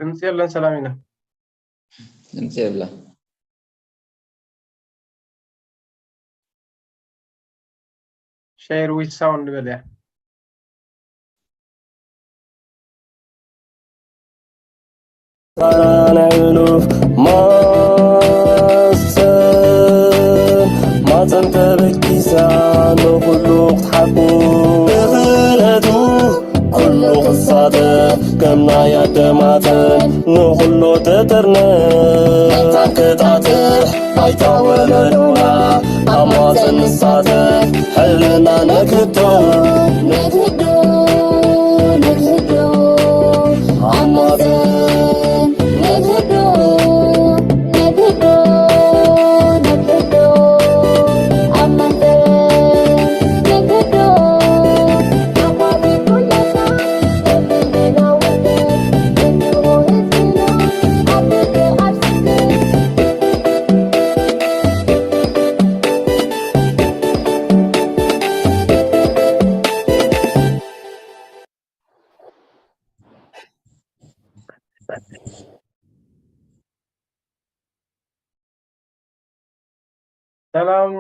ድምፂ የለን። ሰላም ኢና። ድምፂ የብላ። Share with sound በልያ። ባናና ሕሉፍ ማሰ ማፀን ተበጊሳ ንኹሉ ክትሓቁ ክህነቱ ኩሉ ክሳተፍ ከም ናይ ኣደማተ ንኹሉ ተጠርነ ታክታትሕ ኣይታ ወለዶና ኣብ ማፀን ንሳተፍ ሕልና ነክቶ ነክዶ ነክዶ ኣብ ማፀን ነክዶ ነክዶ ነክዶ ኣብ ማፀን ነክዶ ኣባቢ ኩለና ሰላም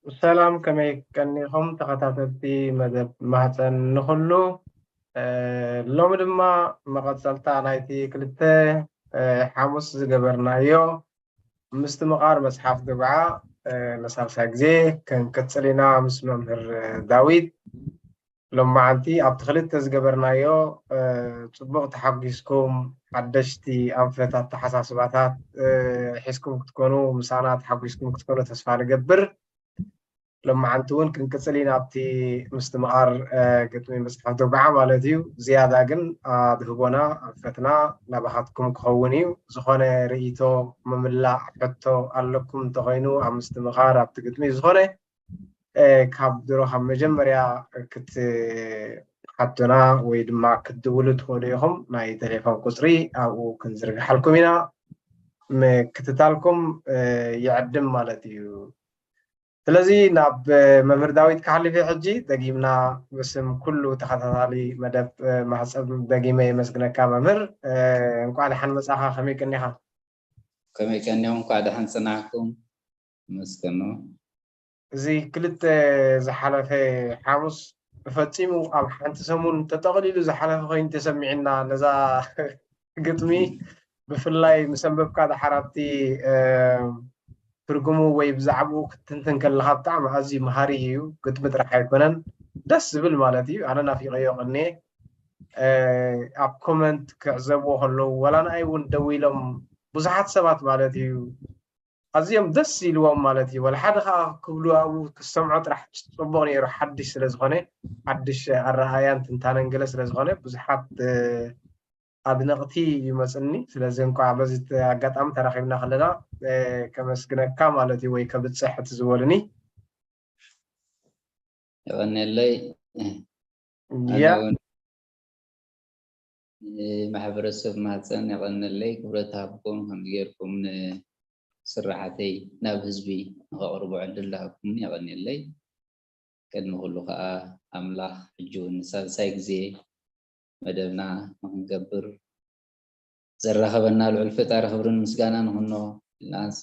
ሰላም፣ ከመይ ቀኒኹም ተኸታተልቲ መደብ ማህፀን ንኹሉ? ሎሚ ድማ መቐፀልታ ናይቲ ክልተ ሓሙስ ዝገበርናዮ ምስትምቓር መፅሓፍ ዶግዓ ንሳልሳይ ግዜ ክንቅፅል ኢና ምስ መምህር ዳዊት። ሎማዓንቲ ኣብቲ ክልተ ዝገበርናዮ ፅቡቕ ተሓጒስኩም ሓደሽቲ ኣንፈት ኣተሓሳስባታት ሒዝኩም ክትኮኑ ምሳና ተሓጒስኩም ክትኮኑ ተስፋ ንገብር። ሎማዓንቲ እውን ክንቅፅል ኢና ኣብቲ ምስትምቓር ግጥሚ መፅሓፍ ዶግዓ ማለት እዩ። ዝያዳ ግን ኣድህቦና ኣንፈትና ናባኻትኩም ክኸውን እዩ። ዝኾነ ርእይቶ ምምላእ ሕቶ ኣለኩም እንተኾይኑ ኣብ ምስትምቓር ኣብቲ ግጥሚ ዝኾነ ካብ ድሮ ካብ መጀመርያ ክትሓቱና ወይ ድማ ክትድውሉ ትኽእሉ ኢኹም። ናይ ቴሌፎን ቁፅሪ ኣብኡ ክንዝርግሓልኩም ኢና። ምክትታልኩም ይዕድም ማለት እዩ። ስለዚ ናብ መምህር ዳዊት ክሓልፍ እየ ሕጂ። ደጊምና ብስም ኩሉ ተኸታታሊ መደብ ማህፀን ደጊመ የመስግነካ መምህር። እንቋዕ ደሓን መፃኻ። ከመይ ቀኒኻ? ከመይ ቀኒኹም? እንኳዕ ደሓን ፀናሕኩም። መስገኖ። እዚ ክልተ ዝሓለፈ ሓሙስ ፈፂሙ ኣብ ሓንቲ ሰሙን ተጠቕሊሉ ዝሓለፈ ኮይኑ ተሰሚዕና። ነዛ ግጥሚ ብፍላይ ምስ ኣንበብካ ደሓር ኣብቲ ትርጉሙ ወይ ብዛዕባኡ ክትትንትን ከለካ ብጣዕሚ ኣዝዩ መሃሪ እዩ። ግጥሚ ጥራሕ ኣይኮነን፣ ደስ ዝብል ማለት እዩ። ኣነ ናፊቀዮ ቀኒየ። ኣብ ኮመንት ክዕዘብዎ ከለዉ ዋላ ንኣይ እውን ደዊሎም ብዙሓት ሰባት ማለት እዩ ኣዝዮም ደስ ኢልዎም ማለት እዩ። ዋላ ሓደ ከዓ ክብሉ ኣብኡ ክሰምዖ ጥራሕ ፅቡቅ ነይሩ፣ ሓድሽ ስለዝኮነ፣ ሓድሽ ኣረኣያን ትንታነን ገለ ስለዝኮነ ብዙሓት ኣድነቅቲ ይመፅኒ። ስለዚ እንኳዕ በዚ ኣጋጣሚ ተራኪብና ከለና ከመስግነካ ማለት እዩ፣ ወይ ከብፅሕ እቲ ዝበሉኒ። የቐንየለይ። ያ ማሕበረሰብ ማህፀን የቐንየለይ። ክብረት ሃብኩም ከምዚ ጌርኩም ንስራሓተይ ናብ ህዝቢ ንኸቕርቦ ዕድል ዝሃብኩምኒ የቐንየለይ። ቅድሚ ኩሉ ከዓ ኣምላኽ ሕጂ እውን ንሳልሳይ ግዜ መደብና ንክንገብር ዘራኸበና ልዑል ፈጣሪ ክብርን ምስጋናን ንኹኖ ኢልናስ።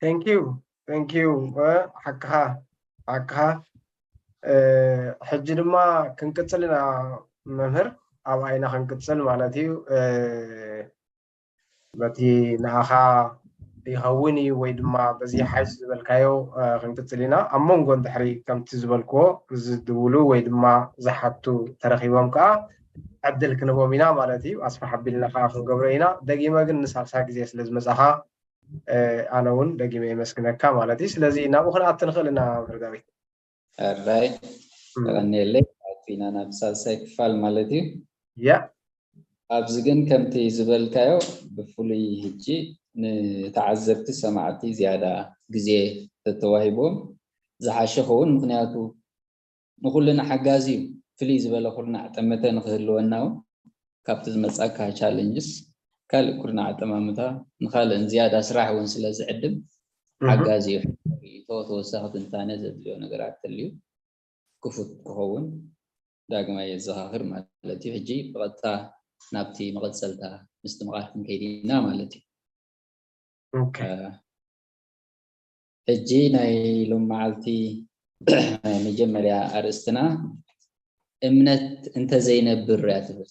Thank you, thank you። ሓቅኻ፣ ሓቅኻ። ሕጂ ድማ ክንቅፅል ኢና መምህር፣ ኣብኣ ኢና ክንቅፅል ማለት እዩ። በቲ ንኣኻ ይኸውን እዩ ወይ ድማ በዚ ሓይሽ ዝበልካዮ ክንቅፅል ኢና። ኣብ መንጎ እንድሕሪ ከምቲ ዝበልክዎ ዝድውሉ ወይ ድማ ዝሓቱ ተረኺቦም ከዓ ዕድል ክንቦም ኢና ማለት እዩ። ኣስፋሕ ኣቢልና ከዓ ክንገብሮ ኢና። ደጊመ ግን ንሳልሳይ ግዜ ስለ ዝመፃኻ ኣነ እውን ደጊመ የመስግነካ ማለት እዩ። ስለዚ ናብኡ ክንኣቲ ንኽእል ኢና መምህር ዳዊት። ሕራይ ተቐኒየለይ ኣፊና ናብ ሳልሳይ ክፋል ማለት እዩ። ያ ኣብዚ ግን ከምቲ ዝበልካዮ ብፍሉይ ሕጂ ንተዓዘብቲ ሰማዕቲ ዝያዳ ግዜ ተተዋሂቦም ዝሓሸ ኸውን። ምክንያቱ ንኩልና ሓጋዚ እዩ። ፍልይ ዝበለ ኩርናዕ ጠመተ ንክህልወና እውን ካብቲ ዝመፃካ ቻለንጅስ ካልእ ኩርናዕ ኣጠማምታ ንካልእን ዝያዳ ስራሕ እውን ስለ ዝዕድም ሓጋዚ እዩ። ርእይቶ ተወሳኺ ትንታነ ዘድልዮ ነገራት ተልዩ ክፉት ክኸውን ዳግማይ የዘኻኽር ማለት እዩ። ሕጂ ብቐጥታ ናብቲ መቐጸልታ ምስቲ መቓል ክንከይድ ኢና ማለት እዩ። ሕጂ ናይ ሎም መዓልቲ መጀመርያ ኣርእስትና እምነት እንተዘይነብር እያ ትብል።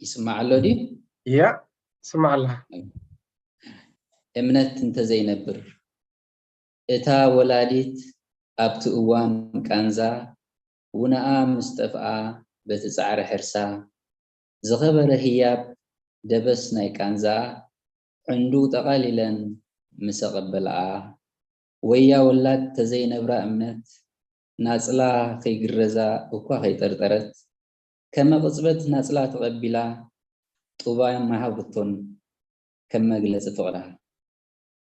ይስማዕ ኣሎ ድዩ? እያ፣ ስማዕ ኣላ። እምነት እንተዘይነብር፣ እታ ወላዲት ኣብቲ እዋን ቃንዛ ውነኣ ምስ ጠፍኣ፣ በቲ ጻዕሪ ሕርሳ ዝኸበረ ህያብ ደበስ ናይ ቃንዛ ዕንዱ ጠቓሊለን ምስ ኣቐበልኣ፣ ወያ ወላድ ተዘይነብራ እምነት ናጽላ ከይግረዛ እኳ ከይጠርጠረት፣ ከመ ቅጽበት ናጽላ ተቐቢላ ጡባ መሃብቶን ከም መግለጺ ፍቕራ።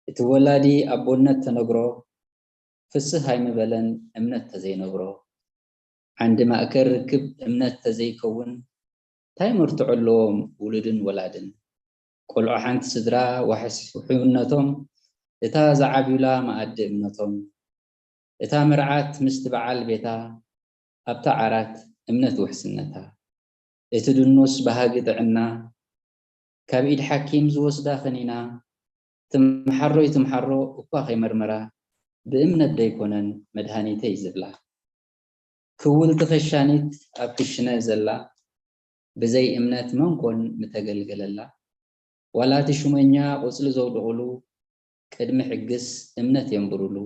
እቲ ወላዲ ኣቦነት ተነግሮ ፍስህ ኣይምበለን እምነት ተዘይነብሮ። ዓንዲ ማእከል ርክብ እምነት ተዘይከውን ታይ መርትዖ ኣለዎም ውሉድን ወላድን? ቆልዑ ሓንቲ ስድራ ዋሕስ ውሕዩነቶም እታ ዝዓብዩላ መኣዲ እምነቶም። እታ መርዓት ምስቲ በዓል ቤታ ኣብታ ዓራት እምነት ውሕስነታ። እቲ ድኑስ ባህጊ ጥዕና ካብ ኢድ ሓኪም ዝወስዳ ከኒና ትምሓሮ ይትምሓሮ እኳ ከይመርመራ ብእምነት ደይኮነን መድሃኒተይ ዝብላ። ክውልቲ ከሻኒት ኣብ ክሽነ ዘላ ብዘይ እምነት መንኮን ምተገልገለላ። ዋላ እቲ ሹመኛ ቁጽሊ ዘውድቑሉ ቅድሚ ሕግስ እምነት የንብሩሉ።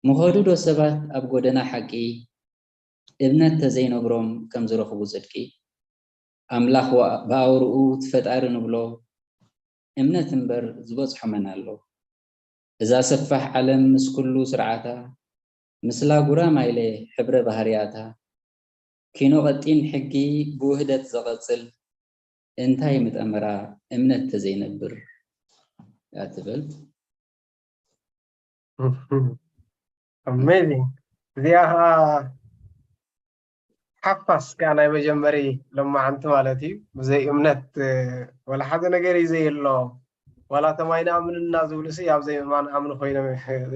ምኸዱ ዶ ሰባት ኣብ ጎደና ሓቂ እምነት ተዘይነብሮም ከም ዝረኽቡ ጽድቂ? ኣምላኽ ብኣውርኡ ትፈጣሪ ንብሎ እምነት እምበር ዝበጽሖ መን ኣሎ? እዛ ሰፋሕ ዓለም ምስ ኩሉ ስርዓታ ምስላ ጉራማይለ ሕብረ ባህርያታ ኪኖ ቀጢን ሕጊ ብውህደት ዘቐጽል እንታይ ምጠመራ እምነት ተዘይነብር እያ ትብል። Amazing። እዚኣ ከዓ ሓፋስ ከዓ ናይ መጀመሪ ሎማዓንቲ ማለት እዩ። ብዘይ እምነት ወላ ሓደ ነገር እዩ ዘየሎ። ዋላ ተማይና ኣምንና ዝብሉ ሲ ኣብ ዘይምእማን ኣምኒ ኮይኖም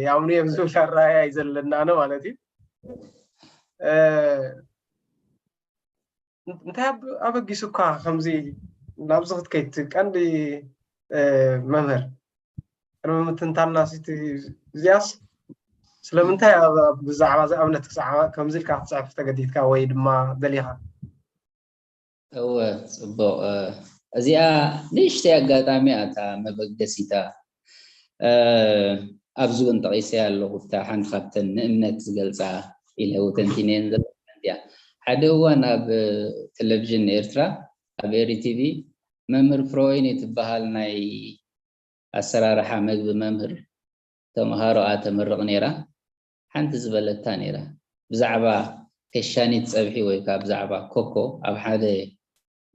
ይኣምኑ እዮም ዝብል ኣረኣእያ እዩ ዘለናነ ማለት እዩ። እንታይ ኣበጊሱ እኳ ከምዚ ናብዚ ክትከይድ ቀንዲ መምህር ቅድሚ ምትንታንና ሲቲ እዚኣስ ስለምንታይ ብዛዕባ እዚ እምነት ክሳዕ ከምዚ ኢልካ ክትፅሕፍ ተገዲድካ ወይ ድማ ደሊኻ? እወ፣ ፅቡቕ። እዚኣ ንእሽተይ ኣጋጣሚ እያ እታ መበገሲታ። ኣብዚ እውን ጠቒሰያ ኣለኹ፣ እታ ሓንቲ ካብተን ንእምነት ዝገልፃ ኢለ ተንቲነየን ዘለኹ እያ። ሓደ እዋን ኣብ ቴሌቪዥን ኤርትራ፣ ኣብ ኤሪ ቲቪ፣ መምህር ፍሮወይኒ ትበሃል ናይ ኣሰራርሓ መግቢ መምህር ተምሃሮኣ ተምርቕ ነይራ። ሓንቲ ዝበለታ ነይራ፣ ብዛዕባ ከሻኒት ፀብሒ ወይ ከዓ ብዛዕባ ኮኮ ኣብ ሓደ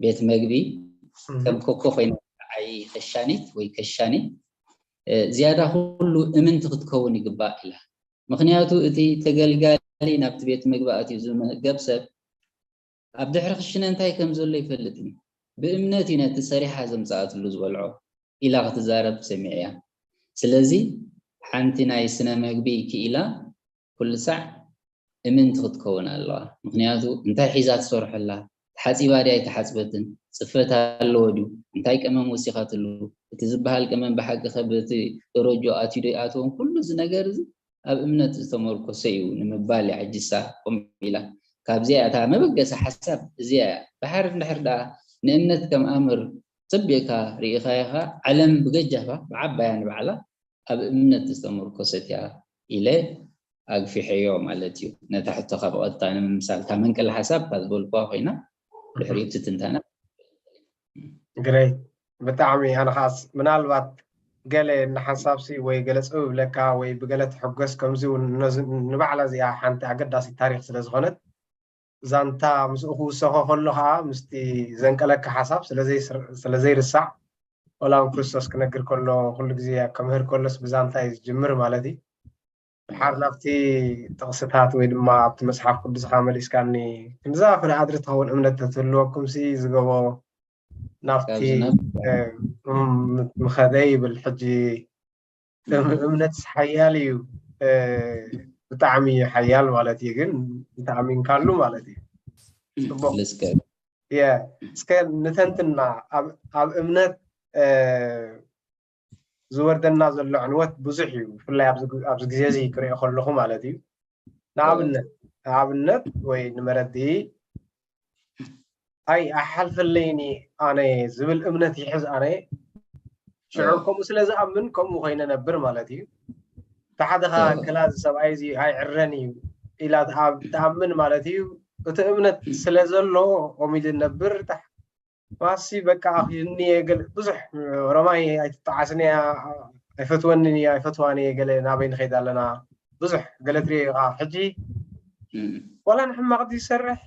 ቤት መግቢ ከም ኮኮ ኮይና ትዓይ ከሻኒት ወይ ከሻኒ ዝያዳ ኩሉ እምንቲ ክትከውን ይግባእ ኢላ። ምክንያቱ እቲ ተገልጋሊ ናብቲ ቤት መግቢ ኣትዩ ዝምገብ ሰብ ኣብ ድሕሪ ክሽነ እንታይ ከም ዘሎ ይፈልጥን እዩ። ብእምነት እዩ ነቲ ሰሪሓ ዘምፅኣትሉ ዝበልዖ ኢላ ክትዛረብ ሰሚዐያ። ስለዚ ሓንቲ ናይ ስነ መግቢ ክኢላ ኩሉ ሳዕ እምንቲ ክትከውን ኣለዋ። ምክንያቱ እንታይ ሒዛ ትሰርሖ ኣላ፣ ተሓፂባ ድያ ኣይተሓፅበትን፣ ፅፈት ኣለዎ ድዩ፣ እንታይ ቀመም ወሲኻትሉ፣ እቲ ዝበሃል ቀመም ብሓቂ ከ በቲ ደረጆ ኣትዩ ዶ ይኣትዎም፣ ኩሉ እዚ ነገር እዚ ኣብ እምነት ዝተመርኮሰ እዩ ንምባል እያ ሕጂ እሳ ከምኡ ኢላ። ካብዚኣ እታ መበገሲ ሓሳብ እዚኣ እያ። ድሓር እንድሕር ደኣ ንእምነት ከም ኣምር ጽቢቕካ ርኢኻዮ ኸኣ ዓለም ብገጃፋ ብዓባያ ንባዕላ ኣብ እምነት ዝተመርኮሰት እያ ኢለ ኣግፊሐዮ ማለት እዩ። ነታ ሕቶኻ ብቐጥታ ንምምሳል እታ መንቀሊ ሓሳብ እታ ዝበልኩዋ ኮይና ድሕሪኡ እቲ ትንተና ግሬት ብጣዕሚ ኣነ ኸዓስ ምናልባት ገለ ንሓንሳብሲ ወይ ገለ ጽብ ይብለካ ወይ ብገለ ትሕጎስ ከምዚ እውን ነዚ- ንባዕላ እዚኣ ሓንቲ ኣገዳሲት ታሪኽ ስለ ዝኾነት ዛንታ ምስኡ ክውሰኾ ከሎ ኸዓ ምስቲ ዘንቀለካ ሓሳብ ስለ ዘይስር- ስለ ዘይርሳዕ ወላ እውን ክርስቶስ ክነግር ከሎ ኩሉ ግዜ ከምህር ከሎስ ብዛንታ እዩ ዝጅምር ማለት እዩ። ድሓር ናብቲ ጥቕስታት ወይ ድማ ኣብቲ መጽሓፍ ቅዱስኻ መሊስካኒ ክንዛ ፍረ ኣድሪ ትኸውን እምነት ተትህልወኩም ሲ ዝገቦ ናብቲ ምኸደ ይብል ሕጂ እምነት ሓያል እዩ ብጣዕሚ ሓያል ማለት እዩ ግን እንተኣሚንካሉ ማለት እዩ እስከ ንተንትና ኣብ እምነት ዝወርደና ዘሎ ዕንወት ብዙሕ እዩ። ብፍላይ ኣብዚ ግዜ እዚ ክሪኦ ከለኹ ማለት እዩ። ንኣብነት ንኣብነት ወይ ንመረዲ ኣይ ኣሓልፈለይኒ ኣነ ዝብል እምነት ይሕዝ ኣነ ሽዑ ከምኡ ስለ ዝኣምን ከምኡ ኮይነ ነብር ማለት እዩ። ተሓደኻ ከላ እዚ ሰብኣይ እዚ ኣይዕረን እዩ ኢላ ትኣምን ማለት እዩ። እቲ እምነት ስለ ዘሎ ኦሚድ ነብር ማሲ በቃ ኣኺልኒ ገለ ብዙሕ ኦሮማይ ኣይትጠዓስን እያ ኣይፈትወንን እያ ኣይፈትዋን እየ ገለ ናበይ ንኸይድ ኣለና ብዙሕ ገለ ትሪኦ ኢኻ ሕጂ ዋላ ንሕማቕ ዝሰርሕ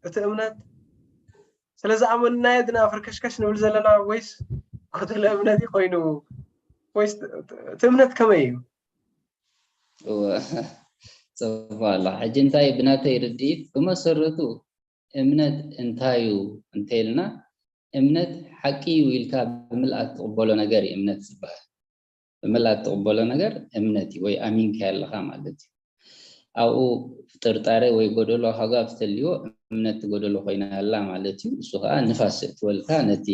እቲ እምነት ስለ ዝኣመንናዮ ድና ፈርከሽከሽ ንብል ዘለና ወይስ ክቱለ እምነት እዩ ኮይኑ ወይስ እቲ እምነት ከመይ እዩ ጽቡቅ ኣሎ ሕጂ እንታይ ብናተይ ርድኢት ብመሰረቱ እምነት እንታይ እዩ እንተይልና እምነት ሓቂ እዩ ኢልካ ብምልኣት ትቕበሎ ነገር እዩ እምነት ዝበሃል ብምልኣት ትቕበሎ ነገር እምነት እዩ ወይ ኣሚንካ ኣለኻ ማለት እዩ ኣብኡ ጥርጣረ ወይ ጎደሎ ሃጋፍ ተልዮ እምነት ትጎደሎ ኮይና ኣላ ማለት እዩ እሱ ከዓ ንፋስ እትወልካ ነቲ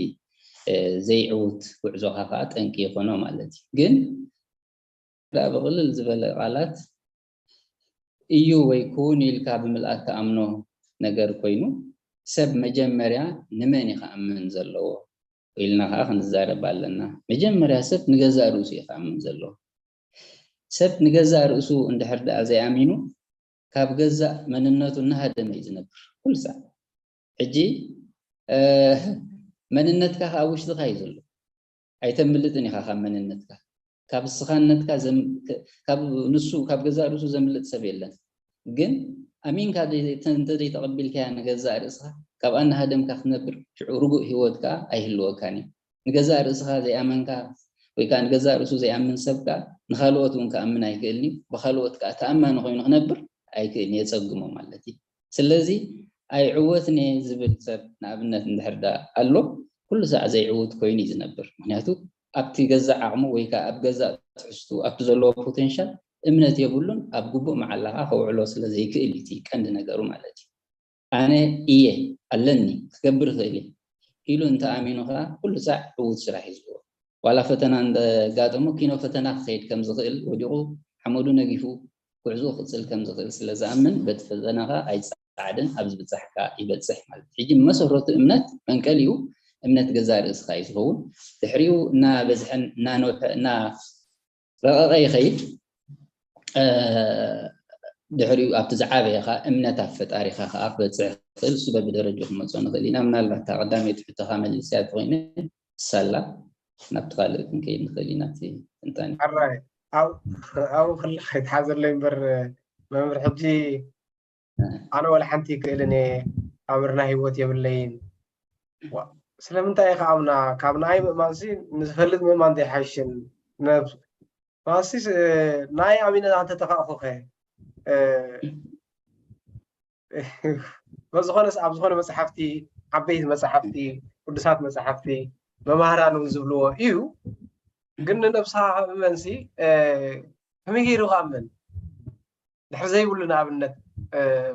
ዘይዕውት ጉዕዞኻ ከዓ ጠንቂ ይኾኖ ማለት እዩ ግን ብቕልል ዝበለ ቃላት እዩ ወይ ክውን ኢልካ ብምልኣት ተኣምኖ ነገር ኮይኑ ሰብ መጀመርያ ንመን ይኸኣምን ዘለዎ ኢልና ከዓ ክንዛረብ ኣለና መጀመርያ ሰብ ንገዛእ ርእሱ ይኸኣምን ዘለዎ ሰብ ንገዛእ ርእሱ እንድሕር ደኣ ዘይኣሚኑ ካብ ገዛእ መንነቱ እናሃደመ እዩ ዝነብር ኩሉ ሰዓት ሕጂ መንነትካ ከዓ ውሽጥካ እዩ ዘሎ ኣይተምልጥን ኢኻ ካብ መንነትካ ካብ ስኻነትካ ካብ ንሱ ካብ ገዛእ ርእሱ ዘምልጥ ሰብ የለን ግን ኣሚንካ እንተዘይተቐቢልካያ ንገዛእ ርእስኻ ካብ ኣናሃደምካ ክትነብር ሽዑ ርጉእ ህይወት ከዓ ኣይህልወካን እዩ ንገዛእ ርእስኻ ዘይኣመንካ ወይ ከዓ ንገዛእ ርእሱ ዘይኣምን ሰብ ከዓ ንካልኦት እውን ክኣምን ኣይክእልን እዩ ብካልኦት ከዓ ተኣማኒ ኮይኑ ክነብር ኣይክእልን የፀግሞ ማለት እዩ ስለዚ ኣይዕወትን እየ ዝብል ሰብ ንኣብነት እንድሕር ደኣ ኣሎ ኩሉ ሳዕ ዘይዕውት ኮይኑ እዩ ዝነብር ምክንያቱ ኣብቲ ገዛእ ዓቕሙ ወይ ከዓ ኣብ ገዛእ ትሕዝቱ ኣብቲ ዘለዎ ፖቴንሻል እምነት የብሉን ኣብ ግቡእ መዓላ ከዓ ከውዕሎ ስለ ዘይክእል እዩ እቲ ቀንዲ ነገሩ ማለት እዩ ኣነ እየ ኣለኒ ክገብር ይኽእል እየ ኢሉ እንተኣሚኑ ከዓ ኩሉ ሳዕ ዕዉት ስራሕ እዩ ዝህቦ ዋላ ፈተና እንተጋጠሞ ኪኖ ፈተና ክኸይድ ከም ዝኽእል ወዲቑ ሓመዱ ነጊፉ ጉዕዞ ክቕፅል ከም ዝኽእል ስለ ዝኣምን በቲ ፈተናኻ ኣይፀዓድን ኣብ ዝብፃሕ ከዓ ይበፅሕ ማለት እዩ። ሕጂ መሰረቱ እምነት መንቀሊኡ እምነት ገዛእ ርእስኻ እዩ ዝኸውን። ድሕሪኡ እናበዝሐን እናነውሐ እናረቐቐ ይኸይድ። ድሕሪኡ ኣብቲ ዝዓበየ ከዓ እምነት ኣብ ፈጣሪኻ ከዓ ክበፅሕ ይኽእል። እሱ በብደረጃ ክንመፅኦ ንኽእል ኢና። ምናልባት እታ ቀዳመይቲ ሕቶኻ መሊሰያ ተኾይነ ሳላ ናብቲ ካልእ ክንከይድ ንኽእል ኢና እቲ ትንታኔ። ሕራይ ኣብኡ ክላ ከይትሓዘለይ እምበር መምህር ሕጂ ኣነ ወላ ሓንቲ ይክእልን እየ ኣምርና ህይወት የብለይን ስለምንታይ ኢኻ ኣምና ካብ ንኣይ ምእማንሲ ንዝፈልጥ ምእማን ዘይሓይሽን ማንሲ ንኣይ ኣሚነ ኣንተተኻእኹኸ በዝኾነስ ኣብ ዝኾነ መፅሓፍቲ ዓበይቲ መፅሓፍቲ ቅዱሳት መፅሓፍቲ መማህራን እውን ዝብልዎ እዩ ግን ንነብስኻ ካብ እመንሲ ከመይ ገይሩ ክኣምን ድሕር ዘይብሉ ንኣብነት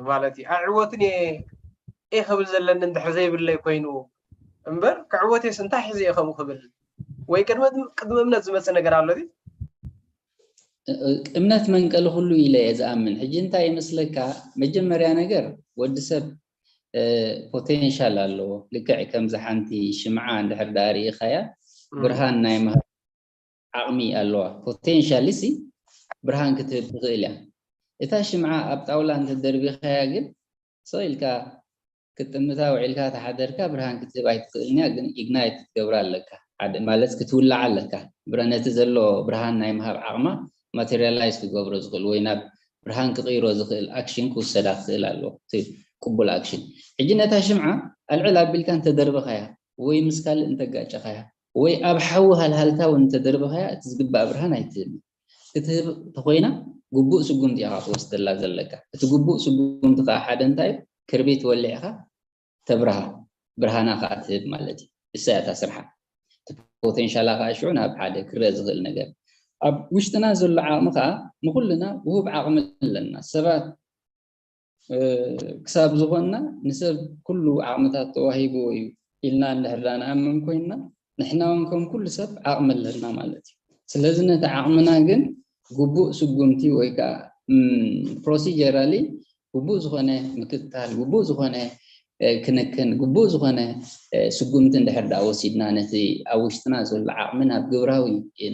ማለት እዩ ኣዕወትን እየ ክብል ዘለኒ እንድሕር ዘይብለይ ኮይኑ እምበር ክዕወቴስ እንታይ ሕዚ እየ ከምኡ ክብል ወይ ቅድሚ እምነት ዝመፅእ ነገር ኣሎ እምነት መንቀሊ ኩሉ ኢለ እየ ዝኣምን ሕጂ እንታይ ይመስለካ መጀመርያ ነገር ወዲ ሰብ ፖቴንሻል ኣለዎ ልክዕ ከምዚ ሓንቲ ሽምዓ እንድሕር ዳኣ ርኢኻያ ብርሃን ናይ ምሃብ ዓቕሚ ኣለዋ ፖቴንሻል ሲ ብርሃን ክትህብ ትኽእል እያ እታ ሽምዓ ኣብ ጣውላ እንተደርቢኻያ ግን ስቕ ኢልካ ክትጥምታ ውዒልካ ተሓደርካ ብርሃን ክትህብ ኣይትኽእልን እያ ግን ኢግናይት ክትገብራ ኣለካ ማለት ክትውላዓ ኣለካ ነቲ ዘሎ ብርሃን ናይ ምሃብ ዓቕማ ማቴሪያላይዝ ክገብሮ ዝኽእል ወይ ናብ ብርሃን ክቕይሮ ዝኽእል ኣክሽን ክውሰዳ ክኽእል ኣለዎ ቅቡል ኣክሽን ሕጂ ነታ ሽምዓ ኣልዕል ኣቢልካ እንተደርበኻያ ወይ ምስ ካልእ እንተጋጨኻያ ወይ ኣብ ሓዊ ሃልሃልታ እውን እንተደርበኻያ እቲ ዝግባእ ብርሃን ኣይትህብን ክትህብ እንተኮይና ግቡእ ስጉምቲ ኢኻ ክትወስደላ ዘለካ እቲ ግቡእ ስጉምቲ ከዓ ሓደ እንታይ ክርቢት ወሊዕኻ ተብርሃ ብርሃና ከዓ ትህብ ማለት እዩ እሳ እያ እታ ስርሓ እቲ ፖቴንሻላ ከዓ ሽዑ ናብ ሓደ ክረአ ዝኽእል ነገር ኣብ ውሽጥና ዘሎ ዓቕሚ ከዓ ንኩልና ውሁብ ዓቕሚ ኣለና ሰባት ክሳብ ዝኾንና ንሰብ ኩሉ ዓቕምታት ተዋሂብዎ እዩ ኢልና እንድሕር ዳ ንኣምን ኮይንና፣ ንሕና እውን ከም ኩሉ ሰብ ዓቕሚ ኣለና ማለት እዩ። ስለዚ ነቲ ዓቕምና ግን ግቡእ ስጉምቲ ወይ ከዓ ፕሮሲጀራሊ ግቡእ ዝኾነ ምክትታል፣ ግቡእ ዝኾነ ክንክን፣ ግቡእ ዝኾነ ስጉምቲ እንድሕር ዳ ወሲድና፣ ነቲ ኣብ ውሽጥና ዘሎ ዓቕሚ ናብ ግብራዊ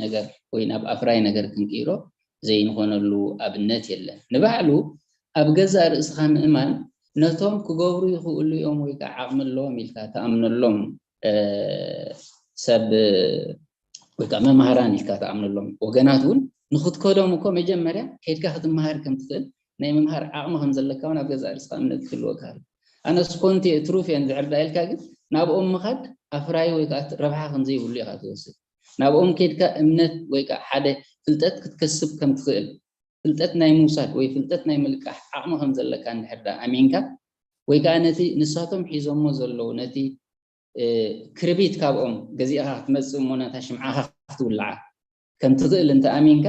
ነገር ወይ ናብ ኣፍራይ ነገር ክንቅይሮ ዘይንኾነሉ ኣብነት የለን። ንባዕሉ ኣብ ገዛእ ርእስኻ ምእማን፣ ነቶም ክገብሩ ይኽእሉ እዮም ወይ ከዓ ዓቕሚ ኣለዎም ኢልካ ትኣምነሎም ሰብ ወይ ከዓ መምሃራን ኢልካ ትኣምነሎም ወገናት እውን ንኽትከዶም እኮ መጀመርያ ከይድካ ክትመሃር ከም ትኽእል ናይ ምምሃር ዓቕሚ ከም ዘለካ እውን ኣብ ገዛእ ርእስኻ እምነት ክህልወካ ኣሎ። ኣነስ ኮንት እየ፣ ትሩፍ እየ እንድሕር ዳ ኢልካ ግን ናብኦም ምኻድ ኣፍራይ ወይ ከዓ ረብሓ ከም ዘይብሉ ኢኻ ትወስድ። ናብኦም ከይድካ እምነት ወይ ከዓ ሓደ ፍልጠት ክትከስብ ከም ትኽእል፣ ፍልጠት ናይ ምውሳድ ወይ ፍልጠት ናይ ምልቃሕ ዓቕሚ ከም ዘለካ እንድሕር ዳ ኣሚንካ ወይ ከዓ ነቲ ንሳቶም ሒዞሞ ዘለዉ ነቲ ክርቢት ካብኦም ገዚእኻ ክትመጽእ እሞ ነታ ሽምዓኻ ክትውልዓ ከም ትኽእል እንተ ኣሚንካ፣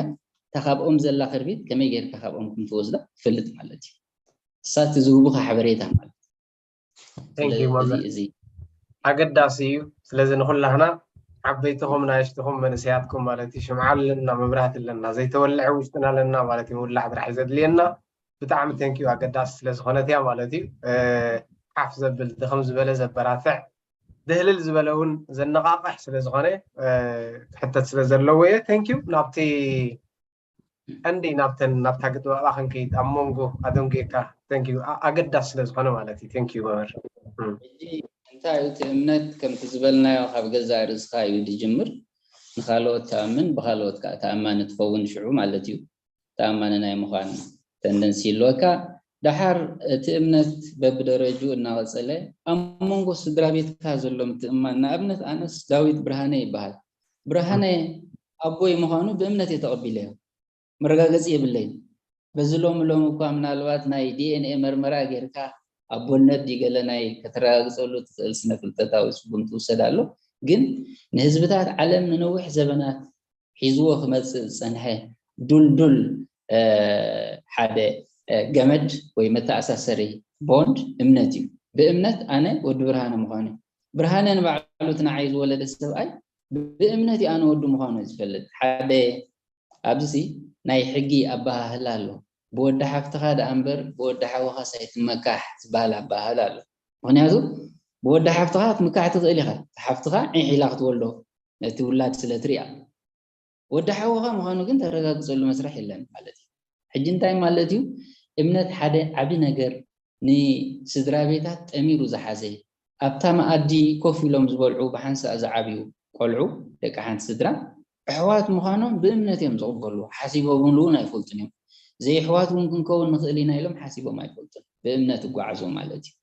እታ ካብኦም ዘላ ክርቢት ከመይ ጌርካ ካብኦም ከም ትወስዳ ትፈልጥ ማለት እዩ። እሳት ዝህቡኻ ሓበሬታ ማለት እዩ። እዚ ኣገዳሲ እዩ። ስለዚ ንኩላህና ዓበይትኹም ናይሽትኹም መንእሰያትኩም ማለት እዩ ሽምዓ ኣለና፣ መብራህቲ ኣለና፣ ዘይተወልዐ ውሽጥና ኣለና ማለት እዩ። ምውላዕ ጥራሕ እዩ ዘድልየና። ብጣዕሚ ቴንኪዩ ኣገዳሲ ስለዝኾነት እያ ማለት እዩ። ሓፍ ዘብል ድኽም ዝበለ ዘበራትዕ ድህልል ዝበለ እውን ዘነቃቅሕ ስለዝኾነ ክሕተት ስለዘለዎ እየ። ቴንኪዩ ናብቲ እንዲ ናብተን ናብታ ግጥም ኣብኣ ክንከይድ ኣብ መንጎ ኣደንጉየካ። ቴንኪዩ ኣገዳሲ ስለዝኾነ ማለት እዩ። ቴንኪዩ መምህር። እንታይ እቲ እምነት ከምቲ ዝበልናዮ ካብ ገዛእ ርእስኻ እዩ ዝጅምር። ንካልኦት ተኣምን ብካልኦት ከዓ ተኣማኒ ትኸውን ሽዑ ማለት እዩ። ተኣማኒ ናይ ምዃን ተንደንሲ ይህልወካ። ደሓር እቲ እምነት በብደረጅኡ እናቐጸለ ኣብ መንጎ ስድራ ቤትካ ዘሎ ምትእምማን፣ ንኣብነት ኣነስ ዳዊት ብርሃነ ይበሃል። ብርሃነ ኣቦይ ምዃኑ ብእምነት እየ ተቐቢለዮ። መረጋገጺ የብለይን። በዚ ሎሚ ሎሚ እኳ ምናልባት ናይ ዲኤንኤ መርመራ ጌርካ ኣቦነት ድዩ ገለ ናይ ከተረጋግጸሉ ትኽእል ስነ ፍልጠታዊ ስጉምቲ ውሰድ ኣሎ። ግን ንህዝብታት ዓለም ንነዊሕ ዘበናት ሒዝዎ ክመፅእ ዝፀንሐ ዱልዱል ሓደ ገመድ ወይ መተኣሳሰሪ ቦንድ እምነት እዩ። ብእምነት ኣነ ወዲ ብርሃነ ምዃኑ፣ ብርሃነ ንባዕሉ እቲ ንዓይ ዝወለደ ሰብኣይ ብእምነት እዩ ኣነ ወዱ ምዃኑ ዝፈልጥ። ሓደ ኣብዚ ናይ ሕጊ ኣበሃህላ ኣሎ። ብወዲ ሓፍትኻ ደኣ እምበር ብወዲ ሓውኻስ ኣይትመካሕ ዝበሃል ኣበሃህላ ኣሎ። ምኽንያቱ ብወዲ ሓፍትኻ ክትምካሕ ትኽእል ኢኻ። ሓፍትኻ ዒሕ ኢላ ክትወልዶ ነቲ ውላድ ስለ ትሪኣ። ወዲ ሓውኻ ምዃኑ ግን ተረጋግፀሉ መስርሕ የለን ማለት እዩ። ሕጂ እንታይ ማለት እዩ? እምነት ሓደ ዓቢ ነገር ንስድራ ቤታት ጠሚሩ ዝሓዘ፣ ኣብታ መኣዲ ኮፍ ኢሎም ዝበልዑ ብሓንሳእ ዝዓብዩ ቆልዑ፣ ደቂ ሓንቲ ስድራ፣ ኣሕዋት ምዃኖም ብእምነት እዮም ዝቕበሉ። ሓሲቦምሉ እውን ኣይፈልጡን እዮም። ዘይኣሕዋት እውን ክንከውን ንኽእል ኢና ኢሎም ሓሲቦም ኣይፈልጡን። ብእምነት ይጓዓዙ ማለት እዩ።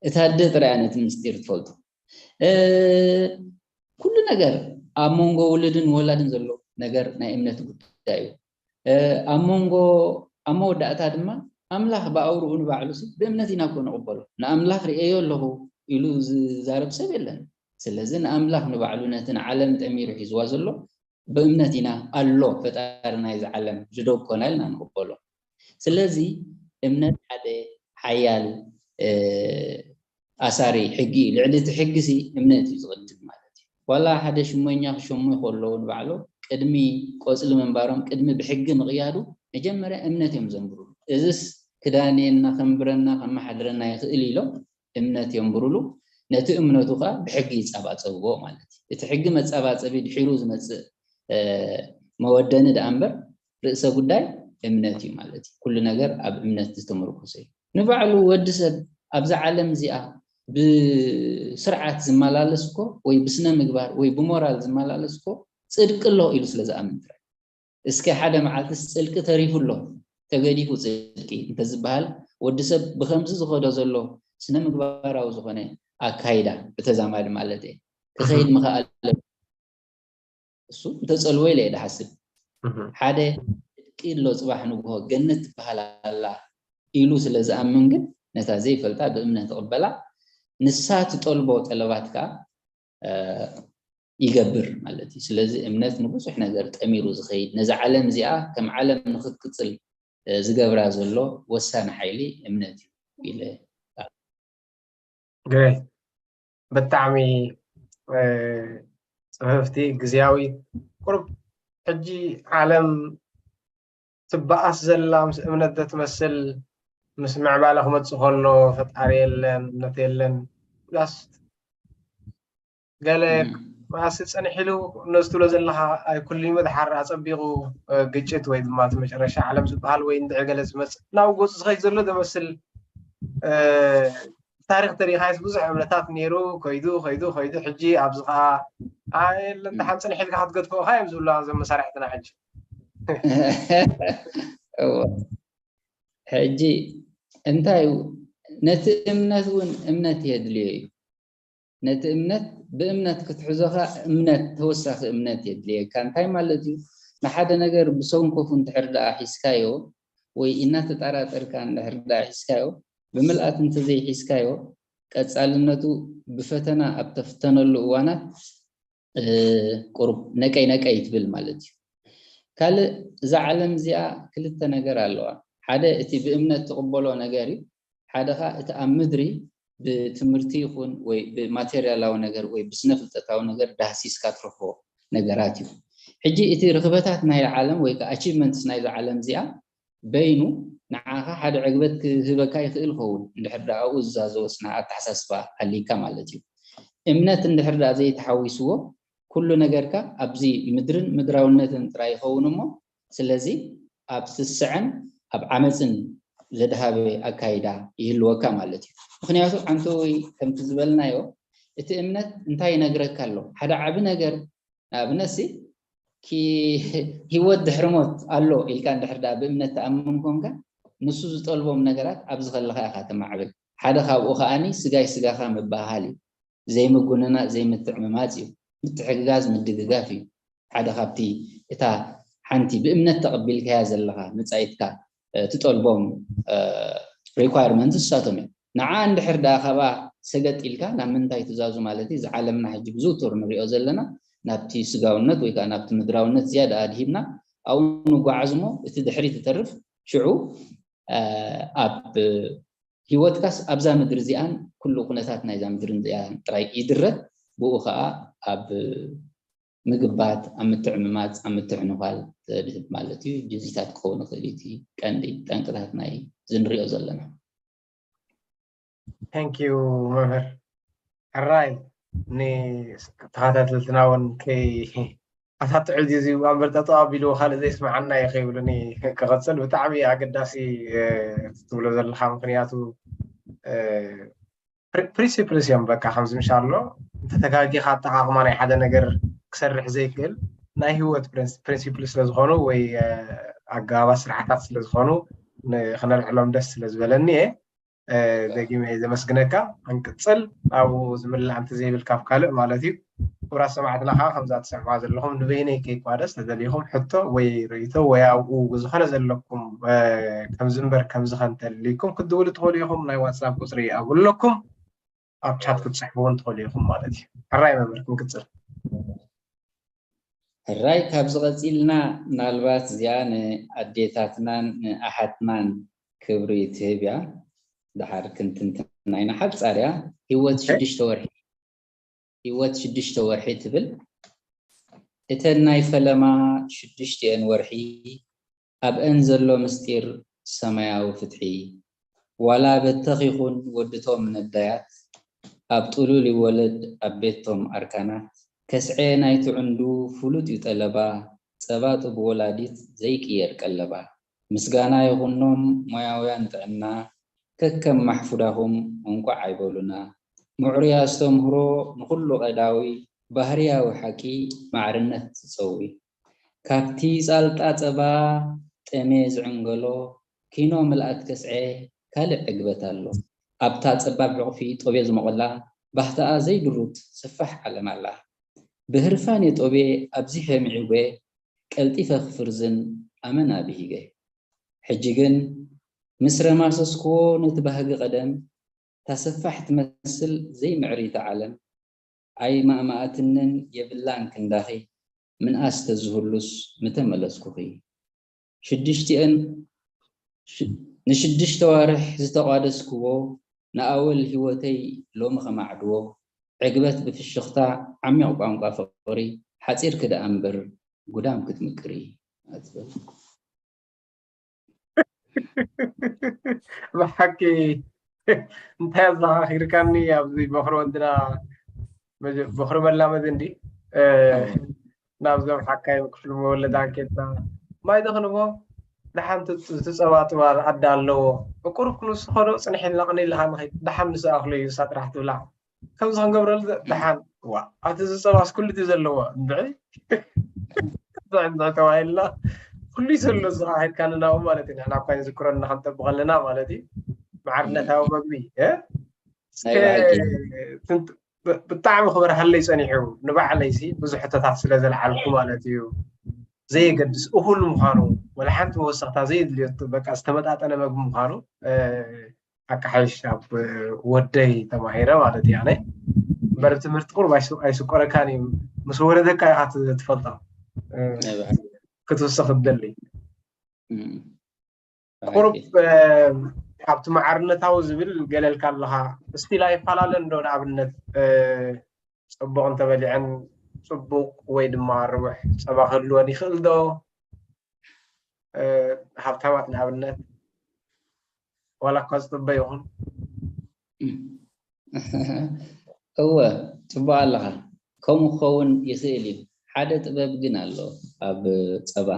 እታ ኣደ ጥራይ እያ ነቲ ምስጢር ትፈልጦ። ኩሉ ነገር ኣብ መንጎ ውሉድን ወላድን ዘሎ ነገር ናይ እምነት ጉዳይ እዩ። ኣብ መንጎ ኣብ መወዳእታ ድማ ኣምላኽ ብኣውርኡ ንባዕሉ ሲ ብእምነት ኢና እኮ ንቕበሎ። ንኣምላኽ ርእየዮ ኣለኹ ኢሉ ዝዛረብ ሰብ የለን። ስለዚ ንኣምላኽ ንባዕሉ ነቲ ንዓለም ጠሚሩ ሒዝዋ ዘሎ ብእምነት ኢና ኣሎ ፈጣሪ ናይዚ ዓለም ዝደብ ኮና ኢልና ንቕበሎ። ስለዚ እምነት ሓደ ሓያል ኣሳሪ ሕጊ እዩ። ልዕሊ እቲ ሕጊ ሲ እምነት እዩ ዝቕድም ማለት እዩ። ዋላ ሓደ ሽመኛ ክሸሙ ከለዉ ንባዕሎም ቅድሚ ቆፅሊ ምንባሮም ቅድሚ ብሕጊ ምቕያዱ መጀመርያ እምነት እዮም ዘንብሩ። እዝስ ክዳንየና ከንብረና ከመሓድረና ይኽእል ኢሎም እምነት የንብሩሉ። ነቲ እምነቱ ከዓ ብሕጊ ይፀባፀብዎ ማለት እዩ። እቲ ሕጊ መፀባፀቢ ድሒሩ ዝመፅእ መወደኒ ደኣ እምበር ርእሰ ጉዳይ እምነት እዩ ማለት እዩ። ኩሉ ነገር ኣብ እምነት ዝተመርኮሰ እዩ። ንባዕሉ ወዲ ሰብ ኣብዛ ዓለም እዚኣ ብስርዓት ዝመላለስ እኮ ወይ ብስነ ምግባር ወይ ብሞራል ዝመላለስ እኮ ፅድቂ ኣሎ ኢሉ ስለ ዝኣምን ጥራይ። እስከ ሓደ መዓልትስ ፅድቂ ተሪፉ ኣሎ ተገዲፉ ፅድቂ እንተዝበሃል ወዲ ሰብ ብከምዚ ዝኸዶ ዘሎ ስነ ምግባራዊ ዝኾነ ኣካይዳ ብተዛማዲ ማለት እየ ክኸይድ ምኽኣለ እሱ እንተፀልዎ ኢለ እየ ድሓስብ። ሓደ ጽድቂ ኣሎ ጽባሕ ንግሆ ገነት ትበሃል ኣላ ኢሉ ስለ ዝኣምን ግን ነታ ዘይፈልጣ ብእምነት ይቕበላ። ንሳ ትጠልቦ ጠለባት ከኣ ይገብር ማለት እዩ። ስለዚ እምነት ንብዙሕ ነገር ጠሚሩ ዝኸይድ ነዛ ዓለም እዚኣ ከም ዓለም ንኽትቅጽል ዝገብራ ዘሎ ወሳኒ ሓይሊ እምነት እዩ። ኢለ። ግሬት። ብጣዕሚ ጽፍፍቲ፣ ግዝያዊ። ቁሩብ ሕጂ ዓለም ትበኣስ ዘላ ምስ እምነት ዘትመስል፣ ምስ ምዕባለ ክመጽእ ከሎ ፈጣሪ የለን፣ እምነት የለን። ዳስ ገለ መኣስ ጸኒሕ ኢሉ ነዚ ትብሎ ዘለኻ ኣይኩልንዩ መድሓር ኣጸቢቑ ግጭት ወይ ድማ እቲ መጨረሻ ዓለም ዝበሃል ወይ እንድዒ ገለ ዝመጽእ ናብ ገጹ ዝኸይድ ዘሎ ዘመስል ታሪኽ ተሪኻይስ ብዙሕ እምነታት ነይሩ፣ ከይዱ ከይዱ ከይዱ ሕጂ ኣብዚ ኸዓ የለን ደሓን ጽንሕ ኢልካ ክትገድፎ ኢኻ እዮም ዝብሉ እዞም መሳርሕትና ሕጂ። ሕጂ እንታይ እዩ፣ ነቲ እምነት እውን እምነት የድልዮ እዩ። ነቲ እምነት ብእምነት ክትሕዞኻ እምነት፣ ተወሳኺ እምነት የድልየካ። እንታይ ማለት እዩ? ንሓደ ነገር ብሰንኮፉ እንድሕር ደኣ ሒዝካዮ ወይ እናተጠራጠርካ እንድሕር ደኣ ሒዝካዮ፣ ብምልኣት እንተዘይሒዝካዮ፣ ቀጻልነቱ ብፈተና ኣብ ተፍተነሉ እዋናት ቁሩብ ነቀይ ነቀይ ትብል ማለት እዩ። ካልእ እዛ ዓለም እዚኣ ክልተ ነገር ኣለዋ። ሓደ እቲ ብእምነት ትቕበሎ ነገር እዩ። ሓደ ኸዓ እቲ ኣብ ምድሪ ብትምህርቲ ይኹን ወይ ብማቴርያላዊ ነገር ወይ ብስነ ፍልጠታዊ ነገር ዳህሲስካ ትረኽቦ ነገራት እዩ። ሕጂ እቲ ርኽበታት ናይ ዓለም ወይ ከዓ ኣቺቭመንትስ ናይዛ ዓለም እዚኣ በይኑ ንዓኻ ሓደ ዕግበት ክህበካ ይኽእል ኸውን፣ እንድሕር ደኣ ኣብኡ ዝዛዘወ ስነ ኣተሓሳስባ ኣሊካ ማለት እዩ። እምነት እንድሕር ደኣ ዘይተሓዊስዎ፣ ኩሉ ነገርካ ኣብዚ ምድርን ምድራውነትን ጥራይ ይኸውን እሞ፣ ስለዚ ኣብ ስስዐን ኣብ ዓመፅን ዘድሃበ ኣካይዳ ይህልወካ ማለት እዩ። ምኽንያቱ ዓንተወይ ከምቲ ዝበልናዮ፣ እቲ እምነት እንታይ ይነግረካ ኣሎ? ሓደ ዓቢ ነገር ንኣብነት ሲ ኪ-፣ ህይወት ድሕሪ ሞት ኣሎ ኢልካ እንድሕር ደኣ ብእምነት ትኣምን ኮንካ፣ ንሱ ዝጠልቦም ነገራት ኣብዚ ከለኻ ኢኻ ተማዕብል። ሓደ ካብኡ ከኣኒ ስጋይ ስጋኻ ምብህሃል እዩ። ዘይምጉንና ዘይምትዕምማፅ እዩ። ምትሕግጋዝ ምድግጋፍ እዩ። ሓደ ካብቲ እታ ሓንቲ ብእምነት ተቐቢልካያ ዘለኻ መጻኢትካ ትጠልቦም ሪኳርመንት እሳቶም እዮም። ንዓ እንድሕር ደኣ ካብኣ ሰገጥ ኢልካ ናብ ምንታይ ትዛዙ ማለት እዩ? እዚ ዓለምና ሕጂ ብዝውቱር ንሪኦ ዘለና ናብቲ ስጋውነት ወይ ከዓ ናብቲ ምድራውነት ዝያዳ ኣድሂብና ኣብኡ ንጓዓዝ እሞ እቲ ድሕሪት ይተርፍ። ሽዑ ኣብ ህይወትካስ ኣብዛ ምድሪ እዚኣን ኩሉ ኩነታት ናይዛ ምድሪ እዚኣን ጥራይ ይድረት፣ ብኡ ከዓ ኣብ ምግባት፣ ኣብ ምትዕምማፅ፣ ኣብ ምትዕንኳል ተድህብ ማለት እዩ። እዚታት ክኸውን ይኽእል እዩ እቲ ቀንዲ ጠንቅታት ናይ ዝንሪኦ ዘለና። Thank you መምህር። ሕራይ ንተኸታተልትና እውን ከይ ኣሳጥዑ ድዩ እዚ እምበር ጠጠው ኣቢሉ ካልእ ዘይስምዓና እዩ ከይብሉኒ ክቐፅል። ብጣዕሚ ኣገዳሲ ትብሎ ዘለኻ፣ ምክንያቱ ፕሪንሲፕልስ እዮም። በቃ ከምዚ ምሻ ኣሎ እንተተጋጊኻ ኣጠቓቕማ ናይ ሓደ ነገር ክሰርሕ ዘይክእል ናይ ህይወት ፕሪንሲፕል ስለዝኾኑ ወይ ኣገባባት ስርዓታት ስለዝኾኑ ንክነልዕሎም ደስ ስለዝበለኒ እየ። ደጊመ እየ ዘመስግነካ። ክንቅፅል ኣብኡ ዝምላእ እንተዘይብል ካብ ካልእ ማለት እዩ። ክቡራት ሰማዕትና ከዓ ከምዛ ትሰምዕዋ ዘለኹም ንበይነይ ከይኳደስ ተደሊኹም ሕቶ ወይ ርእይቶ ወይ ኣብኡ ዝኾነ ዘለኩም ከምዚ እምበር ከምዚ ከንተልይኩም ክትድውሉ ትኽእሉ ኢኹም። ናይ ዋትሳፕ ቁፅሪ ኣብኡ ኣለኩም። ኣብ ቻት ክትፅሕፉ እውን ትኽእሉ ኢኹም ማለት እዩ። ሕራይ መምህር ክንቅፅል። ሕራይ ካብዚ ቀፂልና ምናልባት እዚኣ ንኣዴታትናን ንኣሓትናን ክብሪ ትህብ እያ። ድሓር ክንትንትና ኢና። ሓፃር እያ። ህይወት ሽዱሽተ ወርሒ ህይወት ሽዱሽተ ወርሒ ትብል። እተን ናይ ፈለማ ሽዱሽቲኤን ወርሒ ኣብአን ዘሎ ምስጢር ሰማያዊ ፍትሒ። ዋላ በተኽ ይኹን ወድቶም ነዳያት ኣብ ጥሉል ይወለድ ኣብ ቤቶም ኣርካናት። ከስዔ ናይቲ ዕንዱ ፍሉጥ እዩ ጠለባ፣ ጸባ ጡብ ወላዲት ዘይቅየር ቀለባ። ምስጋና ይኹኖም ሞያውያን ጥዕና፣ ከከም ማሕፉዳኹም እንቋዕ ኣይበሉና። ምዕሩይ ኣስተምህሮ ንኹሉ ቀዳዊ፣ ባህርያዊ ሓቂ ማዕርነት ትጸዊ። ካብቲ ጻልጣ ጸባ ጠሜ ዝዕንገሎ፣ ኪኖ ምልኣት ከስዔ ካልእ ዕግበት ኣሎ። ኣብታ ጸባብ ዕቕፊ ጦቤ ዝሞቐላ፣ ባህታኣ ዘይድሩት ሰፋሕ ዓለም ኣላ። ብህርፋን የጦቤ ኣብዚሐ ምዒጎ፣ ቀልጢፈ ክፍርዝን ኣመና ብሂገ። ሕጂ ግን ምስ ረማሰስክዎ ነቲ ባህጊ ቀደም፣ ታሰፋሕ ትመስል ዘይምዕርይቲ ዓለም፣ ኣይማእማኣትንን የብላን ክንዳኺ፣ ምንኣስ ተዝህሉስ ምተመለስኩኺ። ሽዱሽቲኤን፣ ሽ-፣ ንሽዱሽተ ዋርሕ ዝተቋደስክዎ ንኣወል ህይወተይ ሎሚ ከማዕድዎ ዕግበት ብፍሽኽታ ዓሚቕ ቋንቋ ፍቕሪ ሓጺርኪ ደኣ እምበር ጉዳም ክትምቅሪ። ብሓቂ እንታይ ኣዘኻኺርካኒ ኣብዚ በኽሪ ወድና በኽሪ መላመድ እንዲ ናብዞም ሓካይ ክፍሉ መወለድ ኣንኬትና ማይ ዘኽንቦ ንሓንቲ ዝፀባ ጥባ ኣዳ ኣለዎ እቁርብ ክንስኸዶ ፅንሕ ኢልና ቅኒ ኢልካ ንኸይድ ደሓን ንስኣኽሎ እዩ እሳ ጥራሕ ትብላ ከምዚ ክንገብረሉ ደሓን ዋ ኣቲ ዝፀባስ ኩሉ እቲ ዘለዎ እንድዒ ብዕንዚ ተባሂልና ኩሉ ዘሎ ዝኻ ሄድካ ንናቡ ማለት እዩ ንሕና እኳ ዝክረና ክንጠብቕ ኣለና ማለት እዩ መዓርነታዊ መግቢ ብጣዕሚ ክበርሃለይ ፀኒሑ ንባዕለይ ሲ ብዙሕ ሕቶታት ስለ ዘልዓልኩ ማለት እዩ ዘየገድስ እኹል ምዃኑ ወላ ሓንቲ መወሰኽታ ዘየድልዮ በቃ ዝተመጣጠነ መግቢ ምዃኑ ኣካሓይሽ ኣብ ወደይ ተማሂረ ማለት እዩ ኣነ እምበር ትምህርቲ ቁሩብ ኣይስቆረካን እዩ ምስ ወረደካ ኢኻ ትፈልጦ ክትውስኽ ትደሊ ቁሩብ ኣብቲ መዓርነታዊ ዝብል ገለልካ ኣለኻ ስቲል ኣይፈላለን ዶ ንኣብነት ፅቡቕ እንተበሊዐን ፅቡቕ ወይ ድማ ርቡሕ ፀባ ክህልወን ይኽእል ዶ ሃብታማት ንኣብነት ዋላ እኳ ዝጥበ ይኹን እወ ፅቡቅ ኣለኻ ከምኡ ክኸውን ይኽእል እዩ ሓደ ጥበብ ግን ኣሎ ኣብ ፀባ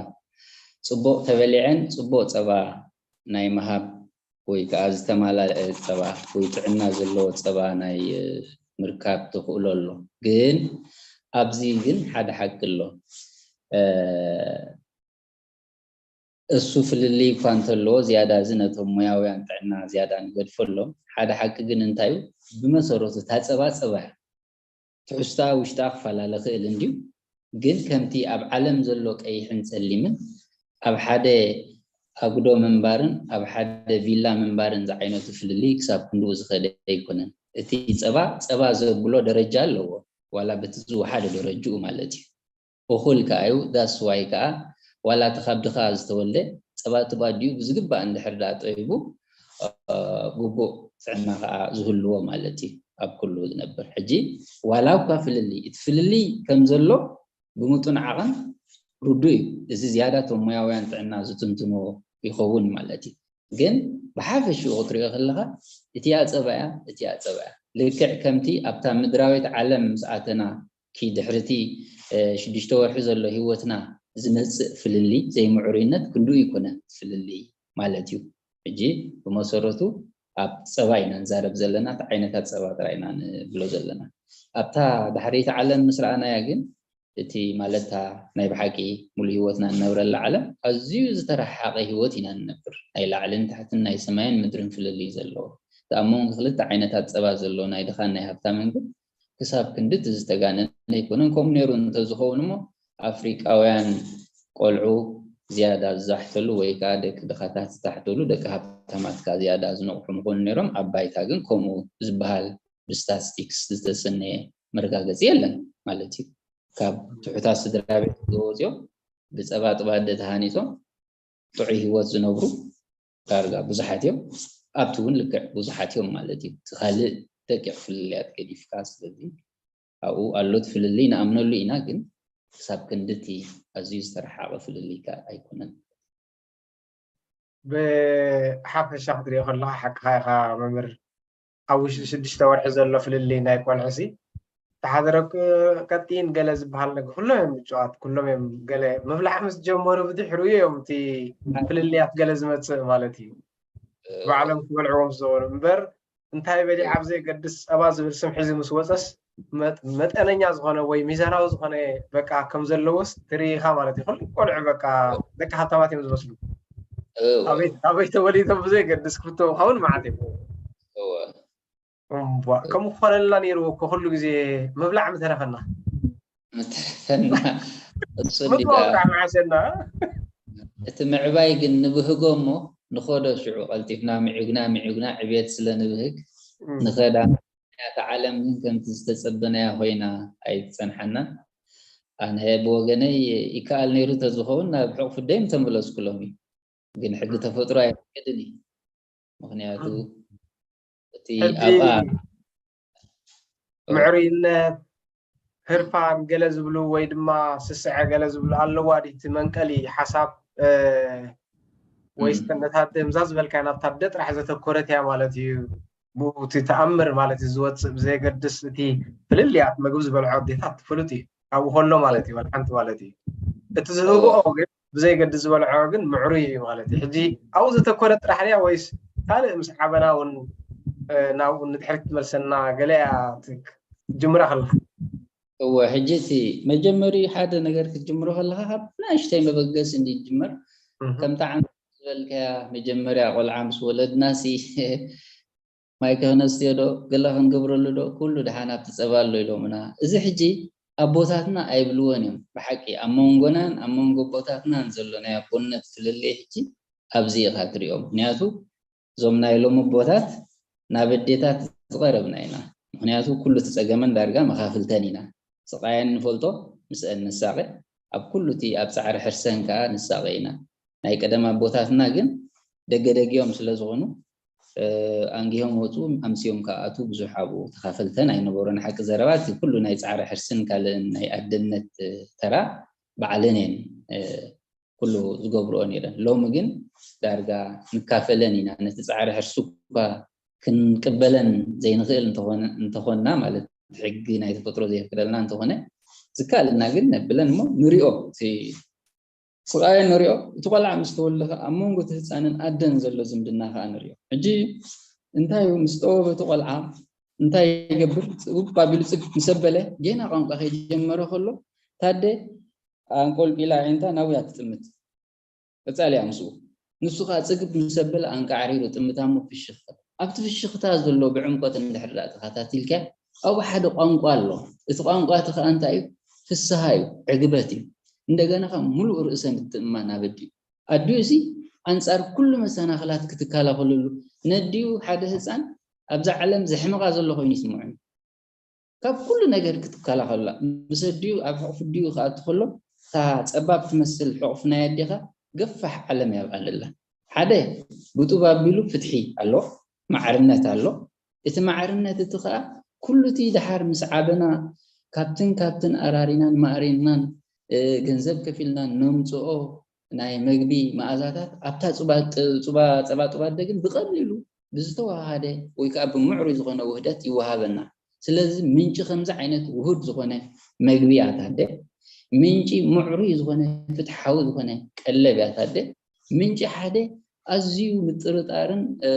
ፅቡቅ ተበሊዐን ፅቡቅ ፀባ ናይ ምሃብ ወይ ከዓ ዝተማላአ ፀባ ወይ ጥዕና ዘለዎ ፀባ ናይ ምርካብ ተኽእሎ ኣሎ ግን ኣብዚ ግን ሓደ ሓቂ ኣሎ እሱ ፍልልይ እኳ እንተለዎ ዝያዳ እዚ ነቶም ሞያውያን ጥዕና ዝያዳ ንገድፈሎም ሓደ ሓቂ ግን እንታዩ ብመሰረቱ እታ ፀባ ፀባ እያ ትሕዝታ ውሽጣ ክፈላለ ክእል እንድዩ ግን ከምቲ ኣብ ዓለም ዘሎ ቀይሕን ፀሊምን ኣብ ሓደ ኣጉዶ ምንባርን ኣብ ሓደ ቪላ ምንባርን ዝዓይነቱ ፍልልይ ክሳብ ክንድኡ ዝኸደ ኣይኮነን እቲ ፀባ ፀባ ዘብሎ ደረጃ ኣለዎ ዋላ በቲ ዝወሓደ ደረጅኡ ማለት እዩ እኹል ከኣ እዩ that's why ከኣ ዋላ እቲ ካብ ድኻ ዝተወልደ ጸባ ጥባ ድዩ ብዝግባእ እንድሕር ደኣ ጠቢቡ ግቡእ ጥዕና ከኣ ዝህልዎ ማለት እዩ ኣብ ኩሉ ዝነብር ሕጂ ዋላ እኳ ፍልልይ እቲ ፍልልይ ከም ዘሎ ብምጡን ዓቐን ርዱእ እዩ እዚ ዝያዳ እቶም ሞያውያን ጥዕና ዝትንትንዎ ይኸውን ማለት እዩ ግን ብሓፈሽኡ ክትሪኦ ከለኻ እቲኣ ጸባ እያ እቲኣ ጸባ እያ ልክዕ ከምቲ ኣብታ ምድራዊት ዓለም ምስ ኣተና ኪ ድሕርቲ ሽዱሽተ ወርሒ ዘሎ ህይወትና ዝመፅእ ፍልልይ ዘይምዕሩይነት ክንድኡ ይኮነ ፍልልይ ማለት እዩ ሕጂ ብመሰረቱ ኣብ ፀባ ኢና ንዛረብ ዘለና እቲ ዓይነታት ፀባ ጥራይ ኢና ንብሎ ዘለና ኣብታ ዳሕሪቲ ዓለም ምስ ረኣናያ ግን እቲ ማለትታ ናይ ብሓቂ ሙሉ ህይወትና ንነብረላ ዓለም ኣዝዩ ዝተረሓሓቀ ህይወት ኢና ንነብር ናይ ላዕልን ታሕትን ናይ ሰማይን ምድርን ፍልልይ ዘለዎ እቲ ኣብ መንጎ ክልተ ዓይነታት ፀባ ዘሎ ናይ ድኻን ናይ ሃብታምን ግን ክሳብ ክንዲ እቲ ዝተጋነነ ኣይኮነን። ከምኡ ነይሩ እንተዝኸውን እሞ ኣፍሪቃውያን ቆልዑ ዝያዳ ዝዛሕተሉ ወይ ከዓ ደቂ ድኻታት ዝዛሕተሉ ደቂ ሃብታማት ከዓ ዝያዳ ዝነቕሑ ምኾኑ ነይሮም። ኣብ ባይታ ግን ከምኡ ዝበሃል ብስታትስቲክስ ዝተሰነየ መረጋገፂ የለን ማለት እዩ። ካብ ትሑታት ስድራ ቤት ዝወፅኦም ብፀባ ጥባ ኣደ ተሃኒፆም ጥዑይ ህይወት ዝነብሩ ዳርጋ ብዙሓት እዮም ኣብቲ እውን ልክዕ ብዙሓት እዮም ማለት እዩ እቲ ካልእ ደቂቕ ፍልልያት ገዲፍካ ስለዚ ኣብኡ ኣሎ እቲ ፍልልይ ንኣምነሉ ኢና ግን ክሳብ ክንድቲ ኣዝዩ ዝተረሓቐ ፍልልይ ከ ኣይኮነን ብሓፈሻ ክትሪኦ ከለካ ሓቅካ ኢካ መምህር ኣብ ውሽጢ ሽዱሽተ ወርሒ ዘሎ ፍልልይ ናይ ቆልዑ ሲ ተሓደረኩ ቀጢን ገለ ዝበሃል ነገር ኩሎም እዮም ምጭዋት ኩሎም እዮም ገለ ምብላዕ ምስ ጀመሩ ብድሕሪኡ እዮም እቲ ፍልልያት ገለ ዝመፅእ ማለት እዩ ባዕሎም ክበልዕዎም ዝዘበሩ እምበር እንታይ በሊዓ ኣብ ዘየገድስ ፀባ ዝብል ስም ሒዙ ምስ ወፀስ መጠነኛ ዝኾነ ወይ ሚዛናዊ ዝኾነ በቃ ከም ዘለዎስ ትርኢኻ ማለት እዩ። ኩሉ ቆልዑ በቃ ደቂ ሃብታማት እዮም ዝመስሉ። ኣበይ ተወሊዶም ብዘየገድስ ክፍቶ ምኸውን መዓት እዩ። እምቧ ከምኡ ክኾነልና ነይርዎ እኮ ኩሉ ግዜ ምብላዕ ምተረፈና። ምተረፈና እሱ ምጥዋው ጥራሕ መዓሸና። እቲ ምዕባይ ግን ንብህጎ እሞ ንኸዶ ሽዑ ቀልጢፍና ምዒግና ምዒግና ዕብየት ስለ ንብህግ ንኸዳ እታ ዓለም ግን ከምቲ ዝተጸበናያ ኮይና ኣይትጸንሓናን። ኣነ ብወገነይ ይከኣል ነይሩ ተዝኸውን ናብ ሕቑፊ ደይ ምተመለስኩሎም እዩ። ግን ሕጊ ተፈጥሮ ኣይፈቅድን እዩ። ምኽንያቱ እቲ ሕጂ ኣብኣ ምዕሩይነት፣ ህርፋን ገለ ዝብሉ ወይ ድማ ስስዐ ገለ ዝብሉ ኣለዋ ድዩ? እቲ መንቀሊ ሓሳብ፣ እ፣ ወይስ እም። ነታ ደምዛ ዝበልካያ ናብታ ኣደ ጥራሕ ዘተኮረት እያ ማለት እዩ? ብኡ እቲ ተኣምር ማለት እዩ ዝወፅእ ብዘየገድስ እቲ ፍልልያት ምግቢ ዝበልዖ ኣዴታት ትፍሉጥ እዩ። ኣብኡ ከሎ ማለት እዩ፣ ዋላ ሓንቲ ማለት እዩ። እቲ ዝህብኦ ግን ብዘየገድስ ዝበልዖ ግን ምዕሩይ እዩ ማለት እዩ። ሕጂ ኣብኡ ዘተኮረት ጥራሕ ድያ ወይስ ካልእ ምስ ዓበና እውን፣ እ፣ ናብኡ ንድሕሪት ትመልሰና ገለ እያ ትክ-፣ ትጅምራ ከለኻ? እወ፣ ሕጂ እቲ መጀመሪ ሓደ ነገር ክትጅምሮ ከለኻ ካብ ንእሽተይ መበገሲ እንዲ ይጅመር። እህ። ከምታ ዓንተ ዝበልካያ መጀመርያ ቆልዓ ምስ ወለድናሲ ማይ ከነስትዮ ዶ፣ ገለ ክንገብረሉ ዶ፣ ኩሉ ደሓን ኣብቲ ጸባ ኣሎ ኢሎምና። እዚ ሕጂ ኣቦታትና ኣይብልዎን እዮም። ብሓቂ ኣብ መንጎናን ኣብ መንጎ ኣቦታትናን ዘሎ ናይ ኣቦነት ፍልልይ ሕጂ ኣብዚ ኢኻ ትሪኦ። ምኽንያቱ እዞም ናይ ሎሚ ኣቦታት ናብ ኣዴታት ዝቐረብና ኢና። ምኽንያቱ ኩሉ እቲ ጸገመን ዳርጋ መኻፍልተን ኢና። ስቓየን ንፈልጦ፣ ምስአን ንሳቐ። ኣብ ኩሉ እቲ ኣብ ጻዕሪ ሕርሰን ከኣ ንሳቐ ኢና። ናይ ቀደም ኣቦታትና ግን ደገ ደጊኦም ስለ ዝኾኑ፣ እ፣ ኣንጊሆም ወጹ፣ ኣምስዮም ከኣ ኣትዉ፣ ብዙሕ ኣብኡ ተኻፈልተን ኣይነበሩን። ሓቂ ዘረባ እቲ ኩሉ ናይ ጻዕሪ ሕርስን ካልእን ናይ ኣደነት፣ እ፣ ተራ ባዕለን እየን፣ እ፣ ኩሉ ዝገብርኦ ነይረን። ሎሚ ግን ዳርጋ ንካፈለን ኢና። ነቲ ጻዕሪ ሕርሱ እኳ ክንቅበለን ዘይንኽእል እንተኾነ-፣ እንተኾንና ማለት ሕጊ ናይ ተፈጥሮ ዘይፍቅደልና እንተኾነ ዝከኣለና ግን ነብለን እሞ ንሪኦ። እቲ ስቓየን ንሪኦ። እቲ ቆልዓ ምስ ተወለኸ ኣብ መንጎ እቲ ህፃንን ኣደን ዘሎ ዝምድና ከዓ ንሪኦ። ሕጂ እንታይ እዩ ምስ ጠወበ እቲ ቆልዓ እንታይ ይገብር? ጽብብ ኣቢሉ ጽግብ ምስ ኣበለ ጌና ቋንቋ ከይጀመረ ከሎ ታደ ኣንቆልቂላ ኣዒንታ ናብኡ እያ ትጥምት። ቀጻሊ እያ ምስኡ። ንሱ ከዓ ጽግብ ምስ ኣበለ ኣንቃዕሪሩ ጥምታ እሞ ፍሽኽ። ኣብቲ ፍሽኽታ ዘሎ ብዕምቆት እንድሕር ደኣ ተኸታቲልካ ኣብኡ ሓደ ቋንቋ ኣሎ። እቲ ቋንቋ እቲ ከዓ እንታይ እዩ? ፍስሃ እዩ፣ ዕግበት እዩ። እንደገና ከዓ ሙሉእ ርእሰ ምትእምማን ኣበዲኡ። ኣዲኡ እዚ ኣንጻር ኩሉ መሰናኽላት ክትከላኸለሉ ነዲኡ ሓደ ህፃን ኣብዛ ዓለም ዘሕምቓ ዘሎ ኮይኑ ይስምዖ እዩ። ካብ ኩሉ ነገር ክትከላኸላ ምስ ኣዲኡ ኣብ ሕቑፍ ኣዲኡ ክኣቱ ከሎ እታ ጸባብ ትመስል ሕቑፍ ናይ ኣዴኻ ገፋሕ ዓለም እያ ኣብኣ ዘላ። ሓደ ብጡብ ኣቢሉ ፍትሒ ኣሎ፣ ማዕርነት ኣሎ። እቲ ማዕርነት እቲ ኸኣ ኩሉ እቲ ደሓር ምስ ዓበና ካብትን ካብትን ኣራሪናን ማእሪናን፣ እ፣ ገንዘብ ከፊልናን ነምጽኦ ናይ መግቢ መኣዛታት ኣብታ ጹባ-፣ ጥ-፣ ጹባ-፣ ጸባ ጡብ ኣደ ግን ብቐሊሉ ብዝተዋሃደ ወይ ከኣ ብምዕሩይ ዝኾነ ውህደት ይወሃበና። ስለዚ ምንጪ ከምዚ ዓይነት ውሁድ ዝኾነ መግቢ እያ እታ ኣደ። ምንጪ ምዕሩይ ዝኾነ ፍትሓዊ ዝኾነ ቀለብ እያ እታ ኣደ። ምንጪ ሓደ ኣዝዩ ምጥርጣርን፣ እ፣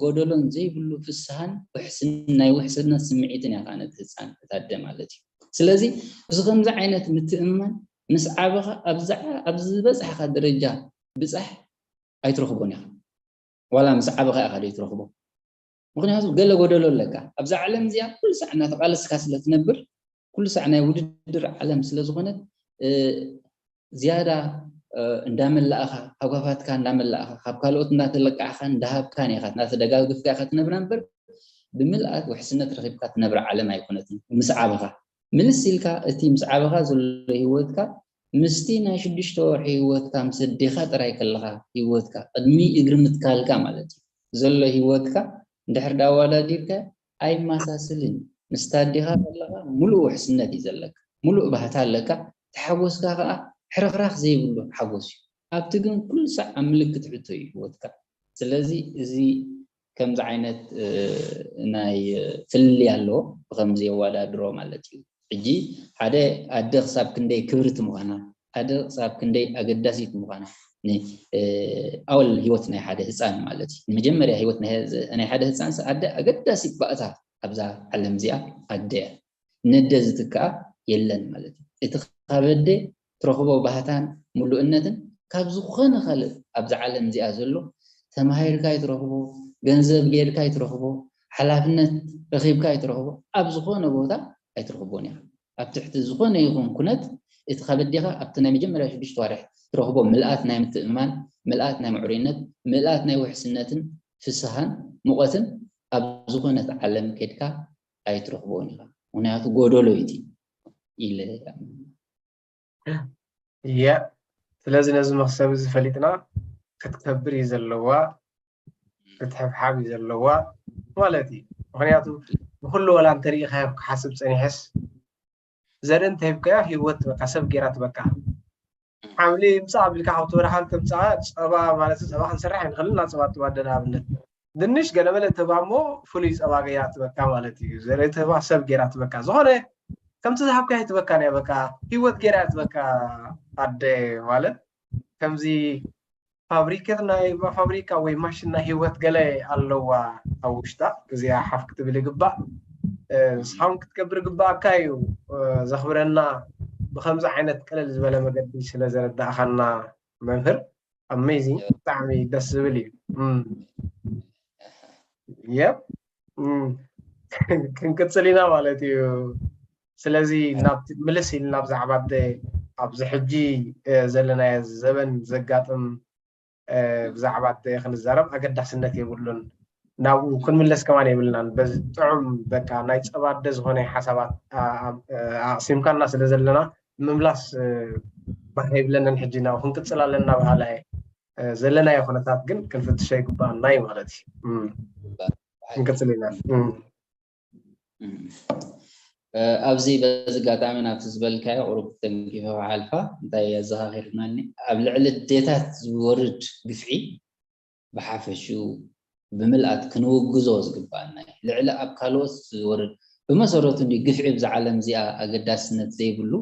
ጎደሎን ዘይብሉ ፍስሃን ውሕስን-፣ ናይ ውሕስነት ስምዒትን እያ ከኣ ነቲ ህጻን እታ ኣደ ማለት እዩ። ስለዚ እዚ ከምዚ ዓይነት ምትእምማን ምስ ዓበኻ ኣብዛ-፣ ኣብ ዝበጽሐኻ ደረጃ ብጻሕ ኣይትረኽቦን ኢኻ። ዋላ ምስ ዓበኻ ኢኻ ዘይትረኽቦ። ምኽንያቱ ገለ ጎደሎ ኣለካ። ኣብዛ ዓለም እዚኣ ኩሉ ሳዕ እናተቓለስካ ስለ ትነብር፣ ኩሉ ሳዕ ናይ ውድድር ዓለም ስለ ዝኾነት፣ እ፣ ዝያዳ፣ እ፣ እንዳመላእኻ፣ ሃጓፋትካ እንዳመላእኻ፣ ካብ ካልኦት እንዳተለቃዕኻን እንዳሃብካን ኢኻ፣ እናተደጋገፍካ ኢኻ ትነብራ እምበር፣ ብምልኣት ውሕስነት ረኺብካ ትነብራ ዓለም ኣይኮነትን ምስ ዓበኻ። ምልስ ኢልካ እቲ ምስ ዓበኻ ዘሎ ህይወትካ ምስቲ ናይ ሽዱሽተ ወርሒ ህይወትካ ምስ ኣዴኻ ጥራይ ከለኻ ህይወትካ ቅድሚ እግሪ ምትካልካ ማለት እዩ ዘሎ ህይወትካ እንድሕር ዳኣወዳዲርካ ኣይመሳስልን። ምስታ ኣዴኻ ከለኻ ሙሉእ ውሕስነት እዩ ዘለካ፣ ሙሉእ ባህታ ኣለካ። እቲ ሓጎስካ ከዓ ሕርኽራኽ ዘይብሉ ሓጎስ እዩ። ኣብቲ ግን ኩሉ ሳዕ ኣብ ምልክት ሕቶ እዩ ህይወትካ። ስለዚ እዚ ከምዚ ዓይነት፣ እ፣ ናይ ፍልልይ ኣለዎ ብከምዚ የወዳድሮ ማለት እዩ። ሕጂ ሓደ ኣደ ክሳብ ክንደይ ክብርቲ ምዃና፣ ኣደ ክሳብ ክንደይ ኣገዳሲት ምዃና ን-፣ እ፣ ኣወል ህይወት ናይ ሓደ ህፃን ማለት እዩ። ንመጀመርያ ህይወት ናይ፣ ናይ ሓደ ህፃን ኣደ ኣገዳሲት ባእታ ኣብዛ ዓለም እዚኣ ኣደ እያ። ነደ ዝትክኣ የለን ማለት እዩ። እቲ ካብ ኣደ ትረኽቦ ባህታን ምሉእነትን ካብ ዝኾነ ካልእ ኣብዛ ዓለም እዚኣ ዘሎ ተማሂርካ ኣይትረኽቦ፣ ገንዘብ ጌርካ ኣይትረኽቦ፣ ሓላፍነት ረኺብካ ኣይትረኽቦ፣ ኣብ ዝኾነ ቦታ ኣይትረኽቦን ኢኻ። ኣብ ትሕቲ ዝኾነ ይኹን ኩነት እቲ ካብ ኣዴኻ ኣብቲ ናይ መጀመርያ ሽዱሽተ ዋርሕ ትረኽቦ ምልኣት ናይ ምትእምማን፣ ምልኣት ናይ ምዕሩይነት፣ ምልኣት ናይ ውሕስነትን ፍስሃን ሙቐትን ኣብ ዝኾነት ዓለም ኬድካ ኣይትረኽቦን ኢኻ። ምኽንያቱ ጎደሎ እዩ እቲ ኢለ እየ። እየ። ስለዚ ነዚ መኽሰብ እዚ ፈሊጥና ክትከብር እዩ ዘለዋ። ክትሕብሓብ እዩ ዘለዋ ማለት እዩ። ምክንያቱ ብኩሉ ወላ እንተሪኢኻዮ ክሓስብ ፀኒሐስ ዘርኢ እንተሂብካዮ ህይወት በቃ ሰብ ገይራ ትበካ። ሓምሊ ምፃእ ኣቢልካ ካብቲ በረኻ እንተምፃእ ፀባ ማለት ፀባ ክንሰርሕ ኣይንኽእልን። እና ፀባ ትባደ ንኣብነት ድንሽ ገለመለ ተባሞ ፍሉይ ፀባ ገይራ ትበካ ማለት እዩ። ዘርኢ ተባ ሰብ ገይራ ትበካ ዝኾነ ከምቲ ዝሃብካ ትበካ ናይ በቃ ህይወት ገይራ ትበካ ኣደ ማለት ከምዚ ፋብሪከት ናይ ፋብሪካ ወይ ማሽን ናይ ህይወት ገለ ኣለዋ ኣብ ውሽጣ። እዚኣ ሓፍ ክትብል ይግባእ። ንስኻውን ክትገብር ግባኣካ እዩ። ዘኽብረና ብከምዚ ዓይነት ቀለል ዝበለ መገዲ ስለ ዘረዳእኻና መምህር ኣሜዚንግ ብጣዕሚ ደስ ዝብል እዩ። የብ ክንቅፅል ኢና ማለት እዩ። ስለዚ ናብቲ ምልስ ኢልና ብዛዕባ ኣደ ኣብዚ ሕጂ ዘለናዮ ዘበን ዘጋጥም ብዛዕባ ኣደ ክንዛረብ ኣገዳስነት የብሉን። ናብኡ ክንምለስ ከማን የብልናን። በዚ ጥዑም በቃ ናይ ፀባ ኣደ ዝኾነ ሓሳባት ኣቕሲምካና ስለ ዘለና ምምላስ ባህ ይብለንን ሕጂ ናብኡ ክንቅፅል ኣለና በሃላይ ዘለናዮ ኩነታት ግን ክንፍትሾ ይግባኣና እዩ ማለት እዩ። ክንቅፅል ኢና። ኣብዚ በዚ ኣጋጣሚ ናብቲ ዝበልካዮ ቁሩብ ተንኪፈ ክሓልፋ እንታይ ኣዘኻኺርናኒ ኣብ ልዕሊ ኣዴታት ዝወርድ ግፍዒ ብሓፈሽኡ ብምልኣት ክንውግዞ ዝግባኣና እዩ። ልዕሊ ኣብ ካልኦት ዝወርድ ብመሰረቱ እንዲ ግፍዒ ብዛ ዓለም እዚኣ ኣገዳስነት ዘይብሉ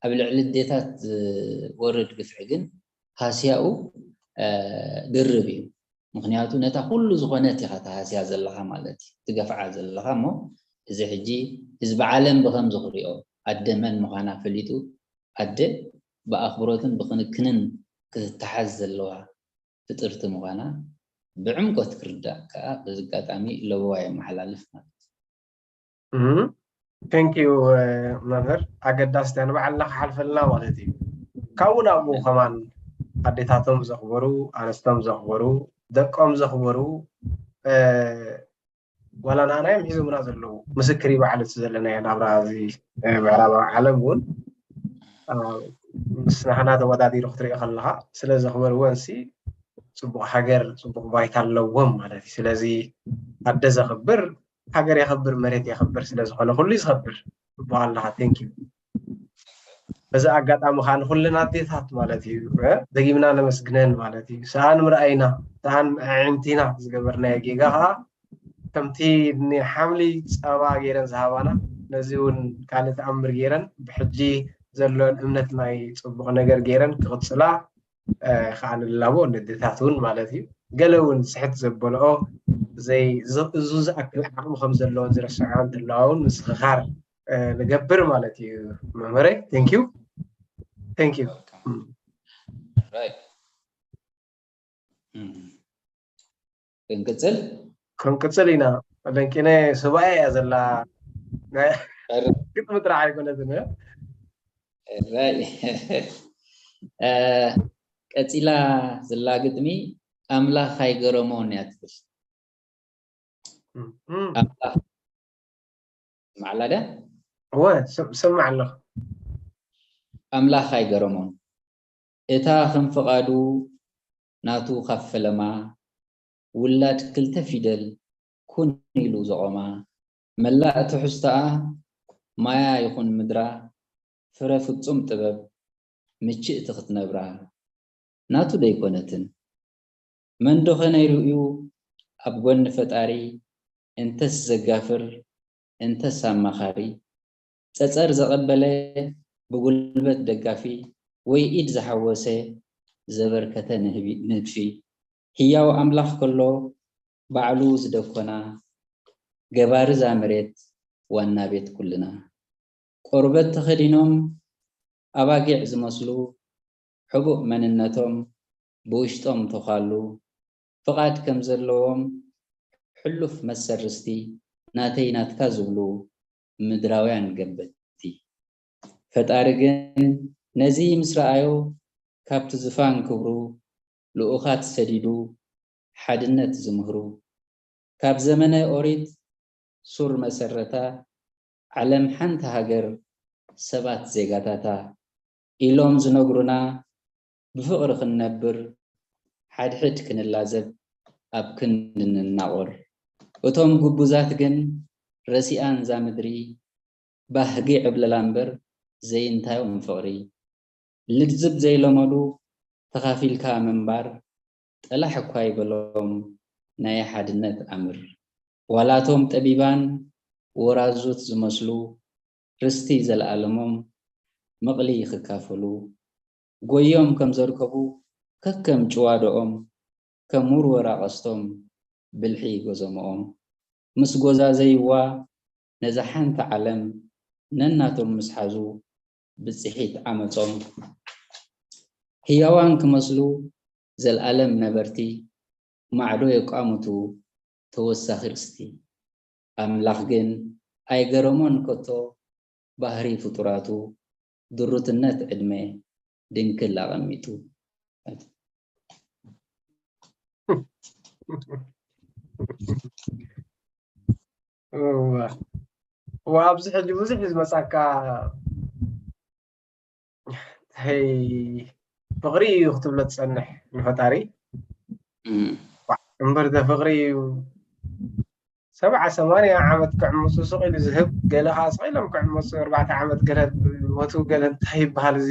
ኣብ ልዕሊ ኣዴታት ዝወርድ ግፍዒ ግን ሃስያኡ ድርብ እዩ። ምክንያቱ ነታ ኩሉ ዝኾነት ኢኻ ተሃስያ ዘለኻ ማለት እዩ ትገፍዓ ዘለኻ እሞ እዚ ሕጂ ህዝቢ ዓለም ብኸምዚ ክሪኦ ኣደ መን ምዃና ፈሊጡ ኣደ ብኣኽብሮትን ብክንክንን ክትተሓዝ ዘለዋ ፍጥርቲ ምዃና ብዕምቆት ክርዳእ ከዓ በዚ ኣጋጣሚ ለበዋ የመሓላልፍ ማለት እዩ። Thank you መምህር ኣገዳስቲ ንባዕልና ክሓልፈልና ማለት እዩ። ካብኡ ናብኡ ከማን ኣዴታቶም ዘኽበሩ ኣነስቶም ዘኽበሩ ደቆም ዘኽበሩ ዋላ ንኣና እዮም ሒዞምና ዘለዉ ምስክር ይባዕሉ እቲ ዘለናዮ ናብራ እዚ ምዕራባዊ ዓለም እውን ምስ ናህና ተወዳዲሩ ክትሪኦ ከለካ ስለ ዘኽበርወን ሲ ፅቡቅ ሃገር ፅቡቅ ባይታ ኣለዎም ማለት እዩ። ስለዚ ኣደ ዘኽብር ሃገር የኽብር መሬት የኽብር ስለዝኾነ ኩሉ እዩ ዝኸብር። ፅቡቅ ኣለካ thank you። በዚ ኣጋጣሚ ከዓ ንኩለን ኣዴታት ማለት እዩ ደጊምና ነመስግነን ማለት እዩ። ሰኣን ምርኣይና ሰኣን ኣዒንቲና ዝገበርናዮ ጌጋ ከዓ ከምቲ ንሓምሊ ፀባ ገይረን ዝሃባና ነዚ እውን ካልእ ተኣምር ገይረን ብሕጂ ዘለወን እምነት ናይ ፅቡቅ ነገር ገይረን ክቕፅላ ከዓ ንላቦ ነዴታት እውን ማለት እዩ። ገለ እውን ስሕት ዘበልኦ እዙ ዝኣክል ዓቕሚ ከም ዘለዎን ዝረስዐ እንተለዋ እውን ምስኽኻር ንገብር ማለት እዩ። መምህረይ thank you thank you። ክንቅፅል ክንቅፅል ኢና። ለንኪነ ሰብኣይ እያ ዘላ ግጥሚ ጥራሕ ኣይኮነትን። ቀፂላ ዘላ ግጥሚ ኣምላኽ ኣይገረሞን እያ ትብል። ኣምላኽ ማዕላ ደ እወ ሰማዕ ኣለኹ። ኣምላኽ ኣይገረሞን እታ ከም ፍቓዱ ናቱ ካብ ፈለማ ውላድ ክልተ ፊደል ኩን ኢሉ ዘቖማ መላእ ትሕዝቶኣ ማያ ይኹን ምድራ ፍረ ፍጹም ጥበብ ምችእቲ ክትነብራ ናቱ ደይኮነትን መንዶኸ ነይሩ እዩ ኣብ ጎኒ ፈጣሪ እንተስ ዘጋፍር እንተስ ኣማኻሪ ጸጸር ዘቐበለ ብጉልበት ደጋፊ ወይ ኢድ ዝሓወሰ ዘበርከተ ንህቢ ንድፊ ህያው ኣምላኽ ከሎ ባዕሉ ዝደኮና ገባሪ እዛ መሬት ዋና ቤት ኩልና ቆርበት ተኸዲኖም ኣባጊዕ ዝመስሉ ሕቡእ መንነቶም ብውሽጦም ተዃሉ ፍቓድ ከም ዘለዎም ሕሉፍ መሰል ርስቲ ናተይ ናትካ ዝብሉ ምድራውያን ገበቲ። ፈጣሪ ግን ነዚ ምስ ረኣዮ ካብቲ ዝፋን ክብሩ ልኡኻት ሰዲዱ ሓድነት ዝምህሩ ካብ ዘመነ ኦሪት ሱር መሰረታ ዓለም ሓንቲ ሃገር ሰባት ዜጋታታ ኢሎም ዝነግሩና ብፍቕሪ ክንነብር ሓድሕድ ክንላዘብ ኣብ ክንዲ ንናቑር። እቶም ግቡዛት ግን ረሲኣን እዛ ምድሪ፣ ባህጊ ዕብለላ እምበር ዘይንታዮም ፍቕሪ። ልዝብ ዘይለመዱ ተኻፊልካ ምንባር፣ ጠላሕ እኳ ይበሎም ናይ ሓድነት ኣምር። ዋላቶም ጠቢባን ወራዙት ዝመስሉ፣ ርስቲ ዘለኣለሞም ምቕሊ ክካፈሉ፣ ጎዮም ከም ዘርከቡ ከከም ጭዋዶኦም፣ ከም ውርወራ ቀስቶም ብልሒ ጎዘሞኦም፣ ምስ ጎዛዘይዋ ነዛ ሓንቲ ዓለም ነናቶም ምስ ሓዙ፣ ብጽሒት ዓመጾም ህያዋን ክመስሉ፣ ዘልኣለም ነበርቲ ማዕዶ የቋምቱ ተወሳኺ ርስቲ። ኣምላኽ ግን ኣይገረሞን ከቶ፣ ባህሪ ፍጡራቱ ድሩትነት ዕድመ ድንክል ኣቐሚጡ። እወ። እወ፣ ኣብዚ ሕጂ ብዙሕ እዩ ዝመጻካ። ተይ፣ ፍቕሪ እዩ ክትብሎ ትጸንሕ ንፈጣሪ። እም። እምበር፣ ተ ፍቕሪ እዩ ሰብዓ ሰማንያ ዓመት ክዕምሱ ስቕ ኢሉ ዝህብ፣ ገለ ኸዓ ስቕ ኢሎም ክዕመሱ ኣርባዕተ ዓመት፣ ገለ ሞቱ፣ ገለ እንታይ ይበሃል እዚ?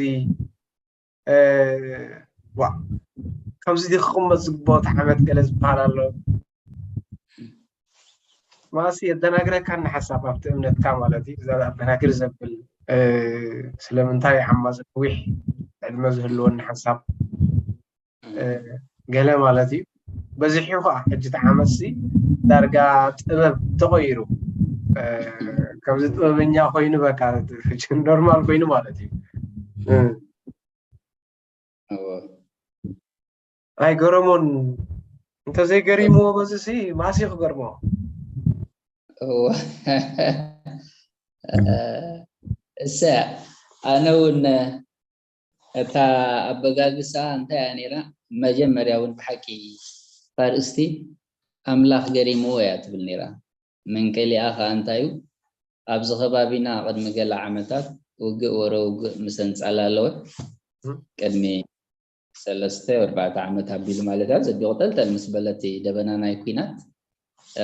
እ፣ ዋ፣ ከምዚ ድዩ ክቕመጥ ዝግብኦ እቲ ዓመት? ገለ ዝበሃል ኣሎ። ማሲ የደናግረካ ንሓሳብ ኣብቲ እምነትካ ማለት እዩ። እዛ ኣደናግር ዘብል፣ እ፣ ስለምንታይ ዓማጺ ነዊሕ ዕድመ ዝህልወኒ ሓሳብ፣ እ፣ ገለ ማለት እዩ። በዚሑ ኸዓ ሕጂ እቲ ዓመትሲ ዳርጋ ጥበብ ተቐይሩ፣ እ፣ ከምዚ ጥበበኛ ኮይኑ በቃ ኖርማል ኮይኑ ማለት እዩ። እ፣ እወ። ኣይገረሞን። እንተዘይገሪምዎ በዚ ሲ ማሲ ክገርሞ። እወ። እሰ፣ ኣነ እውን እታ ኣበጋግሳ እንታይ እያ ነይራ? መጀመርያ እውን ብሓቂ እታ ኣርእስቲ ኣምላኽ ገሪምዎ እያ ትብል ነይራ። መንቀሊኣ ኸዓ እንታይ እዩ? ኣብዚ ከባቢና ቅድሚ ገለ ዓመታት ውግእ ወረ ውግእ ምስ ኣንጻላለወ፣ ቅድሚ ሰለስተ ኣርባዕተ ዓመት ኣቢሉ ማለት እዩ፣ ዘቢቑ ጠልጠል ምስ በለት ደበና ናይ ኲናት፣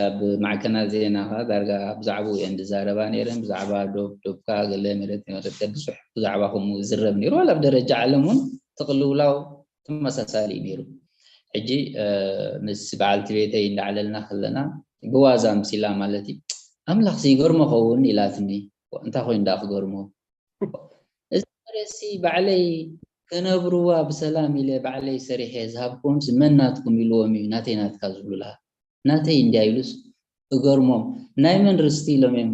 ኣብ ማዕከናት ዜና ኸዓ ዳርጋ ብዛዕባኡ እየን ዝዛረባ ነይረን። ብዛዕባ ዶብ፣ ዶብካ፣ ገለ መሬት፣ መሬት ገድስሕ ብዛዕባ ከምኡ ይዝረብ ነይሩ። ዋላ ኣብ ደረጃ ዓለም እውን እቲ ቅልውላው ተመሳሳሊ እዩ ነይሩ። ሕጂ፣ እ፣ ምስ በዓልቲ ቤተይ እንዳዕለልና ከለና ብዋዛ ኣምሲላ ማለት እዩ፣ "ኣምላኽ ይገርሞ ኸውን?" ኢላትኒ። "እንታይ ኮይኑ ደኣ ክገርሞ? እዚ መሬትሲ ባዕለይ ክነብርዋ ብሰላም ኢለ ባዕለይ ሰሪሐ ዝሃብኩዎምሲ መን ናትኩም ኢልዎም እዩ ናተይ ናትካ ዝብሉላ? ናተይ እንድያ" ኢሉስ እገርሞም። "ናይ መን ርስቲ ኢሎም እዮም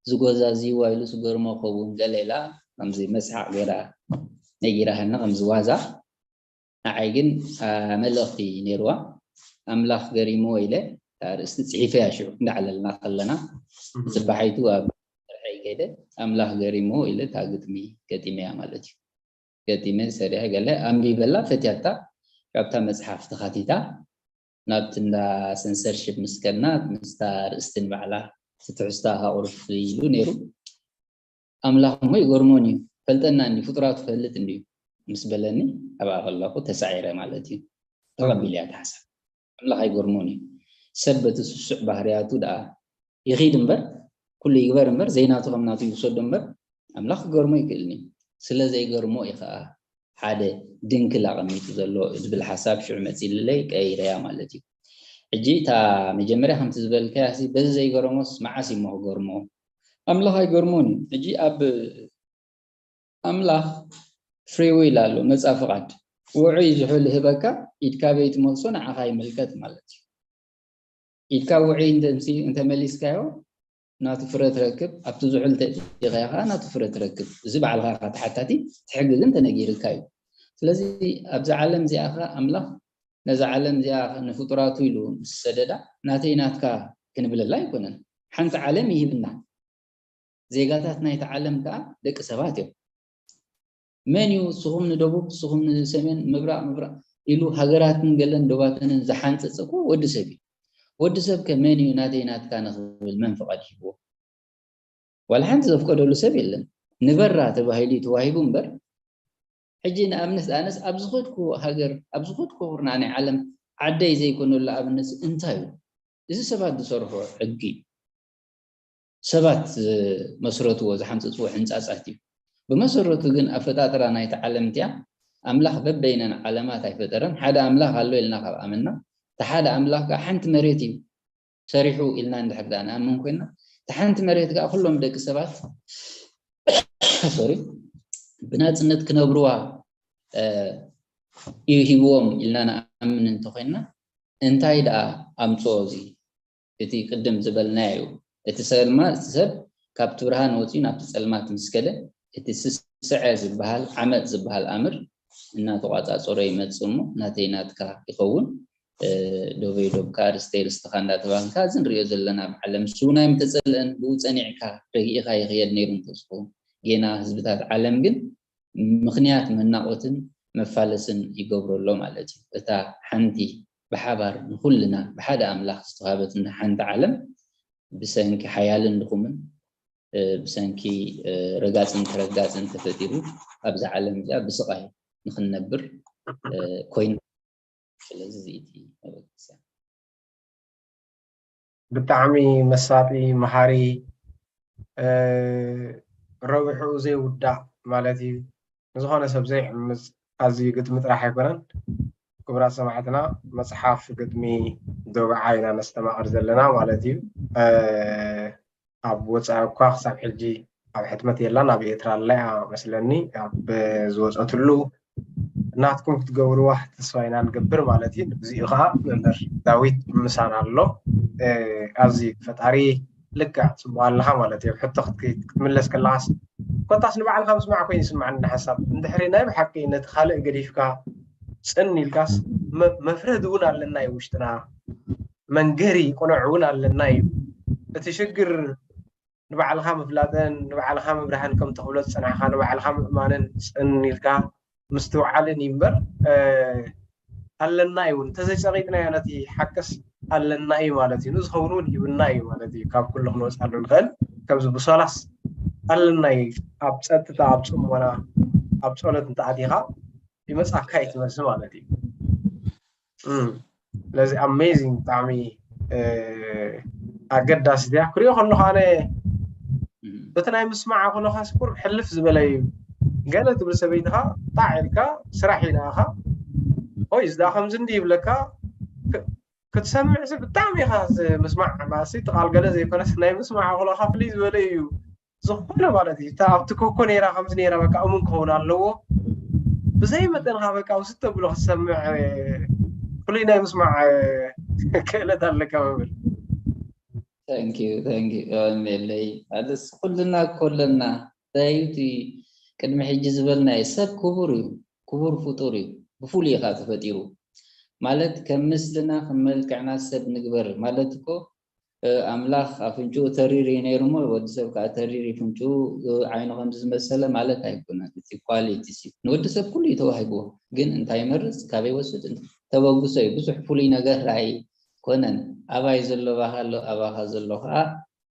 ዝጎዛዝይዋ?" ኢሉስ እገርሞ ኸውን ገለ ኢላ ከምዚ መስሓቕ ገይራ ነጊራሃልና ከምዚ ዋዛ። ንዓይ ግን፣ አ፣ መልእኽቲ ነይርዋ። ኣምላኽ ገሪምዎ ኢለ እታ ኣርእስቲ ጽሒፈያ ሽዑ እንዳዕለልና ከለና፣ ጽባሒቱ ኣብ ስርሐይ ከይደ ኣምላኽ ገሪምዎ ኢለ እታ ግጥሚ ገጢመያ ማለት እዩ። ገጢመ ሰሪሐ ገለ ኣንቢበላ ፈትያታ፣ ካብታ መጽሓፍ ተኻቲታ ናብቲ እንዳ ሰንሰርሺፕ ምስ ከድና ምስታ ኣርእስቲ ንባዕላ እቲ ትሕዝቶኣ ከቑርፍ ኢሉ ነይሩ። ኣምላኽ እሞ ይገርሞን እዩ፣ ፈልጠና እንድዩ፣ ፍጡራቱ ፈልጥ እንድዩ ምስ በለኒ ኣብኣ ከለኹ ተሳዒረ ማለት እዩ። ተቐቢለያ እቲ ሓሳብ። ኣምላኽ ኣይገርሞን እዩ። ሰብ በቲ ስሱዕ ባህርያቱ ደኣ ይኺድ እምበር፣ ኩሉ ይግበር እምበር፣ ዘይናቱ ከም ናቱ ይውሰዶ እምበር፣ ኣምላኽ ክገርሞ ይክእልን እዩ። ስለ ዘይገርሞ እዩ ኸኣ ሓደ ድንክል ኣቐሚጡ ዘሎ ዝብል ሓሳብ ሽዑ መጺልለይ ቀይረያ ማለት እዩ። ሕጂ እታ መጀመርያ ከምቲ ዝበልካያ ሲ በዚ ዘይገረሞስ መዓስ እዩ እሞ ክገርሞ? ኣምላኽ ኣይገርሞን እዩ። ሕጂ ኣብ ኣምላኽ ፍሪ ዊል ኣሎ፣ ነጻ ፍቓድ። ውዑይ ዝሑል ህበካ፣ ኢድካ በይትመልሶ ንዓኻ ይምልከት ማለት እዩ። ኢድካ ውዑይ እንተ-፣ እንተመሊስካዮ ናቱ ፍረ ትረክብ፣ ኣብቲ ዝሑል ተእቲኻዮ ኸዓ ናቱ ፍረ ትረክብ። እዚ ባዕልኻ ኢኻ ተሓታቲ፣ ትሕግዝን ተነጊርካ እዩ። ስለዚ ኣብዛ ዓለም እዚኣ ኸዓ ኣምላኽ ነዛ ዓለም እዚኣ ንፍጡራቱ ኢሉ ምስ ሰደዳ ናተይ ናትካ ክንብለላ ኣይኮነን። ሓንቲ ዓለም ይሂብና። ዜጋታት ናይታ ዓለም ከኣ ደቂ ሰባት እዮም። መን እዩ ንስኹም ንደቡብ፣ ንስኹም ንሰሜን፣ ምብራቕ፣ ምብራቕ ኢሉ ሃገራትን ገለን ዶባተንን ዝሓንጽጽ እኮ ወዲ ሰብ እዩ። ወዲ ሰብ ከ መን እዩ ናተይ ናትካ ንኽብል መን ፍቓድ ሂብዎ? ዋላ ሓንቲ ዘፍቀደሉ ሰብ የለን። ንበራ ተባሂሉ እዩ ተዋሂቡ እምበር፣ ሕጂ ንኣብነት ኣነስ ኣብ ዝኸድኩዎ ሃገር፣ ኣብ ዝኸድኩዎ ኩርናዕ ናይ ዓለም ዓደይ ዘይኮነሉ ኣብነት እንታይ እዩ? እዚ ሰባት ዝሰርሖ ሕጊ እዩ። ሰባት ዝመስረትዎ ዝሓንፅፅዎ ሕንፃፃት እዩ። ብመሰረቱ ግን ኣፈጣጥራ ናይቲ ዓለም እቲኣ ኣምላኽ በበይነን ዓለማት ኣይፈጠረን። ሓደ ኣምላኽ ኣሎ ኢልና ካብ ኣመና፣ እቲ ሓደ ኣምላኽ ከዓ ሓንቲ መሬት እዩ ሰሪሑ ኢልና እንድሕር ደኣ ንኣምን ኮይና፣ እቲ ሓንቲ መሬት ከዓ ኩሎም ደቂ ሰባት ሶሪ ብናፅነት ክነብርዋ እዩ ሂብዎም ኢልና ንኣምን እንተኮይና፣ እንታይ ደኣ ኣምፅኦ እዚ? እቲ ቅድም ዝበልናዮ እዩ። እቲ ሰልማ እቲ ሰብ ካብቲ ብርሃን ወፂኡ ናብቲ ፀልማት ምስ ከደ፣ እቲ ስስዐ ዝበሃል ዓመፅ ዝበሃል ኣምር እናተቋፃፀሮ ይመፅእ እሞ ናተይ ናትካ ይኸውን። እ፣ ዶበይ ዶብካ፣ ርስተይ ርስትኻ እንዳተባህልካ እዚ ንሪኦ ዘለና ኣብ ዓለም ስውና ኣይምተፀልአን ብኡ ፀኒዕካ ረጊእኻ ይኽየድ ነይሩ እንተዝኸውን፣ ጌና ህዝብታት ዓለም ግን ምኽንያት መናቆትን መፋለስን ይገብሮ ኣሎ ማለት እዩ። እታ ሓንቲ ብሓባር ንኹልና ብሓደ ኣምላኽ ዝተዋሃበትና ሓንቲ ዓለም ብሰንኪ ሓያልን ድኹምን፣ እ፣ ብሰንኪ፣ እ፣ ረጋጽን ተረጋጽን ተፈጢሩ ኣብዛ ዓለም እዚኣ ብስቓይ ንኽንነብር፣ እ፣ ኮይና። ስለዚ እዚ እቲ መበገሲ። ብጣዕሚ መሳጢ፣ መሃሪ፣ እ፣ ረብሕኡ ዘይውዳእ ማለት እዩ። ንዝኾነ ሰብ ዘይዕምጽ ኣዝዩ ግጥሚ ጥራሕ ኣይኮነን። ክቡራት ሰማዕትና፣ መጽሓፍ ግጥሚ ዶብዓ ኢና ነስተማቕር ዘለና ማለት እዩ። እ፣ ኣብ ወጻኢ እኳ ክሳብ ሕጂ ኣብ ሕትመት የላን፣ ኣብ ኤርትራ ኣላ እያ መስለኒ፣ ኣብ ዝወጸትሉ ናትኩም ክትገብርዋ ተስፋ ኢና ንገብር ማለት እዩ። ንግዚኡ ከዓ መምህር ዳዊት ምሳና ኣሎ። እ፣ ኣብዚ ፈጣሪ ልክዕ ጽቡቕ ኣለኻ ማለት እዩ። ኣብ ሕቶ ክትክ-፣ ክትምለስ ከለኻስ ኮታስ ንባዕልኻ ምስማዕ ኮይኑ ይስምዓኒ ሓሳብ። እንድሕሪ ናይ ብሓቂ ነቲ ካልእ ገዲፍካ ጽን ኢልካስ መ-፣ መፍረዲ እውን ኣለና እዩ ውሽጥና። መንገሪ ቅኑዕ እውን ኣለና እዩ። እቲ ሽግር ንባዕልኻ ምፍላጥን ንባዕልኻ ምብራህን ከም ተኽብሎ ዝጸናሕካ ንባዕልኻ ምእማንን ጽን ኢልካ ምስትውዓልን እዩ እምበር፣ እ፣ ኣለና እዩ እውን። እንተዘይጸቒጥናዮ ነቲ ሓቅስ ኣለና እዩ ማለት እዩ። ንዝኸውን እውን ሂብና እዩ ማለት እዩ። ካብ ኩሉ ክንወጽኣሉ ንኽእል። ከምዚ ብሶላስ ኣለና እዩ። ኣብ ጸጥታ፣ ኣብ ጽሞና፣ ኣብ ጸሎት እንተኣቲኻ ይመጽኣካ እዩ እቲ መልሲ ማለት እዩ። እም፣ ስለዚ ኣሜዚንግ ብጣዕሚ፣ እ፣ ኣገዳሲት እያ። ክሪኦ ከለኹ ኣነ በቲ ናይ ምስማዕ ከለኻስ ቁሩብ ሕልፍ ዝበለ እዩ። ገለ ትብል ሰበይትኻ ጣዕ ኢልካ ስራሕ ኢላኻ፣ ኦይ፣ እዚ ደኣ ከምዚ እንዲ ይብለካ፣ ክ-፣ ክትሰምዕ ሲ ብጣዕሚ ኢኻ ዝ-፣ ምስማዕ፣ ማሲ እቲ ቃል ገለ ዘይኮነስ ናይ ምስማዕ ከለኻ ፍልይ ዝበለ እዩ። ዝኾነ ማለት እዩ። እታ ኣብቲ ኮኮ ነይራ፣ ከምዚ ነይራ፣ በቃ እሙን ክኸውን ኣለዎ። ብዘይ መጠንኻ በቃ ውስጥ ተብሎ ክትሰምዕ፣ እ፣ ፍሉይ ናይ ምስማዕ፣ እ፣ ክእለት ኣለካ መምህር። Thank you፣ thank you። የቐንየለይ። ኣነስ ኩልና እኮ ኣለና። እንታይ እዩ እቲ ቅድሚ ሕጂ ዝበልናዮ? ሰብ ክቡር እዩ፣ ክቡር ፍጡር እዩ። ብፍሉይ ኢኻ ተፈጢሩ። ማለት ከም ምስልና፣ ከም መልክዕና ሰብ ንግበር ማለት እኮ፣ እ፣ ኣምላኽ ኣፍንጭኡ ተሪር እዩ ነይሩ እሞ ወዲ ሰብ ከዓ ተሪር እዩ ፍንጭኡ፣ እ፣ ዓይኑ ከምዚ ዝመሰለ ማለት ኣይኮነን። እቲ ኳሊቲስ እዩ። ንወዲ ሰብ ኩሉ እዩ ተዋሂብዎ። ግን እንታይ ይመርጽ፣ ካበይ ይወስድ፣ እንት-፣ ተበግሶ እዩ። ብዙሕ ፍሉይ ነገር ኣይኮነን። ኣባይ ዘሎ ኣባኻ ኣሎ፣ ኣባኻ ዘሎ ከዓ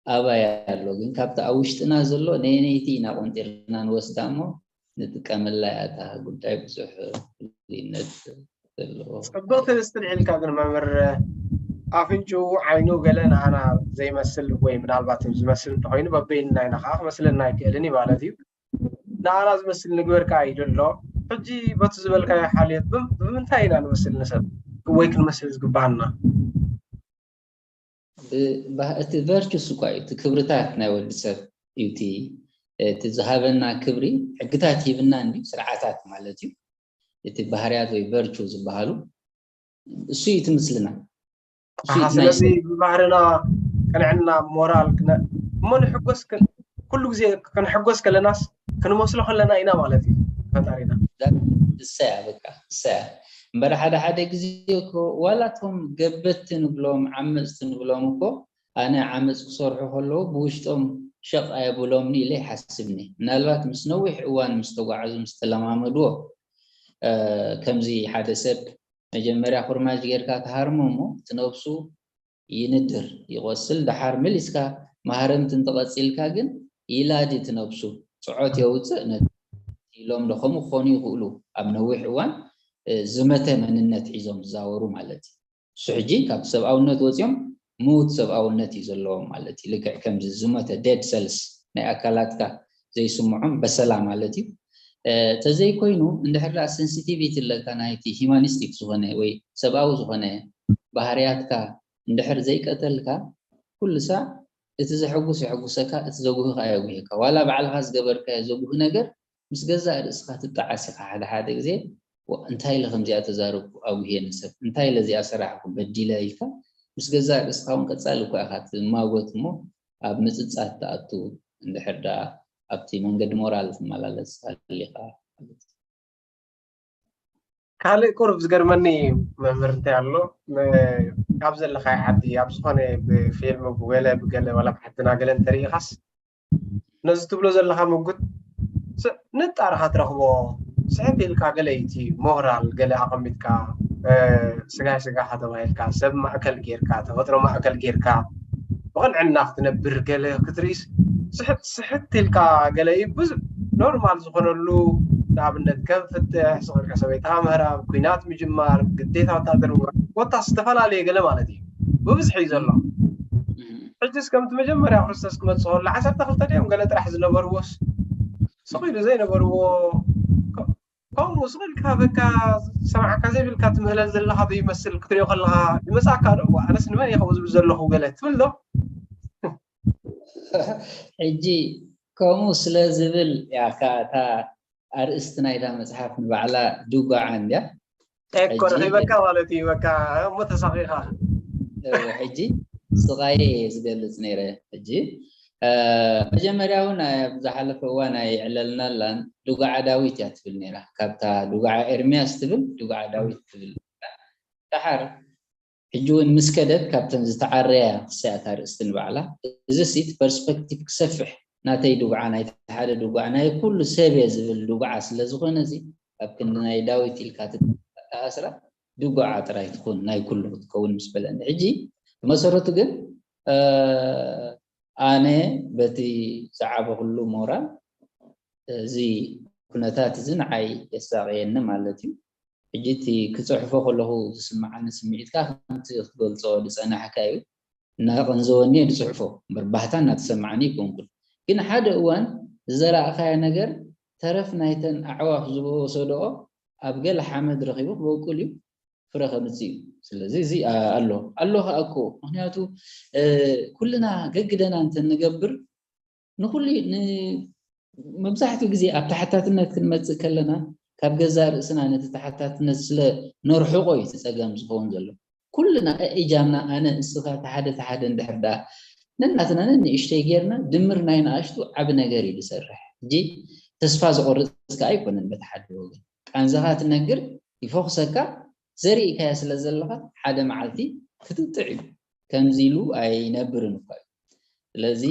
ኣባይ ኣሎ። ግን ካብቲ ኣብ ውሽጥና ዘሎ ነየነይቲ ኢና ቆንጢርና ንወስዳ እሞ ንጥቀመላ እያ። እታ ጉዳይ ብዙሕ ፍሉይነት ዘለዎ። ጽብቕቲ ርእስቲ ኣልዒልካ ግን መምህር፣ ኣፍንጭኡ፣ ዓይኑ ገለ ንዓና ዘይመስል ወይ ምናልባት ዝመስል እንተኾይኑ በበይንና ኢና ከዓ ክመስለና ኣይክእልን እዩ ማለት እዩ። ንዓና ዝመስል ንግበር ከዓ እዩ ዘሎ። ሕጂ በቲ ዝበልካዮ ሓልዮት ብም-፣ ብምንታይ ኢና ንመስል ንሰብ ወይ ክንመስል ዝግባኣና? ብ-፣ ባህ-፣ እቲ ቨርቹስ እኳ እዩ፣ እቲ ክብርታት ናይ ወዲ ሰብ እዩ፣ እቲ፣ እቲ ዝሃበና ክብሪ። ሕግታት ሂብና እንድዩ፣ ስርዓታት ማለት እዩ። እቲ ባህርያት ወይ ቨርቹ ዝበሃሉ እሱ እዩ እቲ ምስልና። እሱ እዩ ኣሃ፣ እቲ ናይ ስለዚ ሰብ። ብባህርና ቅንዕና፣ ሞራል ክነ-፣ እሞ ንሕጎስ ክን-፣ ኩሉ ግዜ ክንሕጎስ ከለናስ ክንመስሎ ከለና ኢና ማለት እዩ ፈጣሪና። እሳ እያ በቃ፣ እሳ እያ። እምበር ሓደ ሓደ ግዜ እኮ ዋላ እቶም ገበትቲ ንብሎም፣ ዓመፅቲ ንብሎም እኮ ኣነ ዓመፅ ክሰርሑ ከለዉ ብውሽጦም ሸቕ ኣየብሎምኒ ኢለ ይሓስብኒ። ምናልባት ምስ ነዊሕ እዋን ምስ ተጓዓዙ፣ ምስ ተለማመድዎ፣ እ፣ ከምዚ ሓደ ሰብ መጀመርያ ኩርማጅ ጌርካ ትሃርሞ እሞ እቲ ነብሱ ይንድር፣ ይቆስል፣ ደሓር መሊስካ ማህረምቲ እንተቐጺልካ ግን ይላዲ እቲ ነብሱ፣ ጽዖት የውጽእ። ነቲ ኢሎም ዶ ከምኡ ክኾኑ ይኽእሉ፣ ኣብ ነዊሕ እዋን ዝመተ መንነት ሒዞም ዝዛወሩ ማለት እዩ። እሱ ሕጂ ካብ ሰብኣውነት ወፂኦም ምውት ሰብኣውነት እዩ ዘለዎም ማለት እዩ። ልክዕ ከምዚ ዝመተ ዴድ ሰልስ ናይ ኣካላትካ ዘይስምዖም በሰላ ማለት እዩ። ተዘይኮይኑ እንድሕር ደኣ ሴንሲቲቪቲ ኣለካ ናይቲ ሂማኒስቲክ ዝኾነ ወይ ሰብኣዊ ዝኾነ ባህርያትካ እንድሕር ዘይቀተልካ ኩሉ ሳዕ እቲ ዘሐጉስ የሐጉሰካ፣ እቲ ዘጉህ ከዓ የጉህካ። ዋላ ባዕልኻ ዝገበርካዮ ዘጉህ ነገር ምስ ገዛእ ርእስኻ ትጣዓስ ኢኻ። ሓደ ሓደ ግዜ እንታይ ኢለ ከምዚኣ ተዛረብኩ ኣጉህየ ንሰብ፣ እንታይ ኢለ እዚኣ ሰራሕኩ በዲለ ኢልካ ምስ ገዛእ ርእስኻ እውን ቀጻሊ እኳ ኢኻ ትማጎት እሞ ኣብ ምጽጻት ትኣቱ እንድሕር ደኣ ኣብቲ መንገዲ ሞራል ትመላለስ ሃሊኻ ማለት እዩ። ካልእ ቁሩብ ዝገርመኒ መምህር እንታይ ኣሎ ካብ ዘለኻይ ዓዲ ኣብ ዝኾነ ብፊልም ብወለ ብገለ ዋላ ብሓድና ገለ እንተሪኢኻስ ነዚ ትብሎ ዘለኻ ምጉት ንጣርኻ ትረኽቦ ስሕት ኢልካ ገለ እቲ ሞራል ገለ ኣቐሚጥካ ስጋይ ስጋኻ ተባሂልካ ሰብ ማእከል ጌርካ ተፈጥሮ ማእከል ጌርካ ብቕንዕና ክትነብር ገለ ክትርኢስ ስሕት ስሕት ኢልካ ገለ እዩ ብዙ ኖርማል ዝኾነሉ ንኣብነት ከም ፍትሕ ስቕልካ ሰበይትኻ ምህራብ ኩናት ምጅማር ግዴታ ወታደር ኮታ ዝተፈላለየ ገለ ማለት እዩ ብብዝሒ እዩ ዘሎ ሕጅስ ከምቲ መጀመርያ ክርስቶስ ክመፅእ ከሎ ዓሰርተ ክልተ ድዮም ገለ ጥራሕ ዝነበርዎስ ስቕ ኢሉ ዘይነበርዎ ከምኡ ስቕ ኢልካ በቃ ሰማዕካ ዘይብልካ ትምህለል ዘለኻ ዘይመስል ክትሪኦ ከለኻ ይመፅኣካ ዶ ኣነስ ንመን እየ ከምኡ ዝብል ዘለኹ ገለ ትብል ዶ ሕጂ ከምኡ ስለ ዝብል እያ እታ ኣርእስቲ ናይታ መፅሓፍ ንባዕላ ድጓዓ እንድያ እኮ ረኺበካ ማለት እዩ በቃ እሞ ተሳኺኻ ሕጂ ስቓየ እየ ዝገልፅ ነይረ ሕጂ መጀመርያ እውን ኣብ ዝሓለፈ እዋን ኣይዕለልናላን ድጉዓ ዳዊት እያ ትብል ነይራ ካብታ ድጉዓ ኤርሚያስ ትብል ድጉዓ ዳዊት ትብል ደሓር ሕጂ እውን ምስ ከደት ካብተን ዝተዓረያ ክሳያት ኣርእስቲ ንባዕላ እዚ ሲት ፐርስፐክቲቭ ክሰፍሕ ናተይ ድጉዓ ናይቲ ሓደ ድጉዓ ናይ ኩሉ ሰብ እየ ዝብል ድጉዓ ስለ ዝኾነ እዚ ኣብ ክንዲ ናይ ዳዊት ኢልካ ትኣስራ ድጉዓ ጥራይ ትኹን ናይ ኩሉ ክትከውን ምስ በለኒ ሕጂ ብመሰረቱ ግን ኣነ በቲ ዝዓበኹሉ ሞራል እዚ ኩነታት እዚ ንዓይ የሳቕየኒ ማለት እዩ ሕጂ እቲ ክፅሕፎ ከለኹ ዝስምዓኒ ስምዒትካ ከምቲ ክትገልፆ ዝፀናሕካ እዩ እናቐንዘወኒ እየ ዝፅሕፎ እምበር ባህታ እናተሰማዓኒ ይኮንኩን ግን ሓደ እዋን ዝዘራእኻዮ ነገር ተረፍ ናይተን ኣዕዋፍ ዝወሰደኦ ኣብ ገለ ሓመድ ረኺቡ ክበቁል እዩ ፍረ ከምፅእ እዩ ስለዚ እዚ ኣሎ ኣሎ ከዓ እኮ ምክንያቱ ኩልና ገግደና እንተንገብር ንኩሉ መብዛሕትኡ ግዜ ኣብ ተሓታትነት ክንመፅእ ከለና ካብ ገዛእ ርእስና ነቲ ተሓታትነት ስለ ነርሕቆ እዩ እቲ ፀገም ዝኸውን ዘሎ ኩልና እእጃምና ኣነ እስኻ ተሓደ ተሓደ እንድሕር ደኣ ነናትና ነንእሽተይ ጌርና ድምር ናይ ንኣሽቱ ዓቢ ነገር እዩ ዝሰርሕ ሕጂ ተስፋ ዝቆርፅ ከዓ ኣይኮነን በቲ ሓደ ወገን ቃንዛኻ ትነግር ይፈኩሰካ ዘርኢካዮ ስለ ዘለኻ ሓደ መዓልቲ ክትጥዕ እዩ ከምዚ ኢሉ ኣይነብርን እኳ እዩ ስለዚ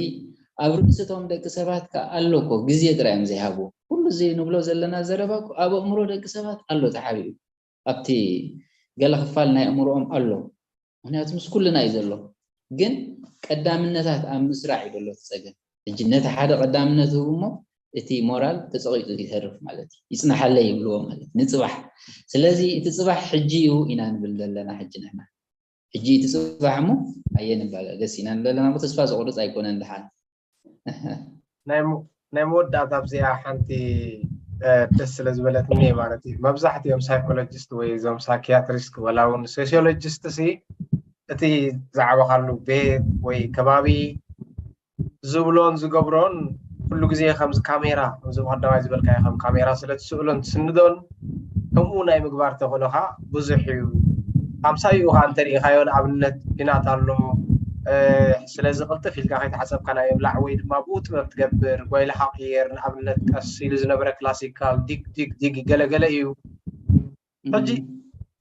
ኣብ ርእስቶም ደቂ ሰባት ከዓ ኣሎ እኮ ግዜ ጥራይ እዮም ዘይሃብዎ ኩሉ እዚ ንብሎ ዘለና ዘረባ እኮ ኣብ ኣእምሮ ደቂ ሰባት ኣሎ ተሓቢኡ ኣብቲ ገለ ክፋል ናይ ኣእምሮኦም ኣሎ ምክንያቱ ምስ ኩልና እዩ ዘሎ ግን ቀዳምነታት ኣብ ምስራዕ እዩ ዘሎ ትፀገም ሕጂ ነቲ ሓደ ቀዳምነት ህቡ እሞ እቲ ሞራል ተፀቂጡ ይተርፍ ማለት እዩ ይፅናሓለይ ይብልዎ ማለት ንፅባሕ ስለዚ እቲ ፅባሕ ሕጂ እዩ ኢና ንብል ዘለና ሕጂ ንሕና ሕጂ እቲ ፅባሕ እሞ ኣየ ንባገስ ኢና ንብል ዘለና ተስፋ ዘቁርፅ ኣይኮነን ድሓን ናይ መወዳእታ ኣብዚኣ ሓንቲ ደስ ስለ ዝበለትኒ ማለት እዩ መብዛሕትኦም ሳይኮሎጂስት ወይ እዞም ሳይኪያትሪስት ወላ እውን ሶሲዮሎጂስት ሲ እቲ ዝዓበኻሉ ቤት ወይ ከባቢ ዝብሎን ዝገብሮን ኩሉ ግዜ ከምዚ ካሜራ ከምዚ ቀዳማይ ዝበልካዮ ከም ካሜራ ስለ ትስእሎን ትስንዶን ከምኡ ናይ ምግባር ተኽእሎ ከዓ ብዙሕ እዩ ኣምሳይኡ ከዓ እንተሪኢኻዮ ንኣብነት ፊናት ኣሎ ስለዚ ቅልጥፍ ኢልካ ከይተሓፀብካ ናይ ምብላዕ ወይ ድማ ብኡ ጥበብ ትገብር ጓይላኻ ቅየር ንኣብነት ቀስ ኢሉ ዝነበረ ክላሲካል ዲግ ዲግ ዲግ ገለገለ እዩ ሕጂ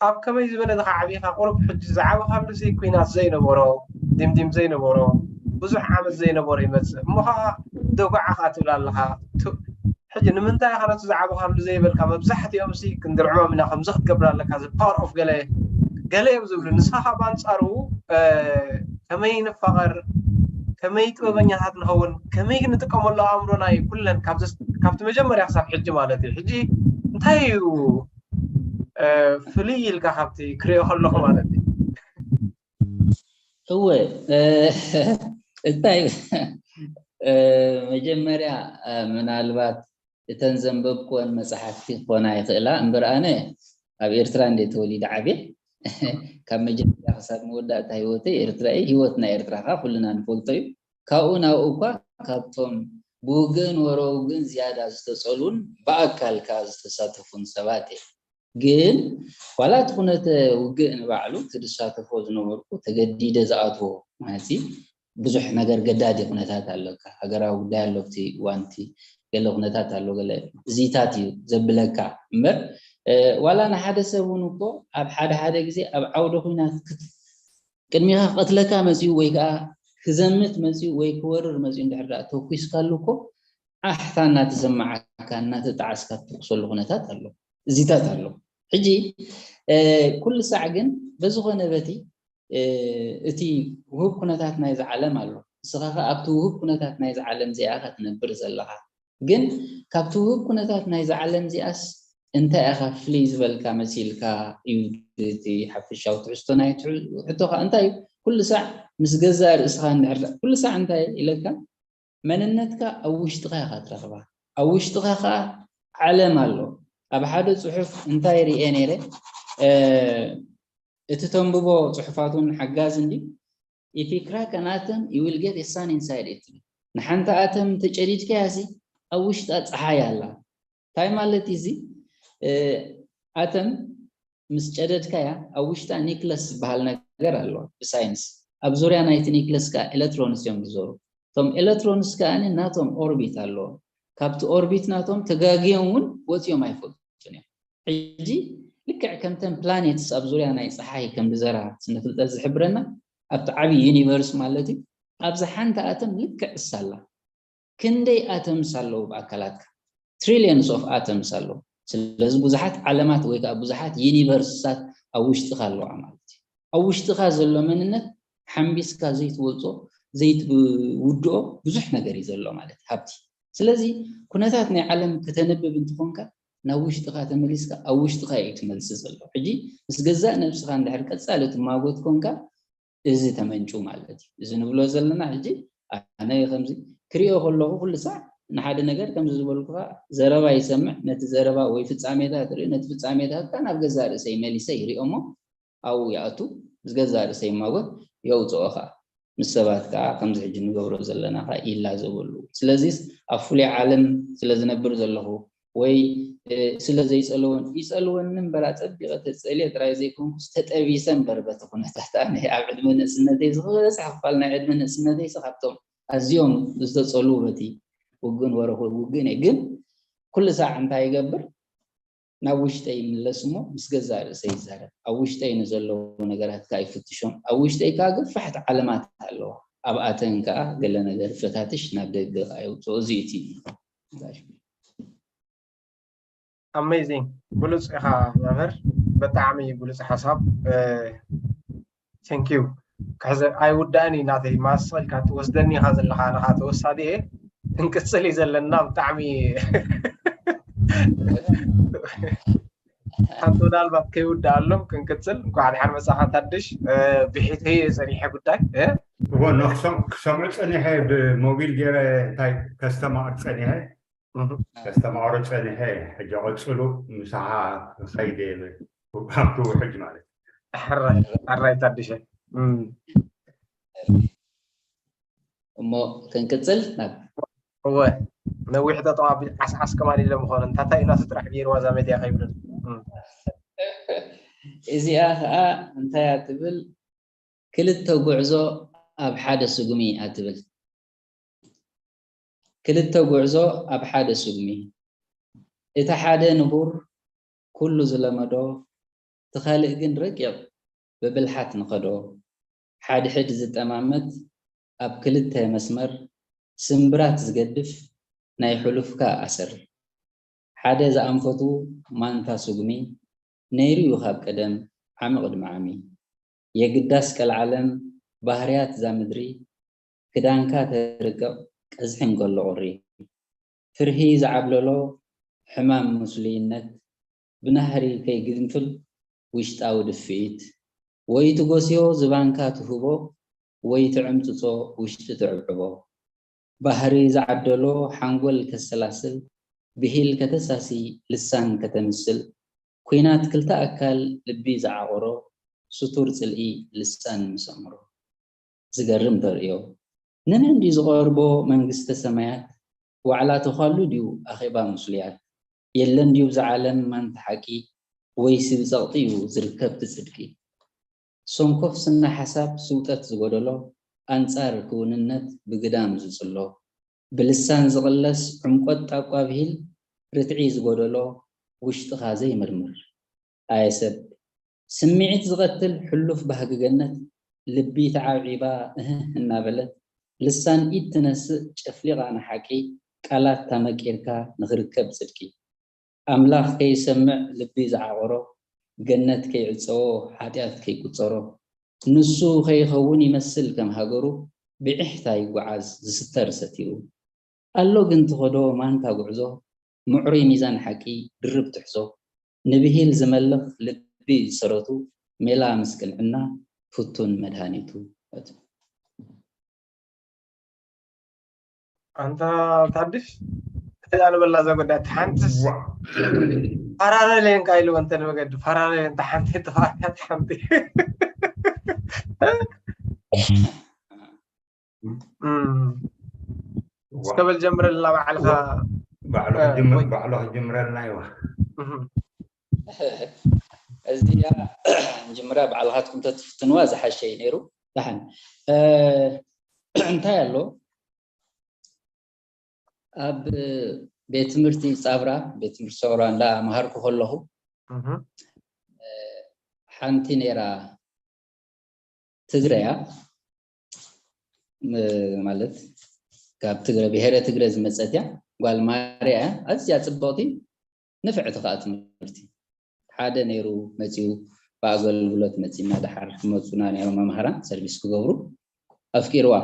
ኣብ ከመይ ዝበለ ድኻ ዓቢኻ ቁሩብ ሕጂ ዝዓበኻሉ ሲ ኩናት ዘይነበሮ ዲምዲም ዘይነበሮ ብዙሕ ዓመት ዘይነበሮ ይመፅእ እሞ ከዓ ደጉዓ ከዓ ትብል ኣለኻ ሕጂ ንምንታይ ኢኻ ነቲ ዝዓበኻሉ ዘይበልካ መብዛሕትኦም ሲ ክንድርዕሞም ኢና ከምዚ ክትገብር ኣለካ እዚ power of ገለ ገለ እዮም ዝብሉ ንስኻ ከዓ ብኣንፃሩ ከመይ ንፋቐር ከመይ ጥበበኛታት ንኸውን ከመይ ንጥቀመሉ ኣእምሮና እዩ ኩለን ካብቲ መጀመርያ ክሳብ ሕጂ ማለት እዩ ሕጂ እንታይ እዩ ፍልይ ኢልካ ካብቲ ክሪኦ ከለኹ ማለት እዩ። እወ እንታይ መጀመርያ ምናልባት እተን ዘንበብኩወን መፅሓፍቲ ክኾና ይኽእላ እምበር ኣነ ኣብ ኤርትራ እንደ ተወሊደ ዓብየ ካብ መጀመርያ ክሳብ መወዳእታ ህይወተይ ኤርትራ እዩ። ህይወት ናይ ኤርትራ ከዓ ኩልና ንፈልጦ እዩ። ካብኡ ናብኡ እኳ ካብቶም ብውግእን ወረ ውግእን ዝያዳ ዝተፀሉን ብኣካል ከዓ ዝተሳተፉን ሰባት እየ። ግን ዋላ እቲ ኩነተ ውግእ ንባዕሉ እቲ ዝሳተፎ ዝነበርኩ ተገዲደ ዝኣትዎ ማለት ብዙሕ ነገር ገዳዲ ኩነታት ኣለካ። ሃገራዊ ጉዳይ ኣሎ ኣብቲ እዋንቲ ገለ ኩነታት ኣሎ ገለ እዚታት እዩ ዘብለካ እምበር ዋላ ንሓደ ሰብ እውን እኮ ኣብ ሓደ ሓደ ግዜ ኣብ ዓውደ ኩናት ቅድሚኻ ክቐትለካ መፅኡ ወይ ከዓ ክዘምት መፅኡ ወይ ክወርር መፅኡ እንድሕር ደኣ ተኩስካሉ እኮ ዓሕታ እናተሰማዓካ እናተጣዓስካ ትተኩሰሉ ኩነታት ኣሎ እዚታት ኣሎ። ሕጂ ኩሉ ሳዕ ግን በዝኾነ በቲ እቲ ውህብ ኩነታት ናይዚ ዓለም ኣሎ። ንስኻ ከ ኣብቲ ውህብ ኩነታት ናይዚ ዓለም እዚኣ ኢኻ ትነብር ዘለኻ። ግን ካብቲ ውህብ ኩነታት ናይዚ ዓለም እዚኣስ እንታይ ኢኻ ፍልይ ዝበልካ መሲልካ እዩ እቲ ሓፈሻዊ ትሕዝቶ ናይ ሕቶኻ እንታይ እዩ? ኩሉ ሳዕ ምስ ገዛእ ርእስኻ እንድሕር ኩሉ ሳዕ እንታይ ኢለካ መንነትካ ኣብ ውሽጥኻ ኢኻ ትረኽባ። ኣብ ውሽጥኻ ከዓ ዓለም ኣሎ። ኣብ ሓደ ፅሑፍ እንታይ ርኤ ነይረ እቲ ተንብቦ ፅሑፋት እውን ሓጋዚ እንዲ if you crack an atom you will get a sun inside it። ንሓንቲ ኣተም ተጨዲድካያ ሲ ኣብ ውሽጣ ፀሓይ ኣላ። እንታይ ማለት እዚ ኣተም ምስ ጨደድካያ ኣብ ውሽጣ ኒክለስ ዝበሃል ነገር ኣለዋ ብሳይንስ ኣብ ዙርያ ናይቲ ኒክለስ ከዓ ኤሌክትሮንስ እዮም ዝዞሩ። እቶም ኤሌክትሮንስ ከዓ ናቶም ኦርቢት ኣለዎም። ካብቲ ኦርቢት ናቶም ተጋግዮም እውን ወፂኦም ኣይፈልጡን እዮም። ሕጂ ልክዕ ከምተን ፕላኔትስ ኣብ ዙርያ ናይ ፀሓይ ከም ዝዘራ ስነፍልጠት ዝሕብረና ኣብቲ ዓብዪ ዩኒቨርስ ማለት እዩ ኣብዚ ሓንቲ ኣተም ልክዕ እሳላ ክንደይ ኣተምስ ኣለዉ ብኣካላትካ ትሪሊየንስ ኦፍ ኣተምስ ኣለዉ ስለዚ ብዙሓት ዓለማት ወይ ከዓ ብዙሓት ዩኒቨርስታት ኣብ ውሽጥካ ኣለዋ ማለት እዩ ኣብ ውሽጥካ ዘሎ መንነት ሓምቢስካ ዘይትወልፆ ዘይትውድኦ ብዙሕ ነገር እዩ ዘሎ ማለት ሃብቲ ስለዚ ኩነታት ናይ ዓለም ከተንብብ እንትኾንካ ናብ ውሽጥካ ተመሊስካ ኣብ ውሽጥካ እዩ ትመልሲ ዘሎ ሕጂ ምስ ገዛእ ነብስካ እንድሕር ቀፃሊ ትማጎት ኮንካ እዚ ተመንጩ ማለት እዩ እዚ ንብሎ ዘለና ሕጂ ኣነ ከምዚ ክሪኦ ከለኹ ኩሉ ሳዕ ንሓደ ነገር ከምዚ ዝበልኩካ ዘረባ ይሰምዕ ነቲ ዘረባ ወይ ፍፃሜታት ርኢ ነቲ ፍፃሜታት ከዓ ናብ ገዛእ ርእሰይ መሊሰ ይሪኦ እሞ ኣብኡ ይኣቱ ምስ ገዛእ ርእሰይ ይማጎት የውፅኦ ከዓ ምስ ሰባት ከዓ ከምዚ ሕጂ ንገብሮ ዘለና ከዓ ይላዘቡ ኣለዉ ስለዚስ ኣብ ፍሉይ ዓለም ስለ ዝነብር ዘለኹ ወይ ስለ ዘይፀልወን ይፀልወኒ እምበር ኣፀቢቐ ተፀልየ ጥራይ ዘይኮንኩስ ተጠቢሰ እምበር በቲ ኩነታት ኣነ ኣብ ዕድመ ንእስነተይ ዝበዝሕ ክፋል ናይ ዕድመ ንእስነተይ ሲ ካብቶም ኣዝዮም ዝተፀልዉ በቲ ውግእን ወረ ውግእን እየ ግን ኩሉ ሳዕ እንታይ ይገብር ናብ ውሽጠይ ይምለስ እሞ ምስ ገዛእ ርእሰይ ይዛረብ ኣብ ውሽጠይ ንዘለዉ ነገራት ከዓ ይፍትሾም ኣብ ውሽጠይ ከዓ ገፋሕቲ ዓለማት ኣለዋ ኣብኣተን ከዓ ገለ ነገር ፈታትሽ ናብ ደገ ከዓ የውፅኦ እዚ እቲ amazing ብሉፅ ኢኻ መምህር ብጣዕሚ ብሉፅ ሓሳብ thank you ክሕዘ ኣይውዳእን እዩ ናተይ ማስቕ ኢልካ ትወስደኒ ኢኻ ዘለኻ ኣነ ከዓ ተወሳዲ እየ ክንቅፅል እዩ ዘለና ብጣዕሚ ሓንቲ ምናልባት ከይውዳእ ኣሎ ክንቅፅል እንኳዕ ድሓን መፃኻ ታድሽ ብሒተይ እየ ፀኒሐ ጉዳይ እዎ ክሰምዑ ፀኒሐ ብሞቢል ገይረ እንታይ ከስተማቕር ፀኒሐ ከስተማቕሮ ፀኒሐ ሕጂ ቀፅሉ ምሳኻ ክኸይድ እየ ኣብቲ ውሕጅ ማለት ሕራይ ታድሸ እሞ ክንቅፅል ናብ እወ ነዊሕ ጠጠው ኣቢል ዓስዓስ ከማን ኢለ ምኾነ እንታታይ ኢሉ ኣቲ ጥራሕ ገይርዋ እዛ ሜድያ ከይብልን እዚኣ ከዓ እንታይ እያ ትብል ክልተ ጉዕዞ ኣብ ሓደ ስጉሚ እያ ትብል ክልተ ጉዕዞ ኣብ ሓደ ስጉሚ እቲ ሓደ ንቡር ኩሉ ዝለመዶ እቲ ካልእ ግን ረቂቕ ብብልሓት ንኸዶ ሓድሕድ ዝጠማመት ኣብ ክልተ መስመር ስምብራት ዝገድፍ ናይ ሕሉፍካ ኣሰር ሓደ ዝኣንፈቱ ማንታ ስጉሚ ነይሩ እዩ ካብ ቀደም ዓሚ ቅድሚ ዓሚ የግዳስ ቀልዓለም ባህርያት እዛ ምድሪ ክዳንካ ተርቅቕ ቀዝሒ እንከሎ ቁሪ ፍርሂ ዝዓብለሎ ሕማም ምስሉይነት ብናህሪ ከይግንፍል ውሽጣዊ ድፍኢት፣ ወይ ትጎስዮ ዝባንካ ትህቦ፣ ወይ ትዕምጽጾ ውሽጢ ትዕብዕቦ። ባህሪ ዝዓደሎ ሓንጎል ከሰላስል፣ ብሂል ከተሳሲ ልሳን ከተምስል፣ ኲናት ክልተ ኣካል ልቢ ዝዓቖሮ፣ ስቱር ጽልኢ ልሳን ምስ ኣእምሮ። ዝገርም ተርእዮ። ንመን ድዩ ዝቐርቦ መንግስተ ሰማያት? ዋዕላ ተዃሉ ድዩ ኣኼባ ምስሉያት? የለን ድዩ ብዛ ዓለም ማንታ ሓቂ? ወይሲ ብጸቕጢ እዩ ዝርከብ እቲ ጽድቂ? ሰንኮፍ ስነ ሓሳብ ስውጠት ዝጎደሎ፣ ኣንጻር ክውንነት ብግዳም ዝጽሎ፣ ብልሳን ዝቕለስ ዕምቆት ጣቋ ብሂል፣ ርትዒ ዝጎደሎ፣ ውሽጥኻ ዘይምርምር። ኣየ ሰብ፣ ስምዒት ዝቐትል ሕሉፍ ባህጊ ገነት፣ ልቢ ተዓብዒባ እህህ እናበለት፣ ልሳን ኢድ ትነስእ ጨፍሊቓ ንሓቂ፣ ቃላት ታመቂርካ ንኽርከብ ጽድቂ። ኣምላኽ ከይሰምዕ ልቢ ዝዓቖሮ፣ ገነት ከይዕጸዎ ሓጢኣት ከይቁጸሮ፣ ንሱ ከይኸውን ይመስል ከም ሃገሩ፣ ብዒሕታ ይጓዓዝ ዝስተር ሰቲሩ። ኣሎ ግን ትኸዶ ማንታ ጉዕዞ፣ ምዕሩይ ሚዛን ሓቂ ድርብ ትሕዞ፣ ንብሂል ዝመልኽ ልቢ ዝሰረቱ፣ ሜላ ምስ ቅንዕና ፍቱን መድሃኒቱ። ኣንታ ታድሽ እቲኣ ንበላ እዛ ጉዳይ ሓንትስ ፈራረለየን ካ ኢልዎ እንተ ንመገዲ ፈራረለየን እታ ሓንቲ ጥፋት ሓንቲ እስከ በል ጀምረልና ባዕልኻ ባዕሉ ክጅምር ባዕሉ ክጅምረልና ይዋ እዚኣ ጅምራ ባዕልኻትኩም ተትፍትንዋ ዝሓሸ እዩ ነይሩ። ደሓን እንታይ ኣሎ ኣብ ቤት ትምህርቲ ጻብራ ቤት ትምህርቲ ሰውራ እንዳ መሃርኩ ከለኹ ሓንቲ ነይራ ትግረያ ማለት ካብ ትግረ ብሄረ ትግረ ዝመፀት እያ። ጓል ማርያ እያ ኣዝያ ፅብቕቲ ንፍዕቲ ከዓ ትምህርቲ ሓደ ነይሩ መፂኡ ብኣገልግሎት መፂና ደሓር ክመፁና ነይሮም መምሃራን ሰርቪስ ክገብሩ ኣፍቂርዋ።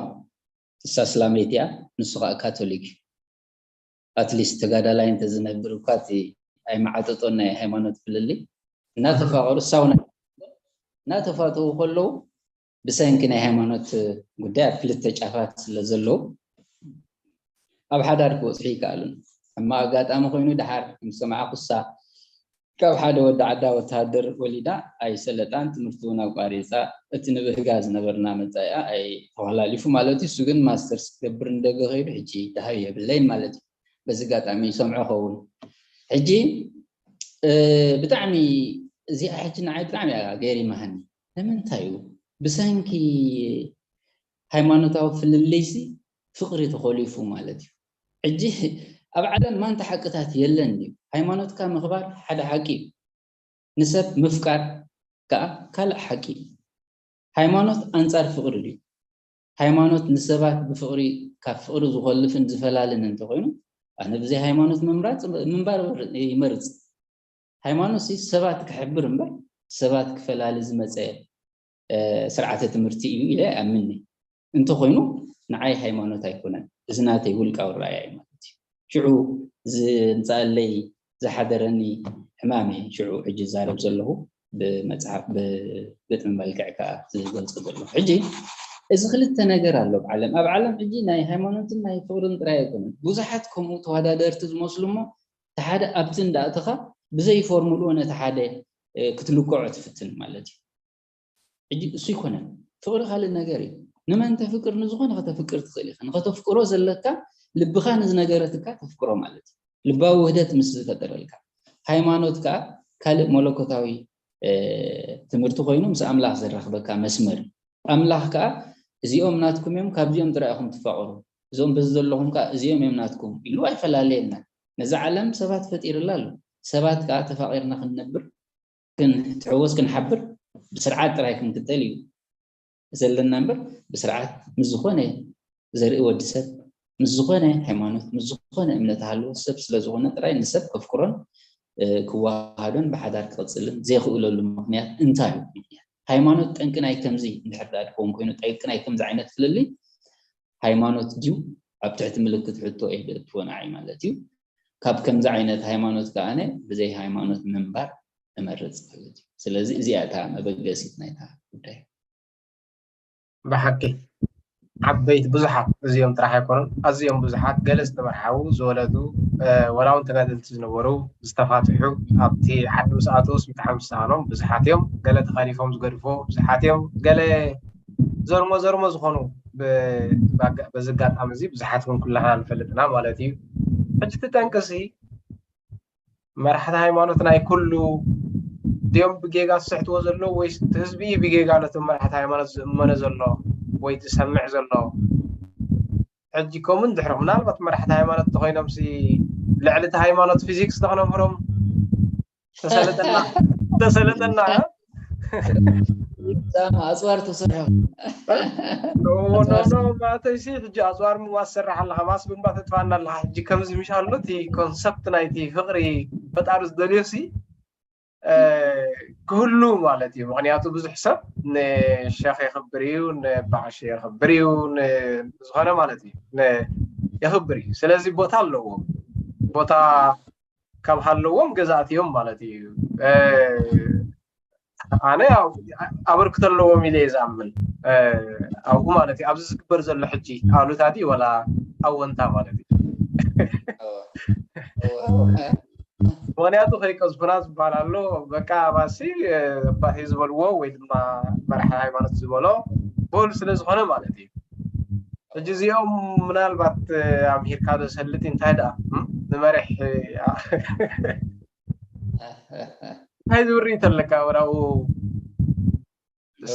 እሳ እስላመይቲ እያ ንሱ ከዓ ካቶሊክ እዩ። ኣትሊስት ተጋዳላይ እንተዝነብር እኳ እቲ ኣይመዓጠጦን ናይ ሃይማኖት ፍልልይ እናተፋቐሩ እሳ እውን እናተፋተዉ ከለዉ ብሰንኪ ናይ ሃይማኖት ጉዳይ ኣብ ክልተ ጫፋት ስለ ዘለዉ ኣብ ሓዳር ክበፅሑ ይከኣሉን። ሕማቕ ኣጋጣሚ ኮይኑ ደሓር ምስ ሰማዕኩ እሳ ካብ ሓደ ወዲ ዓዳ ወተሃደር ወሊዳ ኣይሰለጣን ትምህርቲ እውን ኣቋሪፃ እቲ ንብህጋ ዝነበርና መፃኢኣ ኣይተዋላሊፉ ማለት እዩ። እሱ ግን ማስተርስ ክገብር ንደገ ከይዱ ሕጂ ደሃዩ የብለይን ማለት እዩ። በዚ ኣጋጣሚ ይሰምዖ ኸውን ሕጂ ብጣዕሚ እዚኣ ሕጂ ንዓይ ብጣዕሚ እያ ገሪማሃኒ። ንምንታይ እዩ ብሰንኪ ሃይማኖታዊ ፍልልይሲ ፍቕሪ ተኾሊፉ ማለት እዩ። ሕጂ ኣብ ዓለም ማንታ ሓቅታት የለን ድዩ? ሃይማኖትካ ምኽባር ሓደ ሓቂ እዩ። ንሰብ ምፍቃር ከዓ ካልእ ሓቂ እዩ። ሃይማኖት ኣንጻር ፍቕሪ ድዩ? ሃይማኖት ንሰባት ብፍቕሪ ካብ ፍቕሪ ዝኾልፍን ዝፈላልን እንተኾይኑ ኣነ ብዘይ ሃይማኖት ምምራፅ ምንባር ይመርፅ። ሃይማኖት ሲ ሰባት ክሕብር እምበር ሰባት ክፈላሊ ዝመፀ ስርዓተ ትምህርቲ እዩ ኢለ ኣምኒ። እንተኾይኑ ንዓይ ሃይማኖት ኣይኮነን፣ እዚ ናተይ ውልቃዊ ራእያ እዩ ማለት እዩ። ሽዑ ዝምፃለይ ዝሓደረኒ ሕማም እየ ሽዑ ሕጂ ዝዛረብ ዘለኹ ብመፅሓፍ ብግጥሚ መልክዕ ከዓ ዝገልፆ ዘለኹ። ሕጂ እዚ ክልተ ነገር ኣሎ ኣብ ዓለም። ኣብ ዓለም ሕጂ ናይ ሃይማኖትን ናይ ፍቕርን ጥራይ ኣይኮነን። ብዙሓት ከምኡ ተወዳደርቲ ዝመስሉ እሞ እቲ ሓደ ኣብቲ እንዳእተኻ ብዘይ ፎርሙልኡ ነቲ ሓደ ክትልክዖ ትፍትን ማለት እዩ። ሕጂ እሱ ይኮነን ፍቅሪ ካልእ ነገር እዩ። ንመን ተፍቅር ንዝኮነ ከተፍቅር ትኽእል ኢኻ። ንከተፍቅሮ ዘለካ ልብኻ ንዝነገረትካ ተፍቅሮ ማለት እዩ። ልባዊ ውህደት ምስ ዝፈጠረልካ። ሃይማኖት ከዓ ካልእ መለኮታዊ ትምህርቲ ኮይኑ ምስ ኣምላኽ ዘራኽበካ መስመር እዩ። ኣምላኽ ከዓ እዚኦም ናትኩም እዮም፣ ካብዚኦም ጥራይ ኢኹም ትፋቀሩ፣ እዞም በዚ ዘለኹም ከዓ እዚኦም እዮም ናትኩም ኢሉ ኣይፈላለየና። ነዛ ዓለም ሰባት ፈጢርላ ኣሎ። ሰባት ከዓ ተፋቂርና ክንነብር ክንትሕወስ ክንሓብር ብስርዓት ጥራይ ክንክተል እዩ ዘለና እምበር ብስርዓት ምስ ዝኾነ ዘርኢ ወዲ ሰብ ምስ ዝኾነ ሃይማኖት ምስ ዝኾነ እምነት ሃለዎ ሰብ ስለ ዝኾነ ጥራይ ንሰብ ከፍቅሮን ክወሃዶን ብሓዳር ክቕፅልን ዘይኽእለሉ ምክንያት እንታይ እዩ? ምክንያት ሃይማኖት ጠንቂ ናይ ከምዚ እንድሕር ዳ ድኸውን ኮይኑ ጠንቂ ናይ ከምዚ ዓይነት ፍልልይ ሃይማኖት ድዩ ኣብ ትሕቲ ምልክት ሕቶ እየ ዘእትዎ ንዓይ ማለት እዩ። ካብ ከምዚ ዓይነት ሃይማኖት ከኣነ ብዘይ ሃይማኖት ምንባር እመርጽ ማለት እዩ። ስለዚ እዚኣ እታ መበገሲት ናይታ ጉዳይ። ብሓቂ ዓበይቲ ብዙሓት እዚኦም ጥራሕ ኣይኮኑን፣ ኣዝዮም ብዙሓት ገለ ዝተመርሓዉ ዝወለዱ ወላ እውን ተጋደልቲ ዝነበሩ ዝተፋትሑ ኣብቲ ዓዲ ምስ ኣተዉስ ብጣዕሚ ዝሰኣኖም ብዙሓት እዮም። ገለ ተኻሊፎም ዝገድፎ ብዙሓት እዮም። ገለ ዘርሞ ዘርሞ ዝኾኑ በዚ ኣጋጣሚ እዚ ብዙሓት እውን ኩላህና ንፈልጥና ማለት እዩ። ሕጂ እቲ ጠንቅሲ መራሕቲ ሃይማኖት ናይ ኩሉ ድዮም ብጌጋ ዝስሕትዎ ዘለዉ ወይስ እቲ ህዝቢ እዩ ብጌጋ ነቶም መራሕቲ ሃይማኖት ዝእመኖ ዘሎ ወይ ዝሰምዕ ዘሎ? ሕጂ ከምኡ እንድሕር ምናልባት መራሕቲ ሃይማኖት እንተኾይኖም ሲ ልዕሊ እቲ ሃይማኖት ፊዚክስ ተኽነምህሮም ተሰለጠና ተሰለጠና ዛማ ኣፅዋር ተሰርሑ ማተይሲ ሕጂ ኣፅዋር ምዋ ትሰርሕ ኣለኻ ማስ ብምባ ተጥፋና ኣለኻ። ሕጂ ከምዚ ምሽ ኣሎ እቲ ኮንሰፕት ናይቲ ፍቕሪ ፈጣሪ ዝደልዮ ሲ ክህሉ ማለት እዩ። ምክንያቱ ብዙሕ ሰብ ንሸኽ የኽብር እዩ፣ ንባዕሽ የኽብር እዩ፣ ዝኾነ ማለት እዩ የኽብር እዩ። ስለዚ ቦታ ኣለዎም። ቦታ ካብ ሃለዎም ገዛእቲ እዮም ማለት እዩ። ኣነ ኣበርክቶ ኣለዎም ኢለ እየ ዝኣምን ኣብኡ ማለት እዩ። ኣብዚ ዝግበር ዘሎ ሕጂ ኣሉታ ድዩ ወላ ኣወንታ ማለት እዩ። ምክንያቱ ከይቀዝፉና ዝበሃል ኣሎ። በቃ ኣባሲ ኣባቴ ዝበልዎ ወይ ድማ መራሒ ሃይማኖት ዝበሎ በሉ ስለ ዝኾነ ማለት እዩ። ሕጂ እዚኦም ምናልባት ኣምሂርካ ዶ ሰልጥ እንታይ ደኣ ንመሪሕ እንታይ ዝውሪ ተለካ ወራኡ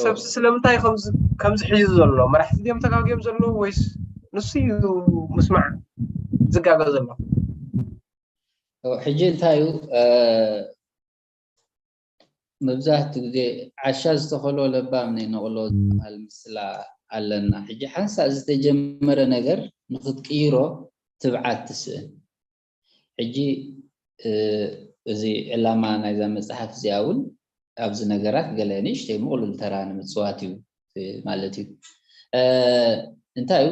ሰብ ስለምንታይ ከምዚ ሕዩ ዘሎ መራሕቲ ድዮም ተጋግዮም ዘለዉ ወይስ ንሱ እዩ ምስማዕ ዝጋገ ዘሎ? ሕጂ እንታይ እዩ መብዛሕትኡ ግዜ ዓሻ ዝተኸሎ ለባም ነይነቕሎ ዝበሃል ምስላ ኣለና። ሕጂ ሓንሳእ ዝተጀመረ ነገር ንክትቅይሮ ትብዓት ትስእን። ሕጂ እዚ ዕላማ ናይዛ መፅሓፍ እዚኣ እውን ኣብዚ ነገራት ገለ ንእሽተይ ምቕሉል ተራ ንምፅዋት እዩ ማለት እዩ። እንታይ እዩ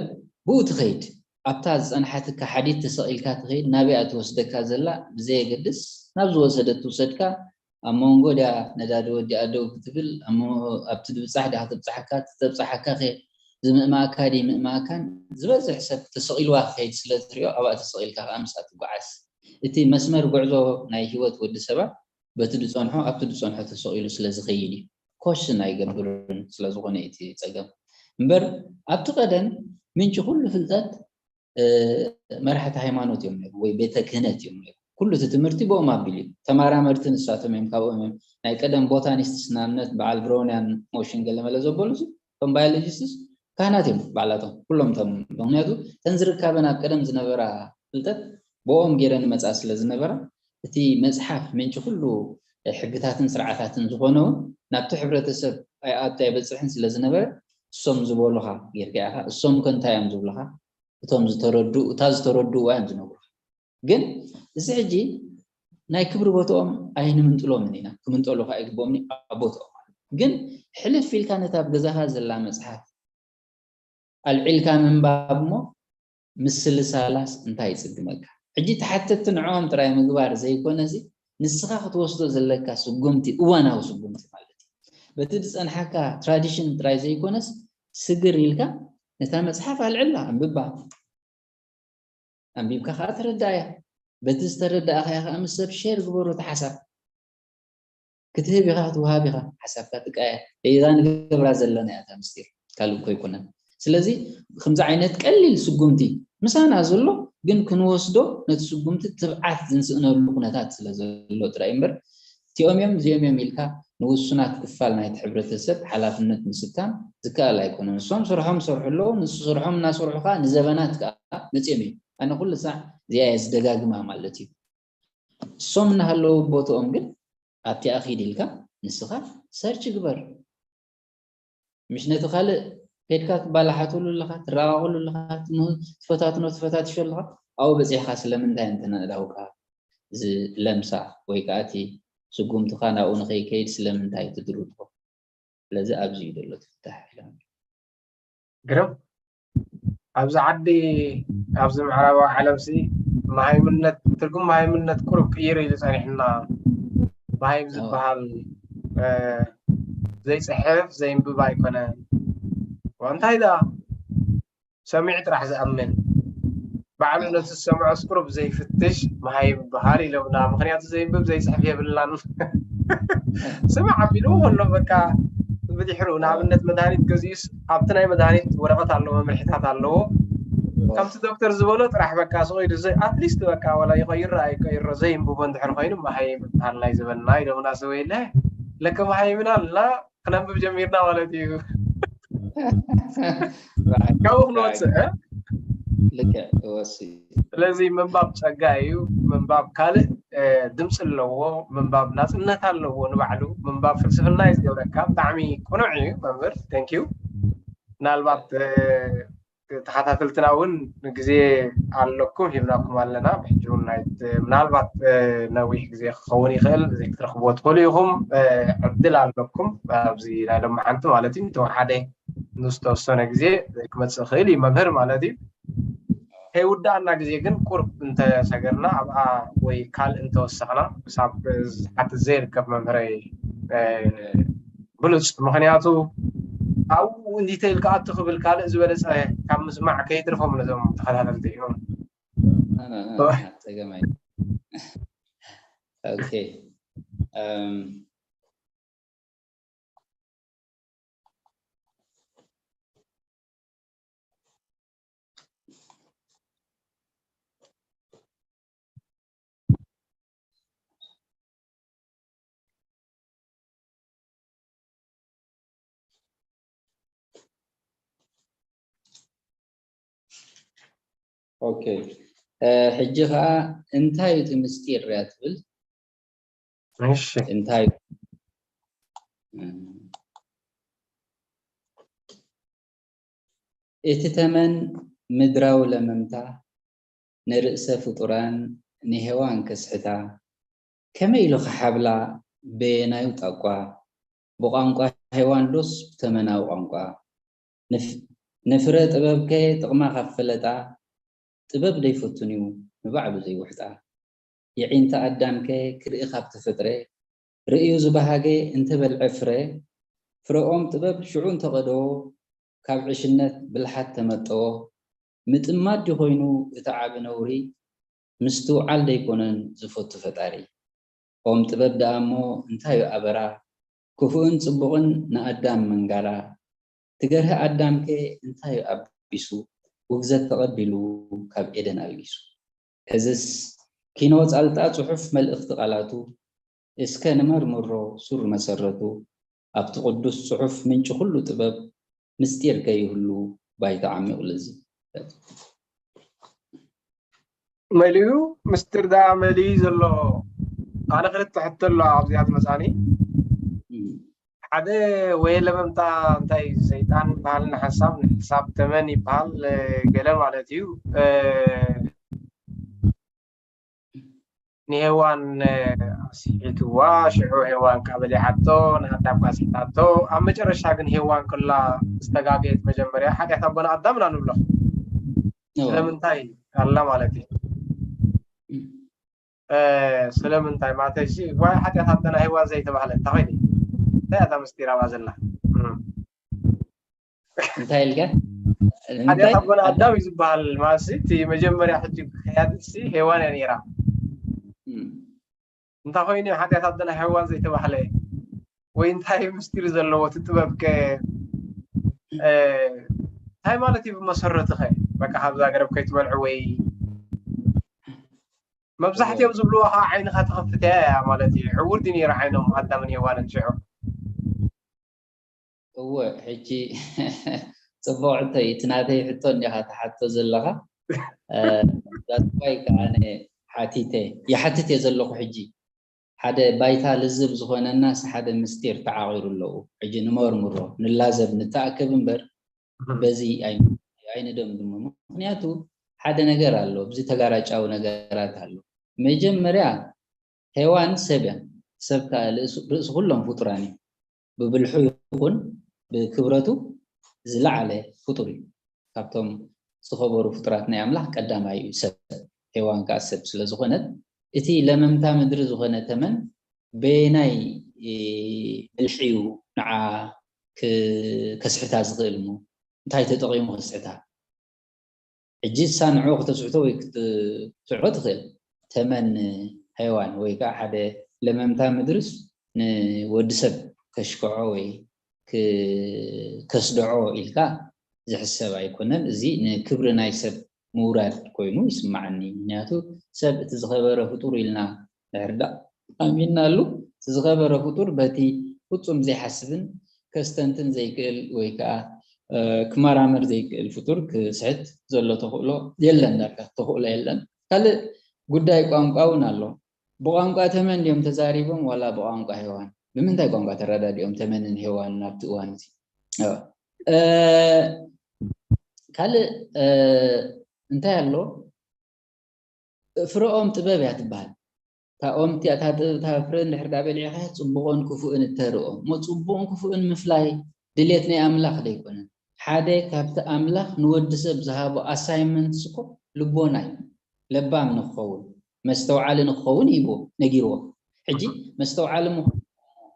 ብኡ ትኸይድ ኣብታ ዝፀንሓትካ ሓዲት ተሰቒልካ ትኸይድ ናበይኣ ትወስደካ ዘላ ብዘየገድስ ናብ ዝወሰደት ትውሰድካ ኣብ መንጎ ድያ ነዳዲ ወዲኣ ደው ክትብል ኣብቲ ድብፃሕ ድያ ክትብፃሓካ እቲ ተብፃሓካ ከ ዝምእማእካ ድይምእማእካን ዝበዝሕ ሰብ ተሰቒልዋ ክኸይድ ስለ ትሪኦ ኣብኣ ተሰቒልካ ከዓ ምስኣ ትጓዓዝ እቲ መስመር ጉዕዞ ናይ ሂወት ወዲ ሰባት በቲ ዝፀንሖ ኣብቲ ዝፀንሖ ተሰቒሉ ስለ ዝኸይድ እዩ ኮሽን ኣይገብርን ስለዝኾነ እቲ ፀገም እምበር ኣብቲ ቀደም ምንጪ ኩሉ ፍልጠት መራሕቲ ሃይማኖት እዮም ነይሩ ወይ ቤተ ክህነት እዮም ነይሩ ኩሉ እቲ ትምህርቲ ብኦም ኣቢሉ እዩ ተማራመርቲ ንሳቶም እዮም ካብኦም እዮም ናይ ቀደም ቦታኒስትስ ንኣብነት በዓል ብሮውንያን ሞሽን ገለመለ ዘበሉ እቶም ባዮሎጂስትስ ካህናት እዮም ባዕላቶም ኩሎም ቶም ምክንያቱ ተን ዝርካበን ኣብ ቀደም ዝነበራ ፍልጠት ብኦም ገይረን መፃ ስለ ዝነበራ እቲ መፅሓፍ ምንጪ ኩሉ ሕግታትን ስርዓታትን ዝኾነውን ናብቲ ሕብረተሰብ ኣይኣቱ ኣይበፅሕን ስለ ዝነበረ እሶም ዝበሉኻ ጌርካ ኢኻ እሶም ከ እንታይ እዮም ዝብሉኻ እቶም ዝተረድኡ እታ ዝተረድእዋ እዮም ዝነግሩኻ ግን እዚ ሕጂ ናይ ክብሪ ቦትኦም ኣይንምንጥሎምን ኢና ክምንጠሉ ከዓ ይግብኦምኒ ኣብ ቦትኦም ግን ሕልፍ ኢልካ ነታ ኣብ ገዛኻ ዘላ መፅሓፍ ኣልዒልካ ምንባብ እሞ ምስልሳላስ እንታይ ይፅግመካ ሕጂ ተሓተትቲ ንዕኦም ጥራይ ምግባር ዘይኮነሲ ንስኻ ክትወስዶ ዘለካ ስጉምቲ እዋናዊ ስጉምቲ ማለት እዩ በቲ ዝፀንሓካ ትራዲሽን ጥራይ ዘይኮነስ ስግር ኢልካ ነታ መፅሓፍ ኣልዕላ ኣንብባ ኣንቢብካ ከዓ ተረዳእያ በቲ ዝተረዳእካያ ከዓ ምስ ሰብ ሼር ግበሮ እቲ ሓሳብ ክትህብ ኢኻ ክትወሃብ ኢኻ ሓሳብካ ትቃየ እዛ ንገብራ ዘለና እያ ምስጢር ካልእ እኮ ኣይኮነን ስለዚ ከምዚ ዓይነት ቀሊል ስጉምቲ ምሳና ዘሎ ግን ክንወስዶ ነቲ ስጉምቲ ትብዓት ዝንስእነሉ ኩነታት ስለ ዘሎ ጥራይ እምበር እቲኦም እዮም እዚኦም እዮም ኢልካ ንውሱናት ክፋል ናይቲ ሕብረተሰብ ሓላፍነት ምስካም ዝከኣል ኣይኮነን እሶም ስርሖም ይሰርሑ ኣለዉ ንሱ ስርሖም እናሰርሑ ከዓ ንዘበናት ከዓ መፅኦም እዩ ኣነ ኩሉ ሳዕ እዚኣ እየ ዝደጋግማ ማለት እዩ እሶም እናሃለዉ ቦትኦም ግን ኣብቲኣ ኺድ ኢልካ ንስኻ ሰርች ግበር ምሽ ነቲ ካልእ ከድካ ትባላሓተሉ ኣለኻ ትረቃቐሉ ኣለኻ ትፈታትኖ ትፈታትሾ ኣለኻ ኣብኡ በፂሕኻ ስለምንታይ እንተነእዳውካ እዚ ለምሳ ወይ ከዓ እቲ ስጉምትኻ ናብኡ ንኸይከይድ ስለምንታይ ትድርድሮ ስለዚ ኣብዚ እዩ ዘሎ ትፍታሕ ኢሎም ግርም ኣብዚ ዓዲ ኣብዚ ምዕራባዊ ዓለም ሲ መሃይምነት፣ ትርጉም መሃይምነት ቁሩብ ቅይር ኢሉ ጸኒሕና። መሃይም ዝበሃል ዘይጽሕፍ ዘይንብብ ኣይኮነን። እንታይ ደኣ ሰሚዑ ጥራሕ ዝኣምን፣ ባዕሉ ነቲ ዝሰምዖ ስቁሩብ ዘይፍትሽ መሃይም ይበሃል ኢሎምና። ምኽንያቱ ዘይንብብ ዘይጽሕፍ የብልናን። ስማዕ ኣቢሉ ከሎ በቃ ብድሕሩ ንኣብነት መድሃኒት ገዚኡስ ኣብቲ ናይ መድሃኒት ወረቐት ኣለዎ፣ መምርሒታት ኣለዎ። ከምቲ ዶክተር ዝበሎ ጥራሕ በቃ ስቕ ኢሉ ዘይ-፣ ኣትሊስት በቃ ዋላ ይቐይሮ ኣይቀይሮ ዘይንብቦ እንድሕር ኮይኑ መሃይም ይበሃል ናይ ዘበንና ኢሎምና። ሰበይለ ለከ መሃይምና ኣልና ክነንብብ ጀሚርና ማለት እዩ። ካብኡ ክንወፅእ ልክዕ ወሲ ስለዚ ምንባብ ፀጋ እዩ። ምንባብ ካልእ ድምፂ ኣለዎ። ምንባብ ናፅነት ኣለዎ ንባዕሉ። ምንባብ ፍልስፍና እዩ ዝገብረካ። ብጣዕሚ ቅኑዕ እዩ መምህር። Thank you። ምናልባት ተኸታተልትና እውን ግዜ ኣለኩም ሂብናኩም ኣለና። ብሕጂ እውን ናይ ምናልባት ነዊሕ ግዜ ክኸውን ይኽእል፣ ዘይክትረኽብዎ ትኽእሉ ኢኹም። ዕድል ኣለኩም ኣብዚ ናይ ሎሚ ሓንቲ ማለት እዩ። እንተወሓደ ንዝተወሰነ ግዜ ክመፅእ ይኽእል እዩ መምህር ማለት እዩ። ከይውዳእና ግዜ ግን ቁርብ እንተሰገርና ኣብኣ ወይ ካልእ እንተወሰኽና ክሳብ ዝሓትት ዘይርከብ መምህረይ ብሉፅ። ምኽንያቱ ኣብኡ እንዲተይል ክኣቱ ክብል ካልእ ዝበለፀ ካብ ምስማዕ ከይትርፎም ነዞም ተኸታተልቲ እዮም። ፀገማይ ኦኬ ኦኬ ሕጂ ከዓ እንታይ እቲ ምስጢር እያ ትብል እሺ እንታይ እቲ ተመን ምድራዊ ለመምታ ንርእሰ ፍጡራን ንሄዋን ከስሕታ ከመይ ኢሉ ክሓብላ በየናዩ ጣቋ ብቋንቋ ሄዋን ዶስ ብተመናዊ ቋንቋ ንፍረ ጥበብከ ጥቕማ ካብ ፈለጣ ጥበብ ደይፈቱን እዩ ንባዕሉ ዘይውሕጣ የዒንተ ኣዳምከ ክርኢ ካብ ተፈጥረ ርእዩ ዝበሃገ እንተበልዐ ፍረ ፍረኦም ጥበብ ሽዑ እንተቐደዎ ካብ ዕሽነት ብልሓት ተመጠዎ ምጥማት ድዩ ኮይኑ እቲ ዓቢ ነውሪ ምስትውዓል ደይኮነን ዝፈቱ ፈጣሪ ኦም ጥበብ ደኣ እሞ እንታዩ ኣበራ ክፉእን ጽቡቕን ንኣዳም መንጋራ ትገርህ ኣዳምከ እንታዩ ኣቢሱ ውግዘት ተቐቢሉ ካብ ኤደን ኣብጊሱ ሕዝስ ኪኖ ጻልጣ ጽሑፍ መልእኽቲ ቃላቱ እስከ ንመርምሮ ሱር መሰረቱ ኣብቲ ቅዱስ ጽሑፍ ምንጪ ኩሉ ጥበብ ምስጢር ከይህሉ ባይታ ዓሚቑ ልዝብ መሊኡ ምስጢር ደኣ መሊኡ ዘሎ ኣነ ክልተ ሕቶ ኣሎ ኣብዚኣ ዝመፃኒ ሓደ ወይ ለመምታ እንታይ ሰይጣን ይበሃል ንሓሳብ ንሕሳብ ተመን ይበሃል ገለ ማለት እዩ ንሄዋን ኣስሒትዋ ሽዑ ሄዋን ካበሊዓቶ ንኣዳም ካስሒታቶ ኣብ መጨረሻ ግን ሄዋን ክላ ዝተጋገየት መጀመርያ ሓጢኣት ኣቦና ኣዳም ኢና ንብሎ ስለምንታይ ኣላ ማለት እዩ ስለምንታይ ማተሲ ዋይ ሓጢኣት ኣቦና ሄዋን ዘይተባህለ እንታይ እንታይ ኣታ ምስጢር ኣብኣ ዘላ እንታይ ኢልካ ሓጢኣት ኣቦና ኣዳም እዩ ዝበሃል ማለት እቲ መጀመርያ ሕጂ ከያድሲ ሄዋን እያ ነይራ እንታይ ኮይኑ ሓጢኣት ኣቦና ሄዋን ዘይተባህለ ወይ እንታይ ምስጢር ዘለዎ እቲ ጥበብ ከ እንታይ ማለት እዩ ብመሰረቱ ከ በቃ ካብዛ ገረብ ከይትበልዑ ወይ መብዛሕትኦም ዝብልዎ ከዓ ዓይንካ ተኸፍተ እያ ማለት እዩ ዕውር ድዩ ነይሩ ዓይኖም ኣዳምን ሄዋንን ሽዑ እወ ሕጂ ፅቡቅ ሕቶ እዩ እቲ ናተይ ሕቶ እንዲካ ትሓቶ ዘለካ ዳስኳይ ከዓ ሓቲተ ይሓትት እየ ዘለኩ ሕጂ ሓደ ባይታ ልዝብ ዝኾነናስ ሓደ ምስጢር ተዓቒሩ ኣለዉ ሕጂ ንመርምሮ ንላዘብ ንተኣከብ እምበር በዚ ኣይንደምድሞ ምክንያቱ ሓደ ነገር ኣሎ ብዚ ተጋራጫዊ ነገራት ኣሎ መጀመርያ ሄዋን ሰብ እያ ሰብ ርእሲ ኩሎም ፍጡራን እዩ ብብልሑ ይኹን ብክብረቱ ዝለዓለ ፍጡር እዩ ካብቶም ዝኸበሩ ፍጡራት ናይ ኣምላኽ ቀዳማይ እዩ ሰብ ሄዋን ከዓ ሰብ ስለ ዝኾነት፣ እቲ ለመምታ ምድሪ ዝኾነ ተመን በየናይ ብልሒ እዩ ንዓ ከስሕታ ዝኽእል እሞ እንታይ ተጠቒሙ ከስሕታ? ሕጂ እሳ ንዕኡ ክተስሕቶ ወይ ክትስዕሮ ትኽእል። ተመን ሄዋን ወይ ከዓ ሓደ ለመምታ ምድርስ ንወዲ ሰብ ከሽክዖ ወይ ከስድዖ ኢልካ ዝሕሰብ ኣይኮነን። እዚ ንክብሪ ናይ ሰብ ምውራድ ኮይኑ ይስማዓኒ። ምክንያቱ ሰብ እቲ ዝኸበረ ፍጡር ኢልና ድሕር ዳ ኣሚንናሉ፣ እቲ ዝኸበረ ፍጡር በቲ ፍጹም ዘይሓስብን ከስተንትን ዘይክእል ወይ ከዓ ክመራመር ዘይክእል ፍጡር ክስሕት ዘሎ ተኽእሎ የለን። ዳርጋ ተኽእሎ የለን። ካልእ ጉዳይ ቋንቋ እውን ኣሎ። ብቋንቋ ተመን ድዮም ተዛሪቦም ዋላ ብቋንቋ ሄዋን? ብምንታይ ቋንቋ ተረዳዲኦም ተመንን ሄዋን ናብቲ እዋን እዚ? ካልእ እንታይ ኣሎ? ፍረኦም ጥበብ እያ ትበሃል። እታ ኦም እቲኣ እታ ፍረ እንድሕር ዳ በሊዕኻ ጽቡቕን ክፉእን እተርእኦ እሞ ጽቡቕን ክፉእን ምፍላይ ድሌት ናይ ኣምላኽ ደይኮነን። ሓደ ካብቲ ኣምላኽ ንወዲ ሰብ ዝሃቦ ኣሳይመንትስ እኮ ልቦና እዩ። ለባም ንክኸውን መስተውዓሊ ንክኸውን ይቦ ነጊርዎ። ሕጂ መስተውዓሊ ምዃን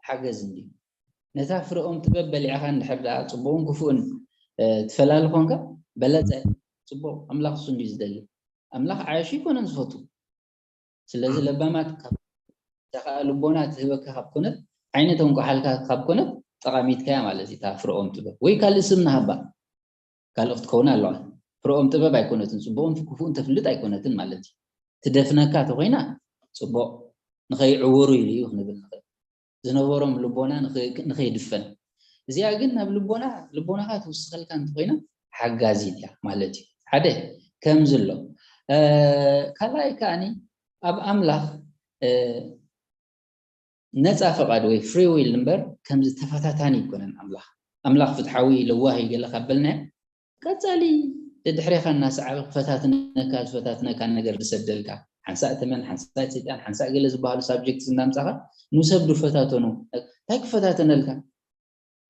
ሓገዝ እንዲ ነታ ፍረኦም ጥበብ በሊዕኻ እንድሕር ደኣ ጽቡቕን ክፉእን ትፈላሊ ኮንካ በለጸ። ጽቡቕ ኣምላኽ እሱ እንዲ ዝደሊ ኣምላኽ ዓያሹ ይኮነን ዝፈቱ። ስለዚ ለባማት ካብ ከኣ ልቦና ትህበካ ካብ ኮነት ዓይነቶም ከሓልካ ካብ ኮነት ጠቓሚትካያ ማለት እዩ። እታ ፍረኦም ጥበብ ወይ ካልእ ስም ንሃባ ካልኦት ትኸውን ኣለዋ። ፍረኦም ጥበብ ኣይኮነትን፣ ጽቡቕን ክፉእን ተፍልጥ ኣይኮነትን ማለት እዩ። ትደፍነካ ተኾይና ጽቡቕ ንኸይዕወሩ ኢሉ እዩ ክንብል ንኽእል። ዝነበሮም ልቦና ንኸይድፈን። እዚኣ ግን ናብ ልቦና ልቦናኻ ትውስኸልካ እንተኾይና ሓጋዚት እያ ማለት እዩ። ሓደ ከምዚ ኣሎ። ካልኣይ ከዓኒ ኣብ ኣምላኽ ነፃ ፈቓድ ወይ ፍሪ ዊል እምበር ከምዚ ተፈታታኒ ኣይኮነን ኣምላኽ። ኣምላኽ ፍትሓዊ ለዋህ እዩ ገለ ካብ በልናዮ ቀጻሊ ደድሕሬኻ እናሰዓበ ክፈታትነካ ዝፈታትነካ ነገር ዝሰደልካ ሓንሳእ ተመን ሓንሳእ ሰይጣን ሓንሳእ ገለ ዝበሃሉ ሳብጀክት እናምጻኻ ንሰብ ድፈታተኑ እንታይ ክፈታተነልካ?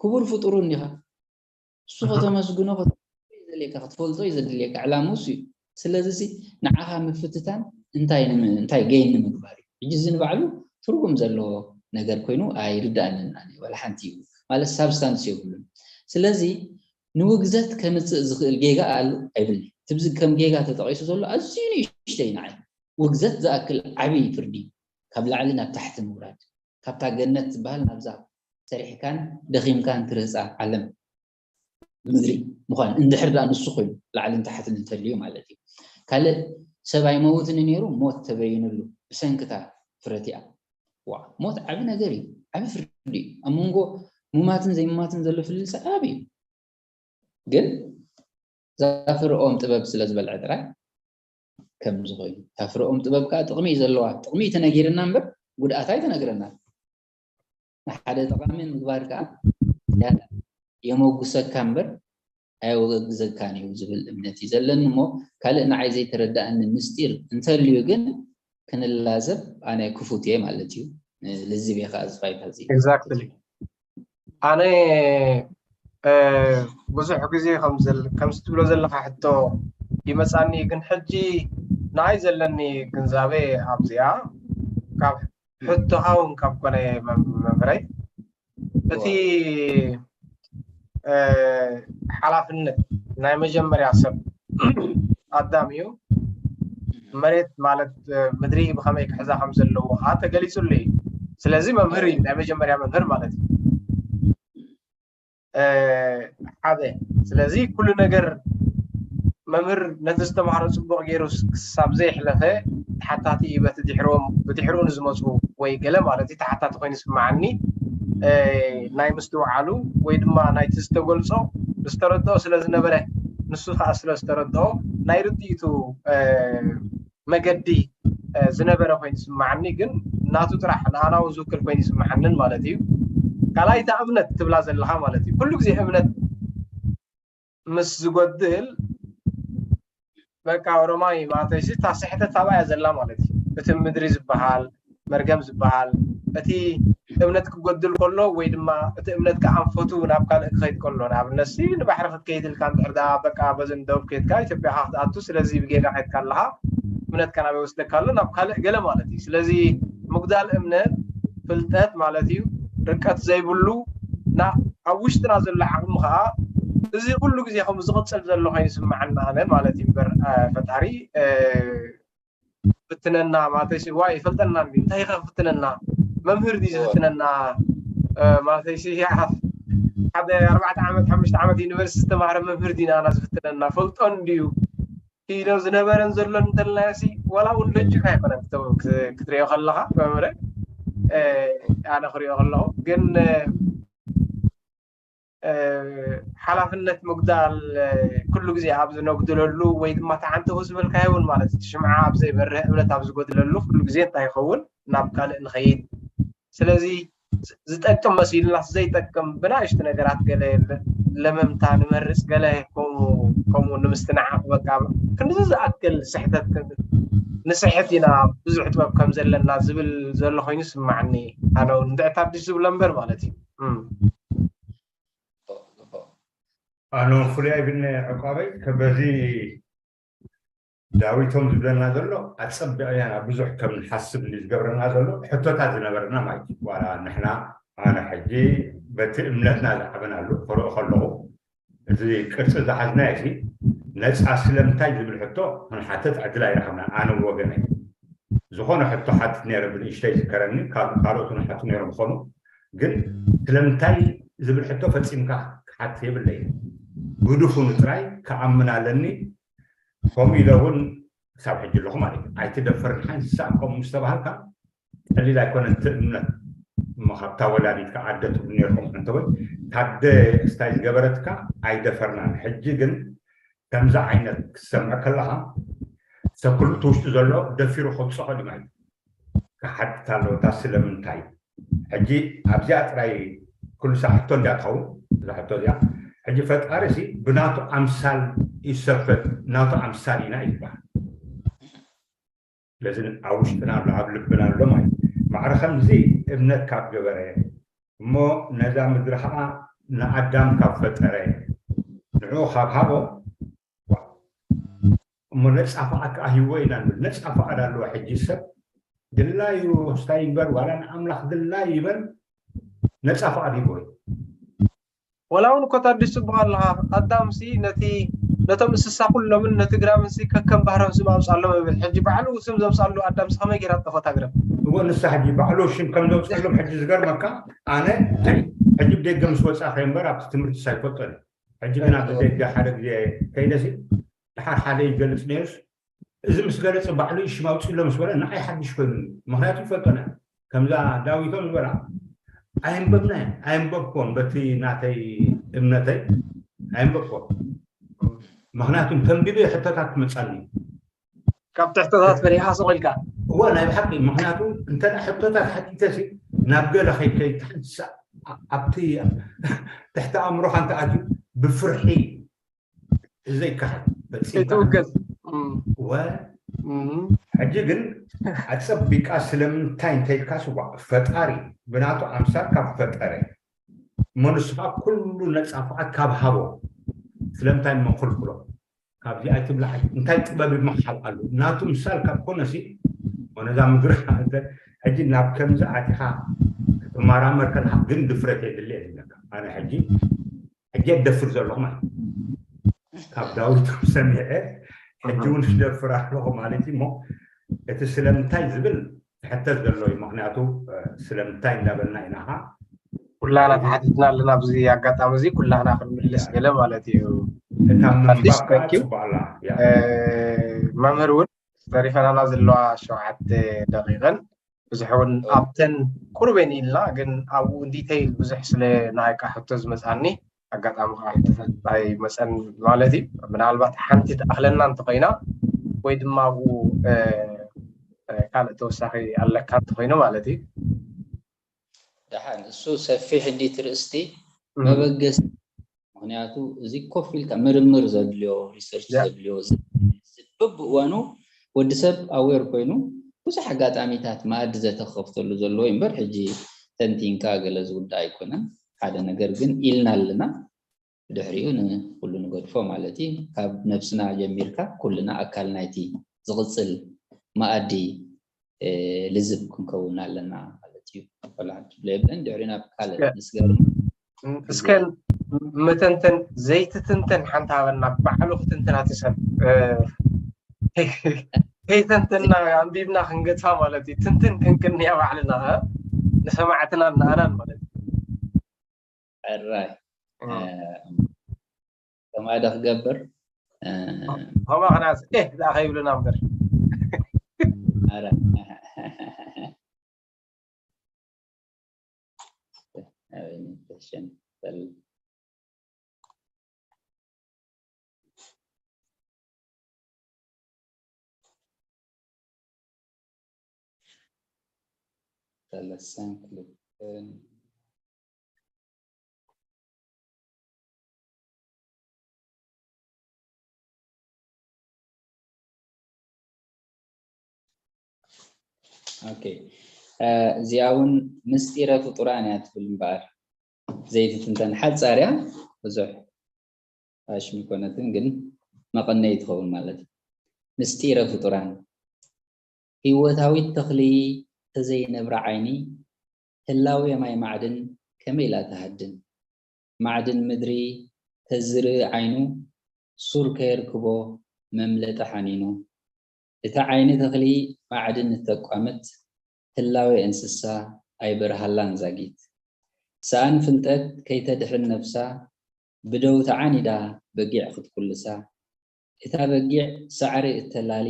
ክቡር ፍጡሩ እንዲኻ እሱ ከተመስግኖ ዘድልየካ ክትፈልጦ እዩ ዘድልየካ ዕላምኡ እሱ እዩ። ስለዚ ንዓኻ ምፍትታን እንታይ እንታይ ገይን ንምግባር እዩ። ሕጂ እዚ ንባዕሉ ትርጉም ዘለዎ ነገር ኮይኑ ኣይርዳእንን ኣነ ዋላ ሓንቲ እዩ ማለት ሳብስታንስ የብሉን። ስለዚ ንውግዘት ከምፅእ ዝኽእል ጌጋ ኣሉ ኣይብልኒ። ትብዚ ከም ጌጋ ተጠቒሱ ዘሎ ኣዝዩ ንእሽተይ ንዓይ ውግዘት ዝኣክል ዓብዪ ፍርዲ ካብ ላዕሊ ናብ ታሕቲ ምውራድ ካብታ ገነት ዝበሃል ናብዛ ሰሪሕካን ደኺምካን ትርህፃ ዓለም ምድሪ ምዃን እንድሕር ደኣ ንሱ ኮይኑ ላዕልን ታሕትን እንተልዩ ማለት እዩ። ካልእ ሰብ ኣይመውትን ነይሩ ሞት ተበይንሉ ብሰንክታ ፍረቲኣ ዋ ሞት ዓቢ ነገር እዩ። ዓቢ ፍርዲ እዩ። ኣብ መንጎ ሙማትን ዘይሙማትን ዘሎ ፍልልሰ ዓቢ እዩ። ግን ዛፍርኦም ጥበብ ስለ ዝበልዐ ጥራይ ከም ዝኾይኑ እታ ፍረኦም ጥበብ ከዓ ጥቕሚ እዩ ዘለዋ። ጥቕሚ እዩ ተነጊርና እምበር ጉድኣታ ኣይተነግረና። ንሓደ ጠቓሚ ምግባር ከዓ ዝያዳ የመጉሰካ እምበር ኣየወግዘካን እዩ ዝብል እምነት እዩ ዘለኒ እሞ ካልእ ንዓይ ዘይተረዳእኒ ምስጢር እንተልዩ ግን ክንላዘብ ኣነ ክፉት እየ ማለት እዩ። ልዝብ እየ ከዓ ዝፋይታ እዚ exactly ኣነ ብዙሕ ግዜ ከምስ ትብሎ ዘለካ ሕቶ ይመፃኒ ግን ሕጂ ንዓይ ዘለኒ ግንዛቤ ኣብዚኣ ካብ ሕቶኻ እውን ካብ ኮነ መምህረይ እቲ ሓላፍነት ናይ መጀመርያ ሰብ ኣዳም እዩ መሬት ማለት ምድሪ ብከመይ ክሕዛ ከም ዘለዎ ከዓ ተገሊፁሉ እዩ ስለዚ መምህር እዩ ናይ መጀመርያ መምህር ማለት እዩ ሓደ ስለዚ ኩሉ ነገር መምህር ነቲ ዝተምሃሮ ፅቡቅ ገይሩ ክሳብ ዘየሕለፈ ተሓታቲ እዩ በቲ ድሕርኦም ብድሕርኡ ንዝመፁ ወይ ገለ ማለት እዩ ተሓታቲ ኮይኑ ይስምዓኒ ናይ ምስትውዓሉ ወይ ድማ ናይቲ ዝተገልፆ ዝተረድኦ ስለ ዝነበረ ንሱ ከዓ ስለ ዝተረድኦ ናይ ርድኢቱ መገዲ ዝነበረ ኮይኑ ይስምዓኒ ግን ናቱ ጥራሕ ንኣና እውን ዝውክል ኮይኑ ይስምዓንን ማለት እዩ ካልኣይ እታ እምነት ትብላ ዘለካ ማለት እዩ ኩሉ ግዜ እምነት ምስ ዝጎድል በቃ ኦሮማይ ማለተይሲ እታ ስሕተት ኣብኣ እያ ዘላ ማለት እዩ እቲ ምድሪ ዝበሃል መርገም ዝበሃል እቲ እምነት ክጎድል ከሎ ወይ ድማ እቲ እምነት ከኣንፈቱ ናብ ካልእ ክኸይድ ከሎ ንኣብነትሲ ንባሕሪ ክትከይድ ኢልካ እንድሕር ደኣ በቃ በዚ ንደቡብ ከይድካ ኢትዮጵያኻ ክትኣቱ ስለዚ ብጌጋ ከይድካ ኣለኻ እምነትካ ናበይ ወስደካ ኣሎ? ናብ ካልእ ገለ ማለት እዩ። ስለዚ ምጉዳል እምነት ፍልጠት ማለት እዩ። ርቀት ዘይብሉ ና ኣብ ውሽጥና ዘሎ ዓቕሚ ከዓ እዚ ኩሉ ግዜ ከምኡ ዝቕፅል ዘሎ ኮይኑ ይስምዓና ኣነ ማለት እዩ። እምበር ፈጣሪ ፍትነና ማለት ዋ ይፈልጠና እንዲ እንታይ ከ ፍትነና መምህር ድዩ ዝፍትነና ማለት ሓደ ኣርባዕተ ዓመት ሓሙሽተ ዓመት ዩኒቨርሲቲ ዝተማሃረ መምህር ዲና ና ዝፍትነና ፈልጦ እንድዩ ኢሎ ዝነበረን ዘሎን እንተለናዮ ሲ ዋላ እውን ሎጂክ ኣይኮነን ክትሪኦ ከለካ መምህረ ኣነ ክሪኦ ከለኹ ግን ሓላፍነት ምጉዳል ኩሉ ግዜ ኣብ ዝነጉድለሉ ወይ ድማ ተዓንተኹ ዝበልካዮ እውን ማለት እቲ ሽምዓ ኣብ ዘይበርህ እምነት ኣብ ዝጎድለሉ ኩሉ ግዜ እንታይ ይኸውን ናብ ካልእ ንኸይድ ስለዚ ዝጠቅም መሲሉናስ ዘይጠቅም ብናእሽቱ ነገራት ገለ ለመምታ ንመርፅ ገለ ከምኡ ንምስትንዓቕ በቃ ክንዚ ዝኣክል ስሕተት ንስሕት ኢና ብዙሕ ጥበብ ከም ዘለና ዝብል ዘሎ ኮይኑ ስማዓኒ ኣነ እውን እንድዕት ኣዲስ ዝብሎ እምበር ማለት እዩ ኣነ ፍሉይ ኣይብልኒ ዕቋበይ ከበዚ ዳዊቶም ዝብለና ዘሎ ኣፀቢቕና ናብ ብዙሕ ከም ንሓስብ ዝገብረና ዘሎ ሕቶታት ዝነበረና ማለት እዩ ዋላ ንሕና ኣነ ሕጂ በቲ እምነትና ዝዓበናሉ ክርኢ ከለኹ እቲ ቅርፂ ዝሓዝናዮ ሲ ነፃ ስለምንታይ ዝብል ሕቶ ክንሓተት ዕድል ኣይረኸብና ኣነ ብወገነይ ዝኾነ ሕቶ ሓትት ነይረ ብንእሽተይ ዝከረኒ ካልኦት ንሓቱ ነይሮም ዝኾኑ ግን ስለምንታይ ዝብል ሕቶ ፈፂምካ ክሓትት የብለይ ብድፉኑ ጥራይ ክኣምን ኣለኒ ከምኡ ኢለ እውን ክሳብ ሕጂ ኣለኹ ማለት እዩ ኣይትደፈርን ሓንሳእ ከምኡ ምስ ተባሃልካ ቀሊል ኣይኮነን እቲ እምነት እሞ ካብታ ወላዲትካ ኣደ ትብሉ ነርኩም እንተወይ ታደ እስታይ ዝገበረትካ ኣይደፈርናን ሕጂ ግን ከምዚ ዓይነት ክትሰምዕ ከለኻ ሰብ ኩሉ እቲ ውሽጢ ዘሎ ደፊሩ ከውፅኦ ከሊ ማለት ክሓትት ኣለዎ እታ ስለምንታይ ሕጂ ኣብዚኣ ጥራይ ኩሉ ሳዕ ሕቶ እንድያ ትኸውን እዛ ሕቶ እዚኣ ሕጂ ፈጣሪ ሲ ብናቱ ኣምሳል ይሰፈጥ ናቱ ኣምሳል ኢና ይበሃል ስለዚ ኣብ ውሽጥና ኣሎ ኣብ ልብና ኣሎ ማለት ማዕረ ከምዚ እምነት ካብ ገበረ እሞ ነዛ ምድሪ ከዓ ንኣዳም ካብ ፈጠረ ንዕኡ ካብ ሃቦ እሞ ነፃ ፍቓድ ከዓ ሂቦ ኢና ንብል ነፃ ፍቓድ ኣለዎ ሕጂ ሰብ ድላዩ ስታይ ይግበር ዋላ ንኣምላኽ ድላዩ ይበል ነፃ ፍቓድ ሂቦ እዩ ወላ እውን እኮ ታዲስ ፅቡቅ ኣለካ ኣዳም ሲ ነቲ ነቶም እንስሳ ኩሎምን ነቲ ግራምን ሲ ከከም ባህሮም ስም ኣውፅኣሎም ይብል ሕጂ ባዕሉ ስም ዘውፅኣሉ ኣዳም ሲ ከመይ ገይራ ጠፈት ኣግረም እዎ ንሳ ሕጂ ባዕሉ ሽም ከም ዘውፅኣሎም ሕጂ ዝገርመካ ኣነ ሕጂ ብደገ ምስ ወፃ ከይምበር ኣብቲ ትምህርቲ ሳይፈልጦ ሕጂ ግን ኣብዚ ደገ ሓደ ግዜ ከይደሲ ድሓር ሓደ ይገልፅ ነይሩስ እዚ ምስ ገለፀ ባዕሉ እዩ ሽም ኣውፅእሎ ምስ በለ ንዓይ ሓድሽ ኮይኑኒ ምክንያቱ ይፈልጦና ከምዛ ዳዊቶም ዝበላ ኣየንበብናዮ ኣየንበብክዎን በቲ ናተይ እምነተይ ኣየንበብክዎን ምክንያቱ ተንቢበ ሕቶታት ትመፃኒ ካብ ትሕቶታት ፈሪኻ ስቕ ኢልካ እወ ናይ ብሓቂ ምክንያቱ እንተ ሕቶታት ሓቲተሲ ናብ ገለ ከይከይድ ሓንሳ ኣብቲ ትሕቲ ኣእምሮኻ እንተ ኣትዩ ብፍርሒ ዘይከሓድ ፈፂምካ እትውገዝ እም፣ ወ እም፣ ሕጂ ግን ኣፀቢቃ ስለምንታይ እንተይልካ ስዋ ፈጣሪ ብናቱ ኣምሳል ካብ ፈጠረ እሞ ንስኻ ኩሉ ነፃ ፍቓድ ካብ ሃቦ ስለምንታይ እሞ ክልክሎ ካብዚ ኣይትብላዕ እንታይ ጥበብ ይመሓል ኣሎ ናቱ ምሳል ካብ ኮነሲ ነዛ ምድሪ ሕጂ ናብ ከምዚ ኣቲኻ ክትመራመር ከለካ ግን ድፍረት የድሊ እየ ዝብለካ ኣነ ሕጂ ሕጂ የደፍር ዘለኹ ማለት ካብ ዳዊት ሰሚዐ ሕጂ እውን ዝደፍር ኣለኹ ማለት እዩ እሞ እቲ ስለምንታይ ዝብል ትሕተት ዘሎ እዩ ምክንያቱ ስለምንታይ እንዳበልና ኢና ካ ኩላና ተሓቲትና ኣለና ኣብዚ ኣጋጣሚ እዚ ኩላና ክንምልስ ገለ ማለት እዩ እታ ኣዲስ ምንባብ ከዓ thank you ፅቡቅ ኣላ መምህር እውን ተሪፈናና ዘለዋ ሸውዓተ ደቂቀን ብዙሕ እውን ኣብተን ቁሩበን ኢልና ግን ኣብኡ ዲተይል ብዙሕ ስለ ናይቃ ሕቶ ዝመፅኣኒ ኣጋጣሚ ከዓ ሕቶታት ኣይመፀን ማለት እዩ ምናልባት ሓንቲ ትኣክለና እንተኮይና ወይ ድማ ኣብኡ ካልእ ተወሳኺ ኣለካ እንተኮይኑ ማለት እዩ ደሓን እሱ ሰፊሕ እንዲ ትርእስቲ መበገስ ምክንያቱ እዚ ኮፍ ኢልካ ምርምር ዘድልዮ ሪሰርች ዘድልዮ በብእዋኑ ወዲ ሰብ ኣዌር ኮይኑ ብዙሕ ኣጋጣሚታት መኣዲ ዘተከፍተሉ ዘለዎ እምበር ሕጂ ተንቲንካ ገለ ዝውዳ ኣይኮነን ሓደ ነገር ግን ኢልና ኣለና ብድሕሪኡ ንኩሉ ንገድፎ ማለት እዩ ካብ ነብስና ጀሚርካ ኩልና ኣካል ናይቲ ዝቕፅል መኣዲ ልዝብ ክንከውን ኣለና ማለት እዩ። ቆልዓ ትብሎ የብለን ድሕሪ ናብ ካልእ እስከ ንስገር እስከ መተንተን ዘይትትንተን ሓንቲ ሃበና። ባዕሉ ክትንትና ትሰብ ከይተንተና ኣንቢብና ክንገድፋ ማለት እዩ። ትንትን ክንክንያ ባዕልና ንሰማዕትና ንኣናን ማለት እዩ። ሕራይ ከማይ ዶ ክገብር ኸማ ከናስ ኤህ ደኣ ከይብሉና እምበር ኣረ ሰለስተን ክልተን ኦኬ እዚኣ እውን ምስጢረ ፍጡራን እያ ትብል እምበኣር ዘይትትንተን ሓፃር እያ ብዙሕ ኣሽም ይኮነትን ግን መቐነይ ትኸውን ማለት እዩ። ምስጢረ ፍጡራን ህይወታዊት ተኽሊ ተዘይነብራ ዓይኒ ህላዌ ማይ ማዕድን ከመይ ኢላ ትሃድን? ማዕድን ምድሪ ተዝርኢ ዓይኑ ሱር ከየርክቦ መምለጢ ሓኒኑ። እቲ ዓይኒ ተኽሊ ማዕድን እተቋምት ህላዌ እንስሳ ኣይበርሃላን ዛጊት። ሰኣን ፍልጠት ከይተድሕን ነብሳ ብደው ተዓኒዳ በጊዕ ክትኩልሳ። እታ በጊዕ ሳዕሪ እተላሊ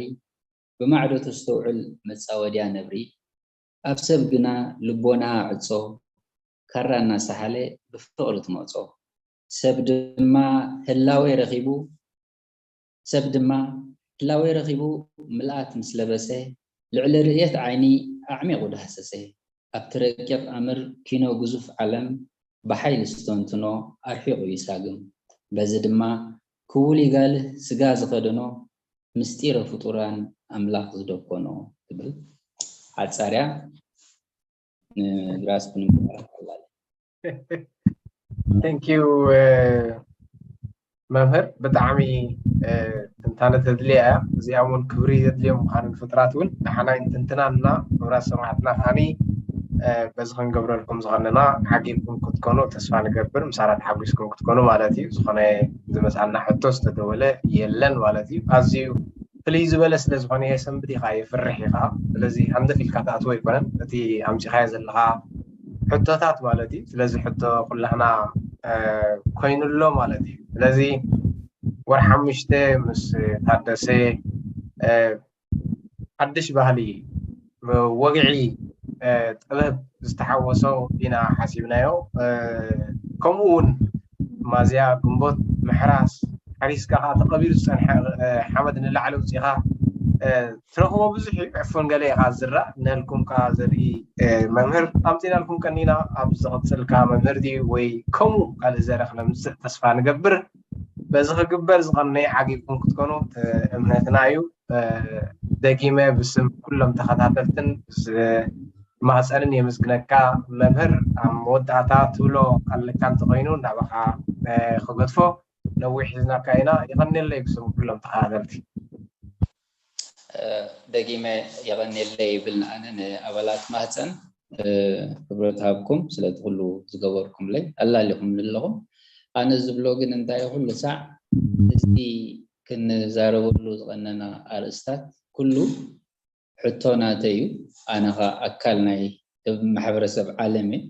ብማዕዶ ተስተውዕል መጻወድያ ነብሪ። ኣብ ሰብ ግና ልቦናኣ ዕጾ ካራ እናሰሓለ ብፍቕሪ ትመጾ። ሰብ ድማ ህላዌ ረኺቡ ሰብ ድማ ህላዌ ረኺቡ ምልኣት ምስ ለበሰ ልዕሊ ርእየት ዓይኒ ኣዕሚቑ ዳህሰሰ። ኣብቲ ረቂቕ ኣምር ኪኖ ግዙፍ ዓለም ብሓይሊ ዝተንትኖ ኣርሒቑ ይሳግም። በዚ ድማ ክውል ይጋልህ ስጋ ዝኸደኖ ምስጢረ ፍጡራን ኣምላኽ ዝደኮኖ ትብል ሓጻርያ ንግራስፕ ንምግባር ኣላ። Thank you መምህር ብጣዕሚ ትንታነ ተድልያ እያ። እዚኣ እውን ክብሪ ዘድልዮም ምዃኑ ንፍጥራት እውን ንሓና ይንትንትና እና ክብራት ሰማዕትና ከዓኒ በዚ ክንገብረልኩም ዝቐነና ሓጊብኩም ክትኮኑ ተስፋ ንገብር። ምሳና ተሓጒስኩም ክትኮኑ ማለት እዩ። ዝኾነ ዝመፅኣና ሕቶ ዝተደወለ የለን ማለት እዩ። ኣዝዩ ፍልይ ዝበለ ስለ ዝኾነ የሰንብድ ኢኻ የፍርሕ ኢኻ። ስለዚ ሃንደፍ ኢልካ ትኣትዎ ኣይኮነን እቲ ኣምፂኻዮ ዘለኻ ሕቶታት ማለት እዩ። ስለዚ ሕቶ ኩላህና ኮይኑ ኣሎ ማለት እዩ። ስለዚ ወር ሓሙሽተ ምስ ታደሰ ሓድሽ ባህሊ ወግዒ ጥበብ ዝተሓወሶ ኢና ሓሲብናዮ። ከምኡ እውን ማዝያ ግንቦት ምሕራስ ሓሪስካ ከዓ ተቐቢሩ ዝፀንሐ ሓመድ ንላዕሊ ውፅኢኻ ትረኽቦ ብዙሕ እዩ። ዕፉን ገለ ኢኻ ዝራእ ነልኩም ከዓ ዘርኢ መምህር ኣምፂናልኩም ቀኒና ኣብ ዝቕፅል ከዓ መምህር ድዩ ወይ ከምኡ ካልእ ዘረ ክነምፅእ ተስፋ ንገብር። በዚ ክግበር ዝቐነየ ዓጊብኩም ክትኮኑ እምነትና እዩ። ደጊመ ብስም ኩሎም ተኸታተልትን ማህፀንን የመስግነካ መምህር። ኣብ መወዳእታ ትብሎ ኣለካ እንተኮይኑ ናባኻ ክገድፎ ነዊሕ ሒዝናካ ኢና። ይቐንየለይ ብስም ኩሎም ተኸታተልቲ። ደጊመ የቐንየለይ ይብል ንኣነ ንኣባላት ማህፀን ክብረት ሃብኩም ስለቲ ኩሉ ዝገበርኩምለይ ኣላሊኹም ንለኹም። ኣነ ዝብሎ ግን እንታይ ኩሉ ሳዕ እዚ ክንዛረበሉ ዝቐነና ኣርእስታት ኩሉ ሕቶ ናተይ እዩ። ኣነ ኸዓ ኣካል ናይ ማሕበረሰብ ዓለም እየ።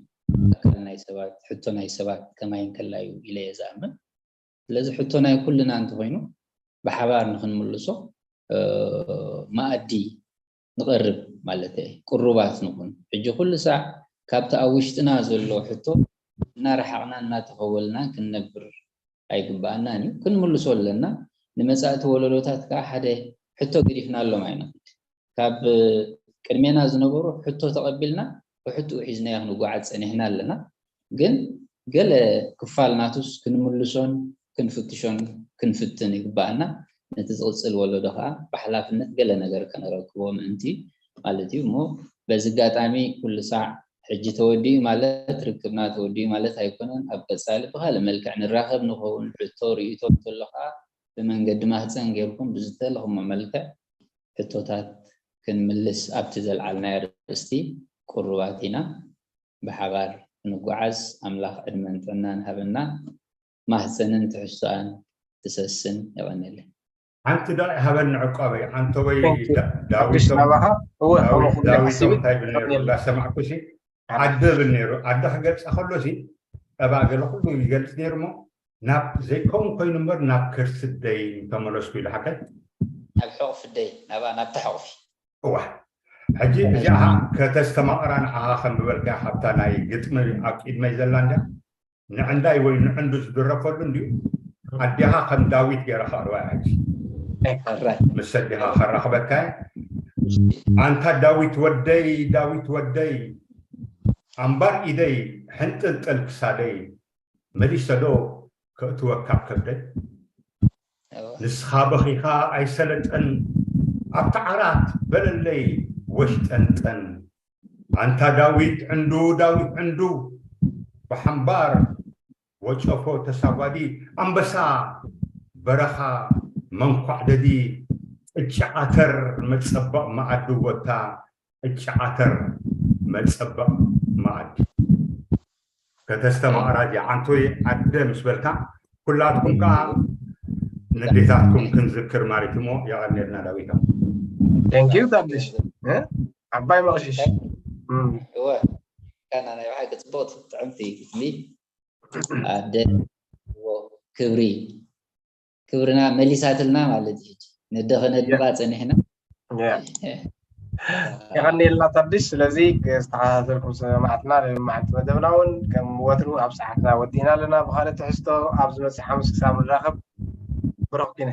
ኣካል ናይ ሰባት ሕቶ ናይ ሰባት ከማይ እንከላ እዩ ኢለ እየ ዝኣምን። ስለዚ ሕቶ ናይ ኩልና እንተኾይኑ ብሓባር ንክንምልሶ መኣዲ ንቐርብ ማለት እየ። ቅሩባት ንኹን። ሕጂ ኩሉ ሳዕ ካብቲ ኣብ ውሽጥና ዘሎ ሕቶ እናረሓቕና እናተኸወልና ክንነብር ኣይግበኣናን እዩ። ክንምልሶ ኣለና። ንመጻእቲ ወለዶታት ከዓ ሓደ ሕቶ ገዲፍናሎም ኣይንኽድ። ካብ ቅድሜና ዝነበሩ ሕቶ ተቐቢልና ብሕትኡ ሒዝናዮ ክንጓዓዝ ጸኒሕና ኣለና። ግን ገለ ክፋል ናቱስ ክንምልሶን ክንፍትሾን ክንፍትን ይግበኣና። ነቲ ዝቕጽል ወለዶ ከዓ ብሓላፍነት ገለ ነገር ከነረክቦ ምእንቲ ማለት እዩ። እሞ በዚ ኣጋጣሚ ኩሉ ሳዕ ሕጂ ተወዲኡ ማለት ርክብና ተወዲኡ ማለት ኣይኮነን። ኣብ ቀጻሊ ብኻልእ መልክዕ ንራኸብ ንኸውን። ሕቶ ርእይቶ እንተሎ ከዓ ብመንገዲ ማህፀን ጌርኩም ብዝተለኹሞ መልክዕ ሕቶታት ክንምልስ ኣብቲ ዘልዓልናዮ ኣርእስቲ ቅሩባት ኢና። ብሓባር ክንጓዓዝ ኣምላኽ ዕድመን ጥዕናን ሃበና። ማህፀንን ትሕዝቶኣን ትሰስን። የቐንየለይ። ሓንቲ ዳቕ ሃበኒ ዕቋበይ ዓንተወይ Thank you. ዳ- ሓድሽ ዳዊቶም ናባኻ እወ ከምኡ ዳዊት ኩሉ ዳዊቶም ሓሲቡ እንታይ ይብል ነይሩ የቐንየለይ። እንዳሰማዕኩ ሲ ሓድሽ ዓዲ ብል ነይሩ። ዓዲ ክገልፃ ከሎ ሲ ጠባ ገለ ኩሉ ይገልፅ ነይሩ እሞ ናብ ዘይከውን ኮይኑ እምበር ናብ ከርስደይ ተመለስኩ ኢሉ ሓቀይ ናብ ሕቑፍደይ ናብኣ ናብቲ ሕቑፊ እዋ ሕጂ እዚኣ ከተስተማቕራ ንዓኻ ከም ዝበልካ ካብታ ናይ ግጥሚ ኣብ ቅድመይ ዘላ እንዳ ንዕንዳይ ወይ ንዕንዱ ዝድረፈሉ እንድዩ። ኣዴኻ ከም ዳዊት ገይራ ከቕርባ እያ ሕጂ ሕራይ ምስ ኣዴኻ ከራኽበካ እየ። ኣንታ ዳዊት ወደይ ዳዊት ወደይ ኣምባር ኢደይ ሕንጥልጥል ክሳደይ መሊሰ ዶ ከእትወካ ኣብ ከብደይ። ንስኻ በኺኻ ኣይሰለጠን ኣብቲ ዓራት በለለይ ወሽጠንጠን። ኣንታ ዳዊት ዕንዱ ዳዊት ዕንዱ ብሓምባር ወጨፎ ተሳጓዲ ኣንበሳ በረኻ መንኳዕደዲ ቅጫ ዓተር መጸበቕ መኣዲ ወታ ቅጫ ዓተር መጸበቕ መኣዲ ከተስተማቕራ እዚኣ ዓንቶይ ዓደ ምስ በልካ ኩላትኩም ከዓ ንዴታትኩም ክንዝክር ማለት እሞ የቐንየልና ዳዊታ። Thank you ታዲሽ እ? ዓባይ መቕሽሽ እም። እወ ካና ናይ ብሓቂ ፅቡቅ ጥዕምቲ ግጥሚ ኣደ እዎ ክብሪ ክብርና መሊሳትልና ማለት እዩ ሕጂ ነደ ከነድንቓ ፀኒሕና ያ። የቐንየልና ታዲሽ ስለዚ ዝተኸታተልኩም ሰማዕትና ንመዓልቲ መደብና እውን ከም ወትሩ ኣብ ሰዓትና ወዲእና ኣለና ብኻልእ ትሕዝቶ ኣብ ዝመፅእ ሓሙስ ክሳብ ንራኸብ ብሩኽ ኪነ